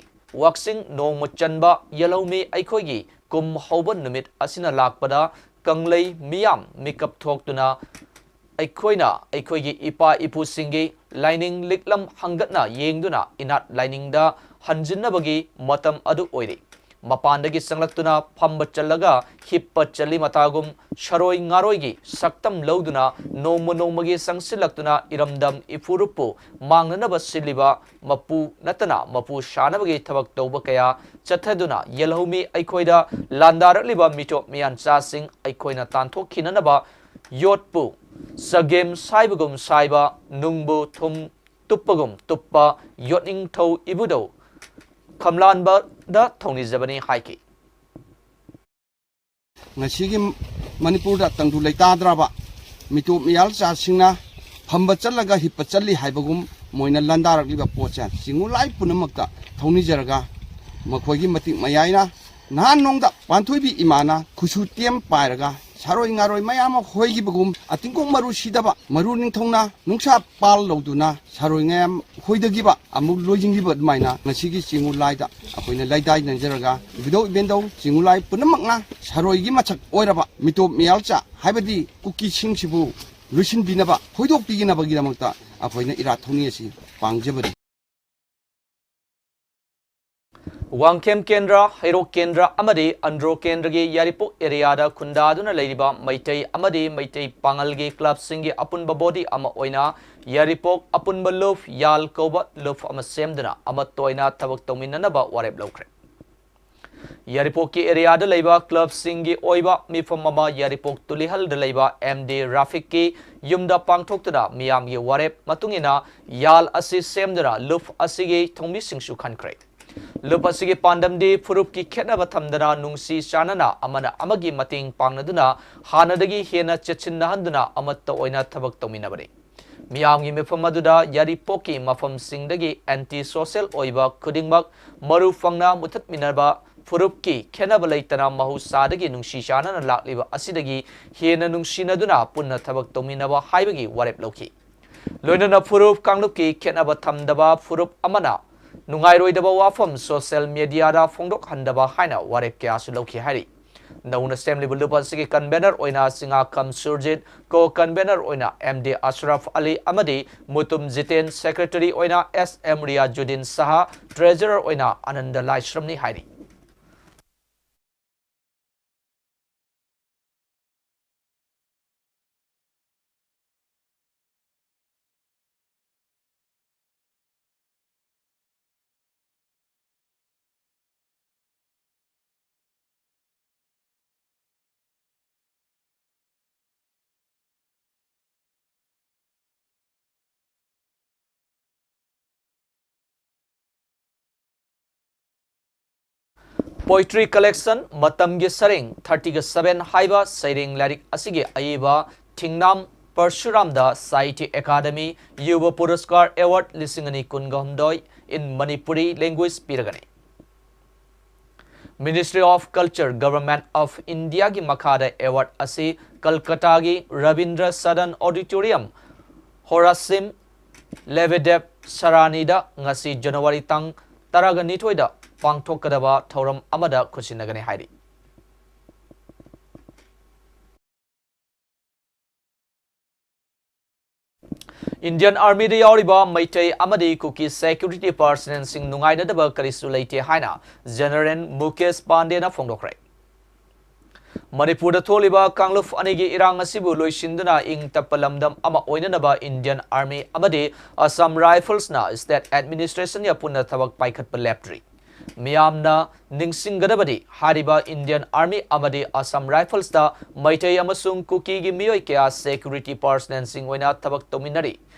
ꯋꯥꯛꯆꯤꯡ ꯅꯣꯡꯃ ꯆꯟꯕ ꯌꯦꯜꯍꯧꯃꯤ ꯑꯩꯈꯣꯏꯒꯤ ꯀꯨꯝ ꯍꯧꯕ ꯅꯨꯃꯤꯠ ꯑꯁꯤꯅ ꯂꯥꯛꯄꯗ ꯀꯪꯂꯩ ꯃꯤꯌꯥꯝ ꯃꯤꯀꯞ ꯊꯣꯛꯇꯨꯅ ꯑꯩꯈꯣꯏꯅ ꯑꯩꯈꯣꯏꯒꯤ ꯏꯄꯥ ꯏꯄꯨꯁꯤꯡꯒꯤ ꯂꯥꯏꯅꯤꯡ ꯂꯤꯛꯂꯝ ꯍꯪꯒꯠꯅ ꯌꯦꯡꯗꯨꯅ ꯏꯅꯥꯠ ꯂꯥꯏꯅꯤꯡꯗ ꯍꯟꯖꯤꯟꯅꯕꯒꯤ ꯃꯇꯝ ꯑꯗꯨ ꯑꯣꯏꯔꯤ꯫ ꯃꯄꯥꯟꯗꯒꯤ ꯆꯪꯂꯛꯇꯨꯅ ꯐꯝꯕ ꯆꯠꯂꯒ ꯍꯤꯞꯄ ꯆꯠꯂꯤ ꯃꯇꯥꯒꯨꯝ ꯁꯔꯣꯏ ꯉꯥꯔꯣꯏꯒꯤ ꯁꯛꯇꯝ ꯂꯧꯗꯨꯅ ꯅꯣꯡꯃ ꯅꯣꯡꯃꯒꯤ ꯆꯪꯁꯤꯜꯂꯛꯇꯨꯅ ꯏꯔꯝꯗꯝ ꯏꯐꯨꯔꯨꯞꯄꯨ ꯃꯥꯡꯅꯅꯕ ꯁꯤꯜꯂꯤꯕ ꯃꯄꯨ ꯅꯠꯇꯅ ꯃꯄꯨ ꯁꯥꯅꯕꯒꯤ ꯊꯕꯛ ꯇꯧꯕ ꯀꯌꯥ ꯆꯠꯊꯗꯨꯅ ꯌꯦꯜꯍꯧꯃꯤ ꯑꯩꯈꯣꯏꯗ ꯂꯥꯟꯗꯥꯔꯛꯂꯤꯕ ꯃꯤꯇꯣꯞ ꯃꯤꯌꯥꯟꯆꯥꯁꯤꯡ ꯑꯩꯈꯣꯏꯅ ꯇꯥꯟꯊꯣꯛꯈꯤꯅꯅꯕ ꯌꯣꯠꯄꯨ ꯆꯒꯦꯝ ꯁꯥꯏꯕꯒꯨꯝ ꯁꯥꯏꯕ, ꯅꯨꯡꯕꯨ ꯊꯨꯝ ꯇꯨꯞꯄꯒꯨꯝ ꯇꯨꯞꯄ ꯌꯣꯠꯅꯤꯡꯊꯧ ꯏꯕꯨꯙꯧ ꯈꯝꯂꯥꯟꯕꯗ ꯊꯧꯅꯤꯖꯕꯅꯤ ꯍꯥꯏꯈꯤ꯫ ꯉꯁꯤꯒꯤ ꯃꯅꯤꯄꯨꯔꯗ ꯇꯪꯗꯨ ꯂꯩꯇꯥꯗ꯭ꯔꯕ ꯃꯤꯇꯣꯞ ꯃꯤꯌꯥꯜꯆꯥꯁꯤꯡꯅ ꯐꯝꯕ ꯆꯠꯂꯒ ꯍꯤꯞꯄ ꯆꯠꯂꯤ ꯍꯥꯏꯕꯒꯨꯝ ꯃꯣꯏꯅ ꯂꯥꯟꯗꯥꯔꯛꯂꯤꯕ ꯄꯣꯠꯁꯦ ꯆꯤꯡꯉꯨ ꯂꯥꯏ ꯄꯨꯝꯅꯃꯛꯇ ꯊꯧꯅꯤꯖꯔꯒ ꯃꯈꯣꯏꯒꯤ ꯃꯇꯤꯛ ꯃꯌꯥꯏꯅ ꯅꯍꯥꯟ ꯅꯣꯡꯗ ꯄꯥꯟꯊꯣꯏꯕꯤ ꯏꯃꯥꯅ ꯈꯨꯠꯁꯨ ꯇꯦꯝ ꯄꯥꯏꯔꯒ ꯁꯥꯔꯣꯏ ꯉꯥꯔꯣꯏ ꯃꯌꯥꯝ ꯑꯃ ꯍꯣꯏꯈꯤꯕꯒꯨꯝ, ꯑꯇꯤꯡꯈꯣꯡ ꯃꯔꯨ ꯁꯤꯗꯕ ꯃꯔꯨ ꯅꯤꯡꯊꯧꯅ ꯅꯨꯡꯁꯥ ꯄꯥꯜ ꯂꯧꯗꯨꯅ ꯁꯥꯔꯣꯏ ꯃꯌꯥꯝ ꯍꯣꯏꯗꯈꯤꯕ ꯑꯃꯨꯛ ꯂꯣꯏꯁꯤꯟꯈꯤꯕ ꯑꯗꯨꯃꯥꯏꯅ ꯉꯁꯤꯒꯤ ꯆꯤꯡꯉꯨ ꯂꯥꯏꯗ ꯑꯩꯈꯣꯏꯅ ꯂꯩꯗꯥꯏ ꯅꯪꯖꯔꯒ ꯏꯕꯨꯙꯧ ꯏꯕꯦꯟꯗꯧ ꯆꯤꯡꯉꯨ ꯂꯥꯏ ꯄꯨꯝꯅꯃꯛꯅ ꯁꯥꯔꯣꯏꯒꯤ ꯃꯁꯛ ꯑꯣꯏꯔꯕ ꯃꯤꯇꯣꯞ ꯃꯤꯌꯥꯜꯆꯥ ꯍꯥꯏꯕꯗꯤ ꯀꯨꯀꯤꯁꯤꯡꯁꯤꯕꯨ ꯂꯣꯏꯁꯤꯟꯕꯤꯅꯕ, ꯍꯣꯏꯗꯣꯛꯄꯤꯅꯕꯒꯤꯗꯃꯛꯇ ꯑꯩꯈꯣꯏꯅ ꯏꯔꯥꯠ ꯊꯧꯅꯤ ꯑꯁꯤ ꯄꯥꯡꯖꯕꯅꯤ꯫ ꯋꯥꯡꯈꯦꯝ ꯀꯦꯟꯗ꯭ꯔ, ꯍꯩꯔꯣꯛ ꯀꯦꯟꯗ꯭ꯔ ꯑꯃꯗꯤ ꯑꯟꯗ꯭ꯔꯣ ꯀꯦꯟꯗ꯭ꯔꯒꯤ ꯌꯥꯏꯔꯤꯄꯣꯛ ꯑꯦꯔꯤꯌꯥꯗ ꯈꯨꯟꯗꯥꯗꯨꯅ ꯂꯩꯔꯤꯕ ꯃꯩꯇꯩ ꯑꯃꯗꯤ ꯃꯩꯇꯩ ꯄꯥꯉꯜꯒꯤ ꯀ꯭ꯂꯕꯁꯤꯡꯒꯤ ꯑꯄꯨꯟꯕ ꯕꯣꯗꯤ ꯑꯃ ꯑꯣꯏꯅ ꯌꯥꯏꯔꯤꯄꯣꯛ ꯑꯄꯨꯟꯕ ꯂꯨꯞ ꯌꯥꯜ ꯀꯧꯕ ꯂꯨꯞ ꯑꯃ ꯁꯦꯝꯗꯨꯅ ꯑꯃꯠꯇ ꯑꯣꯏꯅ ꯊꯕꯛ ꯇꯧꯃꯤꯟꯅꯅꯕ ꯋꯥꯔꯦꯞ ꯂꯧꯈ꯭ꯔꯦ꯫ ꯌꯥꯏꯔꯤꯄꯣꯛꯀꯤ ꯑꯦꯔꯤꯌꯥꯗ ꯂꯩꯕ ꯀ꯭ꯂꯕꯁꯤꯡꯒꯤ ꯑꯣꯏꯕ ꯃꯤꯐꯝ ꯑꯃ ꯌꯥꯏꯔꯤꯄꯣꯛ ꯇꯨꯂꯤꯍꯜꯗ ꯂꯩꯕ ꯑꯦꯝ ꯗꯤ ꯔꯥꯐꯤꯛꯀꯤ ꯌꯨꯝꯗ ꯄꯥꯡꯊꯣꯛꯇꯨꯅ ꯃꯤꯌꯥꯝꯒꯤ ꯋꯥꯔꯦꯞ ꯃꯇꯨꯡ ꯏꯟꯅ ꯌꯥꯜ ꯑꯁꯤ ꯁꯦꯝꯗꯨꯅ ꯂꯨꯞ ꯑꯁꯤꯒꯤ ꯊꯧꯃꯤꯁꯤꯡꯁꯨ ꯈꯟꯈ꯭ꯔꯦ꯫ ꯂꯨꯞ ꯑꯁꯤꯒꯤ ꯄꯥꯟꯗꯝꯗꯤ ꯐꯨꯔꯨꯞꯀꯤ ꯈꯦꯠꯅꯕ ꯊꯝꯗꯅ ꯅꯨꯡꯁꯤ ꯆꯥꯟꯅꯅ ꯑꯃꯅ ꯑꯃꯒꯤ ꯃꯇꯦꯡ ꯄꯥꯡꯅꯗꯨꯅ ꯍꯥꯟꯅꯗꯒꯤ ꯍꯦꯟꯅ ꯆꯦꯠꯁꯤꯟꯅꯍꯟꯗꯨꯅ ꯑꯃꯠꯇ ꯑꯣꯏꯅ ꯊꯕꯛ ꯇꯧꯃꯤꯟꯅꯕꯅꯤ꯫ ꯃꯤꯌꯥꯝꯒꯤ ꯃꯤꯐꯝ ꯑꯗꯨꯗ ꯌꯥꯏꯔꯤꯄꯣꯛꯀꯤ ꯃꯐꯝꯁꯤꯡꯗꯒꯤ ꯑꯦꯟꯇꯤ ꯁꯣꯁꯦꯜ ꯑꯣꯏꯕ ꯈꯨꯗꯤꯡꯃꯛ ꯃꯔꯨ ꯐꯪꯅ ꯃꯨꯊꯠꯃꯤꯟꯅꯕ, ꯐꯨꯔꯨꯞꯀꯤ ꯈꯦꯠꯅꯕ ꯂꯩꯇꯅ ꯃꯍꯧꯁꯥꯗꯒꯤ ꯅꯨꯡꯁꯤ ꯆꯥꯟꯅꯅ ꯂꯥꯛꯂꯤꯕ ꯑꯁꯤꯗꯒꯤ ꯍꯦꯟꯅ ꯅꯨꯡꯁꯤꯅꯗꯨꯅ ꯄꯨꯟꯅ ꯊꯕꯛ ꯇꯧꯃꯤꯟꯅꯕ ꯍꯥꯏꯕꯒꯤ ꯋꯥꯔꯦꯞ ꯂꯧꯈꯤ꯫ ꯂꯣꯏꯅꯅ ꯐꯨꯔꯨꯞ ꯀꯥꯡꯂꯨꯞꯀꯤ ꯈꯦꯠꯅꯕ ꯊꯝꯗꯕ, ꯐꯨꯔꯨꯞ ꯑꯃꯅ ꯅꯨꯡꯉꯥꯏꯔꯣꯏꯗꯕ ꯋꯥꯐꯝ ꯁꯣꯁꯦꯜ ꯃꯦꯗꯤꯌꯥꯗ ꯐꯣꯡꯗꯣꯛꯍꯟꯗꯕ ꯍꯥꯏꯅ ꯋꯥꯔꯦꯞ ꯀꯌꯥꯁꯨ ꯂꯧꯈꯤ ꯍꯥꯏꯔꯤ꯫ ꯅꯧꯅ ꯁꯦꯝꯂꯤꯕ ꯂꯨꯞ ꯑꯁꯤꯒꯤ ꯀꯟꯚꯦꯅꯔ ꯑꯣꯏꯅ ꯁꯤꯡꯉꯥꯈꯝ ꯁꯨꯔꯖꯤꯠ, ꯀꯣ ꯀꯟꯚꯦꯅꯔ ꯑꯣꯏꯅ ꯑꯦꯝ ꯗꯤ ꯑꯁꯔꯐ ꯑꯂꯤ ꯑꯃꯗꯤ ꯃꯨꯇꯨꯝ ꯖꯤꯇꯦꯟ, ꯁꯦꯀ꯭ꯔꯦꯇꯔꯤ ꯑꯣꯏꯅ ꯑꯦꯁ ꯑꯦꯝ ꯔꯤꯌꯥꯖꯨꯗꯤꯟ ꯁꯍꯥ, ꯇ꯭ꯔꯦꯖꯔꯔ ꯑꯣꯏꯅ ꯑꯅꯟꯗ ꯂꯥꯏꯁ꯭ꯔꯝꯅꯤ ꯍꯥꯏꯔꯤ꯫ Poetry collection, ꯃꯇꯝꯒꯤ ꯁꯩꯔꯦꯡ ꯊꯥꯔꯇꯤꯒ ꯁꯚꯦꯟ ꯍꯥꯏꯕ ꯁꯩꯔꯦꯡ ꯂꯥꯏꯔꯤꯛ ꯑꯁꯤꯒꯤ ꯑꯏꯕ ꯊꯤꯡꯅꯥꯝ ꯄꯔꯁꯨꯔꯥꯝꯗ ꯁꯥꯍꯤꯇ꯭ꯌ ꯑꯦꯀꯥꯗꯃꯤ ꯌꯨꯕ ꯄꯨꯔꯁꯀꯥꯔ ꯑꯦꯋꯥꯔꯗ ꯂꯤꯁꯤꯡ ꯑꯅꯤ ꯀꯨꯟꯒ ꯍꯨꯝꯗꯣꯏ in Manipuri language ꯄꯤꯔꯒꯅꯤ꯫ Ministry of Culture, Government of Indiaꯒꯤ ꯃꯈꯥꯗ award ꯑꯁꯤ ꯀꯜꯀꯇꯥꯒꯤ ꯔꯕꯤꯟꯗ꯭ꯔ ꯁꯗꯟ Auditorium, ꯍꯣꯔꯥꯁꯤꯝ ꯂꯦꯕꯦꯗꯦꯕ ꯁꯔꯥꯅꯤꯗ ꯉꯁꯤ January ꯇꯥꯡ ꯇꯔꯥꯒ ꯅꯤꯊꯣꯏꯗ ꯄꯥꯡꯊꯣꯛꯀꯗꯕ ꯊꯧꯔꯝ ꯑꯃꯗ ꯈꯨꯠꯁꯤꯟꯅꯒꯅꯤ ꯍꯥꯏꯔꯤ꯫ Indian Armyꯗ ꯌꯥꯎꯔꯤꯕ ꯃꯩꯇꯩ ꯑꯃꯗꯤ ꯀꯨꯀꯤ security personnelꯁꯤꯡ ꯅꯨꯡꯉꯥꯏꯅꯗꯕ ꯀꯔꯤꯁꯨ ꯂꯩꯇꯦ ꯍꯥꯏꯅ General ꯃꯨꯀꯦꯁ ꯄꯥꯟꯗꯦꯅ ꯐꯣꯡꯗꯣꯛꯈ꯭ꯔꯦ꯫ ꯃꯅꯤꯄꯨꯔꯗ ꯊꯣꯛꯂꯤꯕ ꯀꯥꯡꯂꯨꯞ ꯑꯅꯤꯒꯤ ꯏꯔꯥꯡ ꯑꯁꯤꯕꯨ ꯂꯣꯏꯁꯤꯟꯗꯨꯅ ꯏꯪ ꯇꯞꯄ ꯂꯝꯗꯝ ꯑꯃ ꯑꯣꯏꯅꯅꯕ Indian Army ꯑꯃꯗꯤ Assam Riflesꯅ state administrationꯒ ꯄꯨꯟꯅ ꯊꯕꯛ ꯄꯥꯏꯈꯠꯄ ꯂꯦꯞꯇ꯭ꯔꯤ꯫ ꯃꯤꯌꯥꯝꯅ ꯅꯤꯡꯁꯤꯡꯒꯗꯕꯗꯤ, ꯍꯥꯏꯔꯤꯕ Indian Army ꯑꯃꯗꯤ Assam Riflesꯇ ꯃꯩꯇꯩ ꯑꯃꯁꯨꯡ ꯀꯨꯀꯤꯒꯤ ꯃꯤꯑꯣꯏ ꯀꯌꯥ security personnelꯁꯤꯡ ꯑꯣꯏꯅ ꯊꯕꯛ ꯇꯧꯃꯤꯟꯅꯔꯤ꯫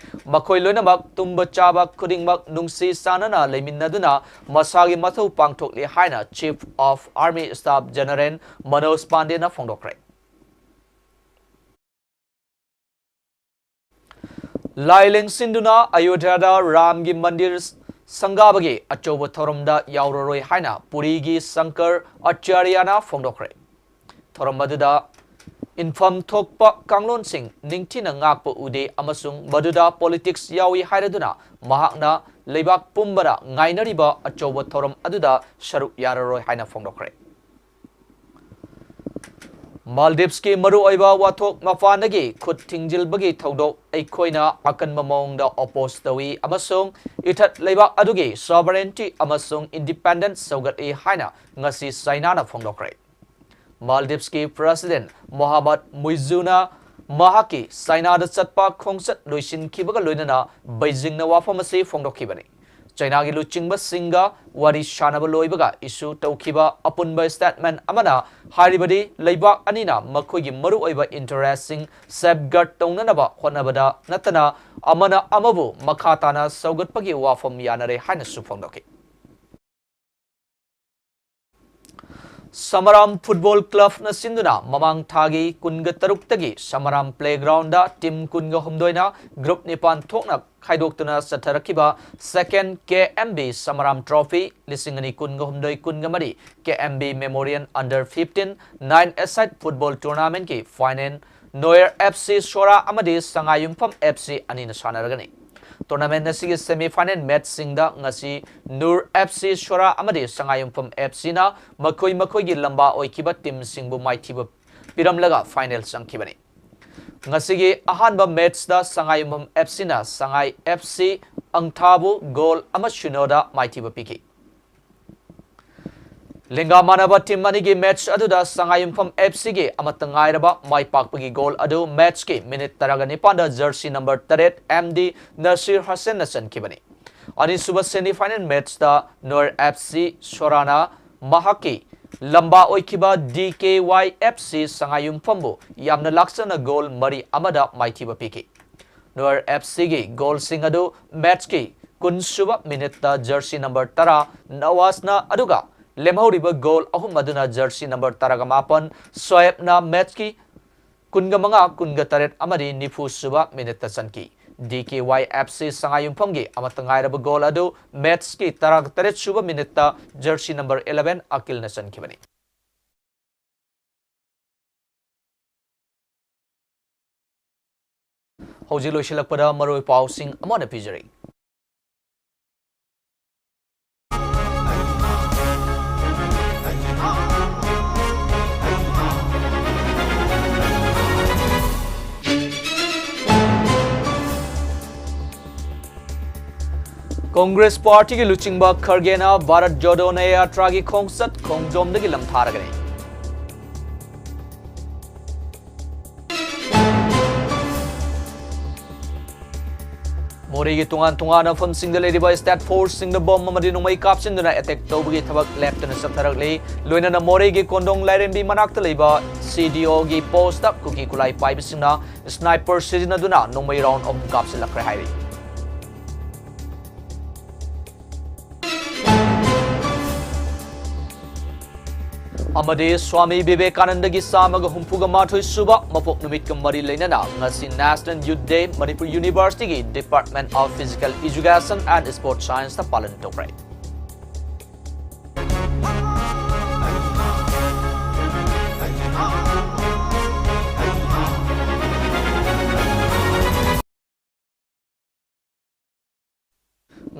ꯃꯈꯣꯏ ꯂꯣꯏꯅꯃꯛ ꯇꯨꯝꯕ ꯆꯥꯕ ꯈꯨꯗꯤꯡꯃꯛ ꯅꯨꯡꯁꯤ ꯆꯥꯟꯅꯅ ꯂꯩꯃꯤꯟꯅꯗꯨꯅ ꯃꯁꯥꯒꯤ ꯃꯊꯧ ꯄꯥꯡꯊꯣꯛꯂꯤ ꯍꯥꯏꯅ Chief of Army Staff General Manoj ꯄꯥꯟꯗꯦꯅ ꯐꯣꯡꯗꯣꯛꯈ꯭ꯔꯦ꯫ ꯂꯥꯏ ꯂꯦꯡꯁꯤꯟꯗꯨꯅ ꯑꯌꯣꯙ꯭ꯌꯥꯗ ꯔꯥꯝꯒꯤ ꯃꯟꯗꯤꯔ ꯁꯪꯒꯥꯕꯒꯤ ꯑꯆꯧꯕ ꯊꯧꯔꯝꯗ ꯌꯥꯎꯔꯔꯣꯏ ꯍꯥꯏꯅ ꯄꯨꯔꯤꯒꯤ ꯁꯪꯀꯔ ꯑꯆꯥꯔꯌꯥꯅ ꯐꯣꯡꯗꯣꯛꯈ꯭ꯔꯦ꯫ ꯊꯧꯔꯝ ꯑꯗꯨꯗ ꯏꯟꯐꯝ ꯊꯣꯛꯄ ꯀꯥꯡꯂꯣꯟꯁꯤꯡ ꯅꯤꯡꯊꯤꯅ ꯉꯥꯛꯄ ꯎꯗꯦ ꯑꯃꯁꯨꯡ ꯃꯗꯨꯗ politics ꯌꯥꯎꯏ ꯍꯥꯏꯔꯗꯨꯅ ꯃꯍꯥꯛꯅ ꯂꯩꯕꯥꯛ ꯄꯨꯝꯕꯅ ꯉꯥꯏꯅꯔꯤꯕ ꯑꯆꯧꯕ ꯊꯧꯔꯝ ꯑꯗꯨꯗ ꯁꯔꯨꯛ ꯌꯥꯔꯔꯣꯏ ꯍꯥꯏꯅ ꯐꯣꯡꯗꯣꯛꯈ꯭ꯔꯦ꯫ ꯃꯥꯜꯗꯤꯚꯁꯀꯤ ꯃꯔꯨꯑꯣꯏꯕ ꯋꯥꯊꯣꯛ ꯃꯄꯥꯟꯗꯒꯤ ꯈꯨꯠ ꯊꯤꯡꯖꯤꯜꯕꯒꯤ ꯊꯧꯗꯣꯛ ꯑꯩꯈꯣꯏꯅ ꯑꯀꯟꯕ ꯃꯑꯣꯡꯗ oppose ꯇꯧꯏ ꯑꯃꯁꯨꯡ ꯏꯊꯠ ꯂꯩꯕꯥꯛ ꯑꯗꯨꯒꯤ sovereignty ꯑꯃꯁꯨꯡ independence ꯁꯧꯒꯠꯂꯤ ꯍꯥꯏꯅ ꯉꯁꯤ ꯆꯥꯏꯅꯥꯅ ꯐꯣꯡꯗꯣꯛꯈ꯭ꯔꯦ꯫ ꯃꯥꯜꯗꯤꯚꯁꯀꯤ President ꯃꯣꯍꯥꯃꯗ ꯃꯨꯏꯖꯨꯅ ꯃꯍꯥꯛꯀꯤ ꯆꯥꯏꯅꯥꯗ ꯆꯠꯄ ꯈꯣꯡꯆꯠ ꯂꯣꯏꯁꯤꯟꯈꯤꯕꯒ ꯂꯣꯏꯅꯅ ꯕꯩꯖꯤꯡꯅ ꯋꯥꯐꯝ ꯑꯁꯤ ꯐꯣꯡꯗꯣꯛꯈꯤꯕꯅꯤ꯫ ꯆꯥꯏꯅꯥꯒꯤ ꯂꯨꯆꯤꯡꯕꯁꯤꯡꯒ ꯋꯥꯔꯤ ꯁꯥꯅꯕ ꯂꯣꯏꯕꯒ issue ꯇꯧꯈꯤꯕ ꯑꯄꯨꯟꯕ statement ꯑꯃꯅ ꯍꯥꯏꯔꯤꯕꯗꯤ, ꯂꯩꯕꯥꯛ ꯑꯅꯤꯅ ꯃꯈꯣꯏꯒꯤ ꯃꯔꯨꯑꯣꯏꯕ interestꯁꯤꯡ safeguard ꯇꯧꯅꯅꯕ ꯍꯣꯠꯅꯕꯗ ꯅꯠꯇꯅ ꯑꯃꯅ ꯑꯃꯕꯨ ꯃꯈꯥ ꯇꯥꯅ ꯁꯧꯒꯠꯄꯒꯤ ꯋꯥꯐꯝ ꯌꯥꯅꯔꯦ ꯍꯥꯏꯅꯁꯨ ꯐꯣꯡꯗꯣꯛꯈꯤ꯫ ꯁꯃꯥꯔꯥꯝ ꯐꯨꯠꯕꯣꯜ ꯀ꯭ꯂꯕꯅ ꯁꯤꯟꯗꯨꯅ ꯃꯃꯥꯡ ꯊꯥꯒꯤ ꯀꯨꯟꯒ ꯇꯔꯨꯛꯇꯒꯤ ꯁꯃꯥꯔꯥꯝ ꯄ꯭ꯂꯦꯒ꯭ꯔꯥꯎꯟꯗ ꯇꯤꯝ ꯀꯨꯟꯒ ꯍꯨꯝꯗꯣꯏꯅ ꯒ꯭ꯔꯨꯞ ꯅꯤꯄꯥꯟ ꯊꯣꯛꯅ ꯈꯥꯏꯗꯣꯛꯇꯨꯅ ꯆꯠꯊꯔꯛꯈꯤꯕ second K M B Samaram trophy ꯂꯤꯁꯤꯡ ꯑꯅꯤ ꯀꯨꯟꯒ ꯍꯨꯝꯗꯣꯏ ꯀꯨꯟꯒ ꯃꯔꯤ K M B memorial under fifteen nine a side football ꯇꯨꯔꯅꯥꯃꯦꯟꯠꯀꯤ final Noyar F C Sora ꯑꯃꯗꯤ ꯁꯉꯥꯏꯌꯨꯝꯐꯝ ꯑꯦꯐ ꯁꯤ ꯑꯅꯤꯅ ꯁꯥꯟꯅꯔꯒꯅꯤ꯫ ꯇꯣꯔꯅꯥꯃꯦꯟꯠ ꯑꯁꯤꯒꯤ ꯁꯦꯃꯤ ꯐꯥꯏꯅꯦꯜ ꯃꯦꯆꯁꯤꯡꯗ ꯉꯁꯤ ꯅꯨꯔ ꯑꯦꯐ ꯁꯤ ꯁꯣꯔꯥ ꯑꯃꯗꯤ ꯁꯉꯥꯏꯌꯨꯝꯐꯝ ꯑꯦꯐ ꯁꯤꯅ ꯃꯈꯣꯏ ꯃꯈꯣꯏꯒꯤ ꯂꯝꯕꯥ ꯑꯣꯏꯈꯤꯕ ꯇꯤꯝꯁꯤꯡꯕꯨ ꯃꯥꯏꯊꯤꯕ ꯄꯤꯔꯝꯂꯒ ꯐꯥꯏꯅꯦꯜ ꯆꯪꯈꯤꯕꯅꯤ꯫ ꯉꯁꯤꯒꯤ ꯑꯍꯥꯟꯕ ꯃꯦꯆꯇ ꯁꯉꯥꯏꯌꯨꯝꯐꯝ ꯑꯦꯐ ꯁꯤꯅ ꯁꯉꯥꯏ ꯑꯦꯐ ꯁꯤ ꯑꯪꯊꯥꯕꯨ ꯒꯣꯜ ꯑꯃ ꯁꯤꯅꯣꯗ ꯃꯥꯏꯊꯤꯕ ꯄꯤꯈꯤ꯫ ꯂꯦꯡꯒꯥ ꯃꯥꯟꯅꯕ ꯇꯤꯝ ꯑꯅꯤꯒꯤ ꯃꯦꯆ ꯑꯗꯨꯗ ꯁꯉꯥꯏꯌꯨꯝꯐꯝ ꯑꯦꯐ ꯁꯤꯒꯤ ꯑꯃꯠꯇ ꯉꯥꯏꯔꯕ ꯃꯥꯏ ꯄꯥꯛꯄꯒꯤ ꯒꯣꯜ ꯑꯗꯨ ꯃꯦꯆꯀꯤ ꯃꯤꯅꯤꯠ ꯇꯔꯥꯒ ꯅꯤꯄꯥꯟꯗ ꯖꯔꯁꯤ ꯅꯝꯕꯔ ꯇꯔꯦꯠ ꯑꯦꯝ ꯗꯤ ꯅꯁꯤꯔ ꯍꯁꯦꯟꯅ ꯆꯟꯈꯤꯕꯅꯤ꯫ ꯑꯅꯤꯁꯨꯕ ꯁꯦꯃꯤ ꯐꯥꯏꯅꯦꯜ ꯃꯦꯆꯇ ꯅꯣꯔ ꯑꯦꯐ ꯁꯤ ꯁꯣꯔꯥꯅ ꯃꯍꯥꯛꯀꯤ ꯂꯝꯕꯥ ꯑꯣꯏꯈꯤꯕ D K Y F C ꯁꯉꯥꯏꯌꯨꯝꯐꯝꯕꯨ ꯌꯥꯝꯅ ꯂꯥꯛꯆꯅ ꯒꯣꯜ ꯃꯔꯤ ꯑꯃꯗ ꯃꯥꯏꯊꯤꯕ ꯄꯤꯈꯤ꯫ ꯅꯣꯔ ꯑꯦꯐ ꯁꯤꯒꯤ ꯒꯣꯜꯁꯤꯡ ꯑꯗꯨ ꯃꯦꯆꯀꯤ ꯀꯨꯟꯁꯨꯕ ꯃꯤꯅꯤꯠꯇ ꯖꯔꯁꯤ ꯅꯝꯕꯔ ꯇꯔꯥ ꯅꯋꯥꯖꯅ, ꯑꯗꯨꯒ ꯂꯦꯝꯍꯧꯔꯤꯕ ꯒꯣꯜ ꯑꯍꯨꯝ ꯑꯗꯨꯅ ꯖꯔꯁꯤ ꯅꯝꯕꯔ ꯇꯔꯥꯒ ꯃꯥꯄꯟ ꯁꯣꯑꯦꯕꯅ ꯃꯦꯆꯀꯤ ꯀꯨꯟꯒ ꯃꯉꯥ, ꯀꯨꯟꯒ ꯇꯔꯦꯠ ꯑꯃꯗꯤ ꯅꯤꯐꯨ ꯁꯨꯕ ꯃꯤꯅꯤꯠꯇ ꯆꯟꯈꯤ꯫ D K Y F C ꯁꯉꯥꯏꯌꯨꯝꯐꯝꯒꯤ ꯑꯃꯠꯇ ꯉꯥꯏꯔꯕ ꯒꯣꯜ ꯑꯗꯨ ꯃꯦꯆꯀꯤ ꯇꯔꯥꯒ ꯇꯔꯦꯠ ꯁꯨꯕ ꯃꯤꯅꯤꯠꯇ ꯖꯔꯁꯤ ꯅꯝꯕꯔ ꯏꯂꯦꯚꯦꯟ ꯑꯀꯤꯜꯅ ꯆꯟꯈꯤꯕꯅꯤ꯫ ꯍꯧꯖꯤꯛ ꯂꯣꯏꯁꯤꯜꯂꯛꯄꯗ ꯃꯔꯨꯑꯣꯏ ꯄꯥꯎꯁꯤꯡ ꯑꯃꯨꯛ ꯍꯟꯅ ꯄꯤꯖꯔꯤ꯫ ꯀꯣꯡꯒ꯭ꯔꯦꯁ ꯄꯥꯔꯇꯤꯒꯤ ꯂꯨꯆꯤꯡꯕ ꯈꯔꯒꯦꯅ ꯚꯥꯔꯠ ꯖꯣꯗꯣ ꯅꯌꯥ ꯌꯥꯇ꯭ꯔꯥꯒꯤ ꯈꯣꯡꯆꯠ ꯈꯣꯡꯖꯣꯝꯗꯒꯤ ꯂꯝꯊꯥꯔꯒꯅꯤ꯫ ꯃꯣꯔꯦꯒꯤ ꯇꯣꯉꯥꯟ ꯇꯣꯉꯥꯟꯕ ꯃꯐꯝꯁꯤꯡꯗ ꯂꯩꯔꯤꯕ ꯁ꯭ꯇꯦꯠ ꯐꯣꯔꯁꯁꯤꯡꯗ ꯕꯣꯝ ꯑꯃꯗꯤ ꯅꯣꯡꯃꯩ ꯀꯥꯞꯁꯤꯟꯗꯨꯅ ꯑꯦꯇꯦꯛ ꯇꯧꯕꯒꯤ ꯊꯕꯛ ꯂꯦꯞꯇꯅ ꯆꯠꯊꯔꯛꯂꯤ꯫ ꯂꯣꯏꯅꯅ ꯃꯣꯔꯦꯒꯤ ꯀꯣꯟꯗꯣꯡ ꯂꯥꯏꯔꯦꯝꯕꯤ ꯃꯅꯥꯛꯇ ꯂꯩꯕ ꯁꯤ ꯗꯤ ꯑꯣꯒꯤ ꯄꯣꯁꯇ ꯀꯨꯀꯤ ꯈꯨꯠꯂꯥꯏ ꯄꯥꯏꯕꯁꯤꯡꯅ ꯁ꯭ꯅꯥꯏꯄꯔ ꯁꯤꯖꯤꯟꯅꯗꯨꯅ ꯅꯣꯡꯃꯩ ꯔꯥꯎꯟ ꯑꯍꯨꯝ ꯀꯥꯞꯁꯤꯜꯂꯛꯈ꯭ꯔꯦ ꯍꯥꯏꯔꯤ꯫ ꯑꯃꯗꯤ ꯁ꯭ꯋꯥꯃꯤ ꯕꯤꯕꯦꯀꯥꯅꯟꯗꯒꯤ ꯆꯥꯝꯃꯒ ꯍꯨꯝꯐꯨꯒ ꯃꯥꯊꯣꯏ ꯁꯨꯕ ꯃꯄꯣꯛ ꯅꯨꯃꯤꯠꯀ ꯃꯔꯤ ꯂꯩꯅꯅ ꯉꯁꯤ National Youth Day, Manipur University-ꯒꯤ Department of Physical Education and Sports Science-ꯇ ꯄꯥꯂꯟ ꯇꯧꯈ꯭ꯔꯦ꯫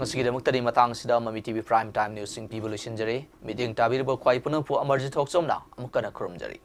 ꯉꯁꯤꯒꯤꯗꯃꯛꯇꯗꯤ ꯃꯇꯥꯡꯁꯤꯗ ꯃꯃꯤ ꯇꯤ ꯚꯤ Prime Time News-ꯁꯤꯡ ꯄꯤꯕ ꯂꯣꯏꯁꯤꯟꯖꯔꯦ꯫ ꯃꯤꯠꯌꯦꯡ ꯇꯥꯕꯤꯔꯤꯕ ꯈ꯭ꯋꯥꯏ ꯄꯨꯝꯅꯃꯛꯄꯨ ꯑꯃꯔꯖꯤꯠ ꯊꯣꯛꯆꯣꯝꯅ ꯑꯃꯨꯛ ꯍꯟꯅ ꯈꯨꯔꯨꯝꯖꯔꯤ꯫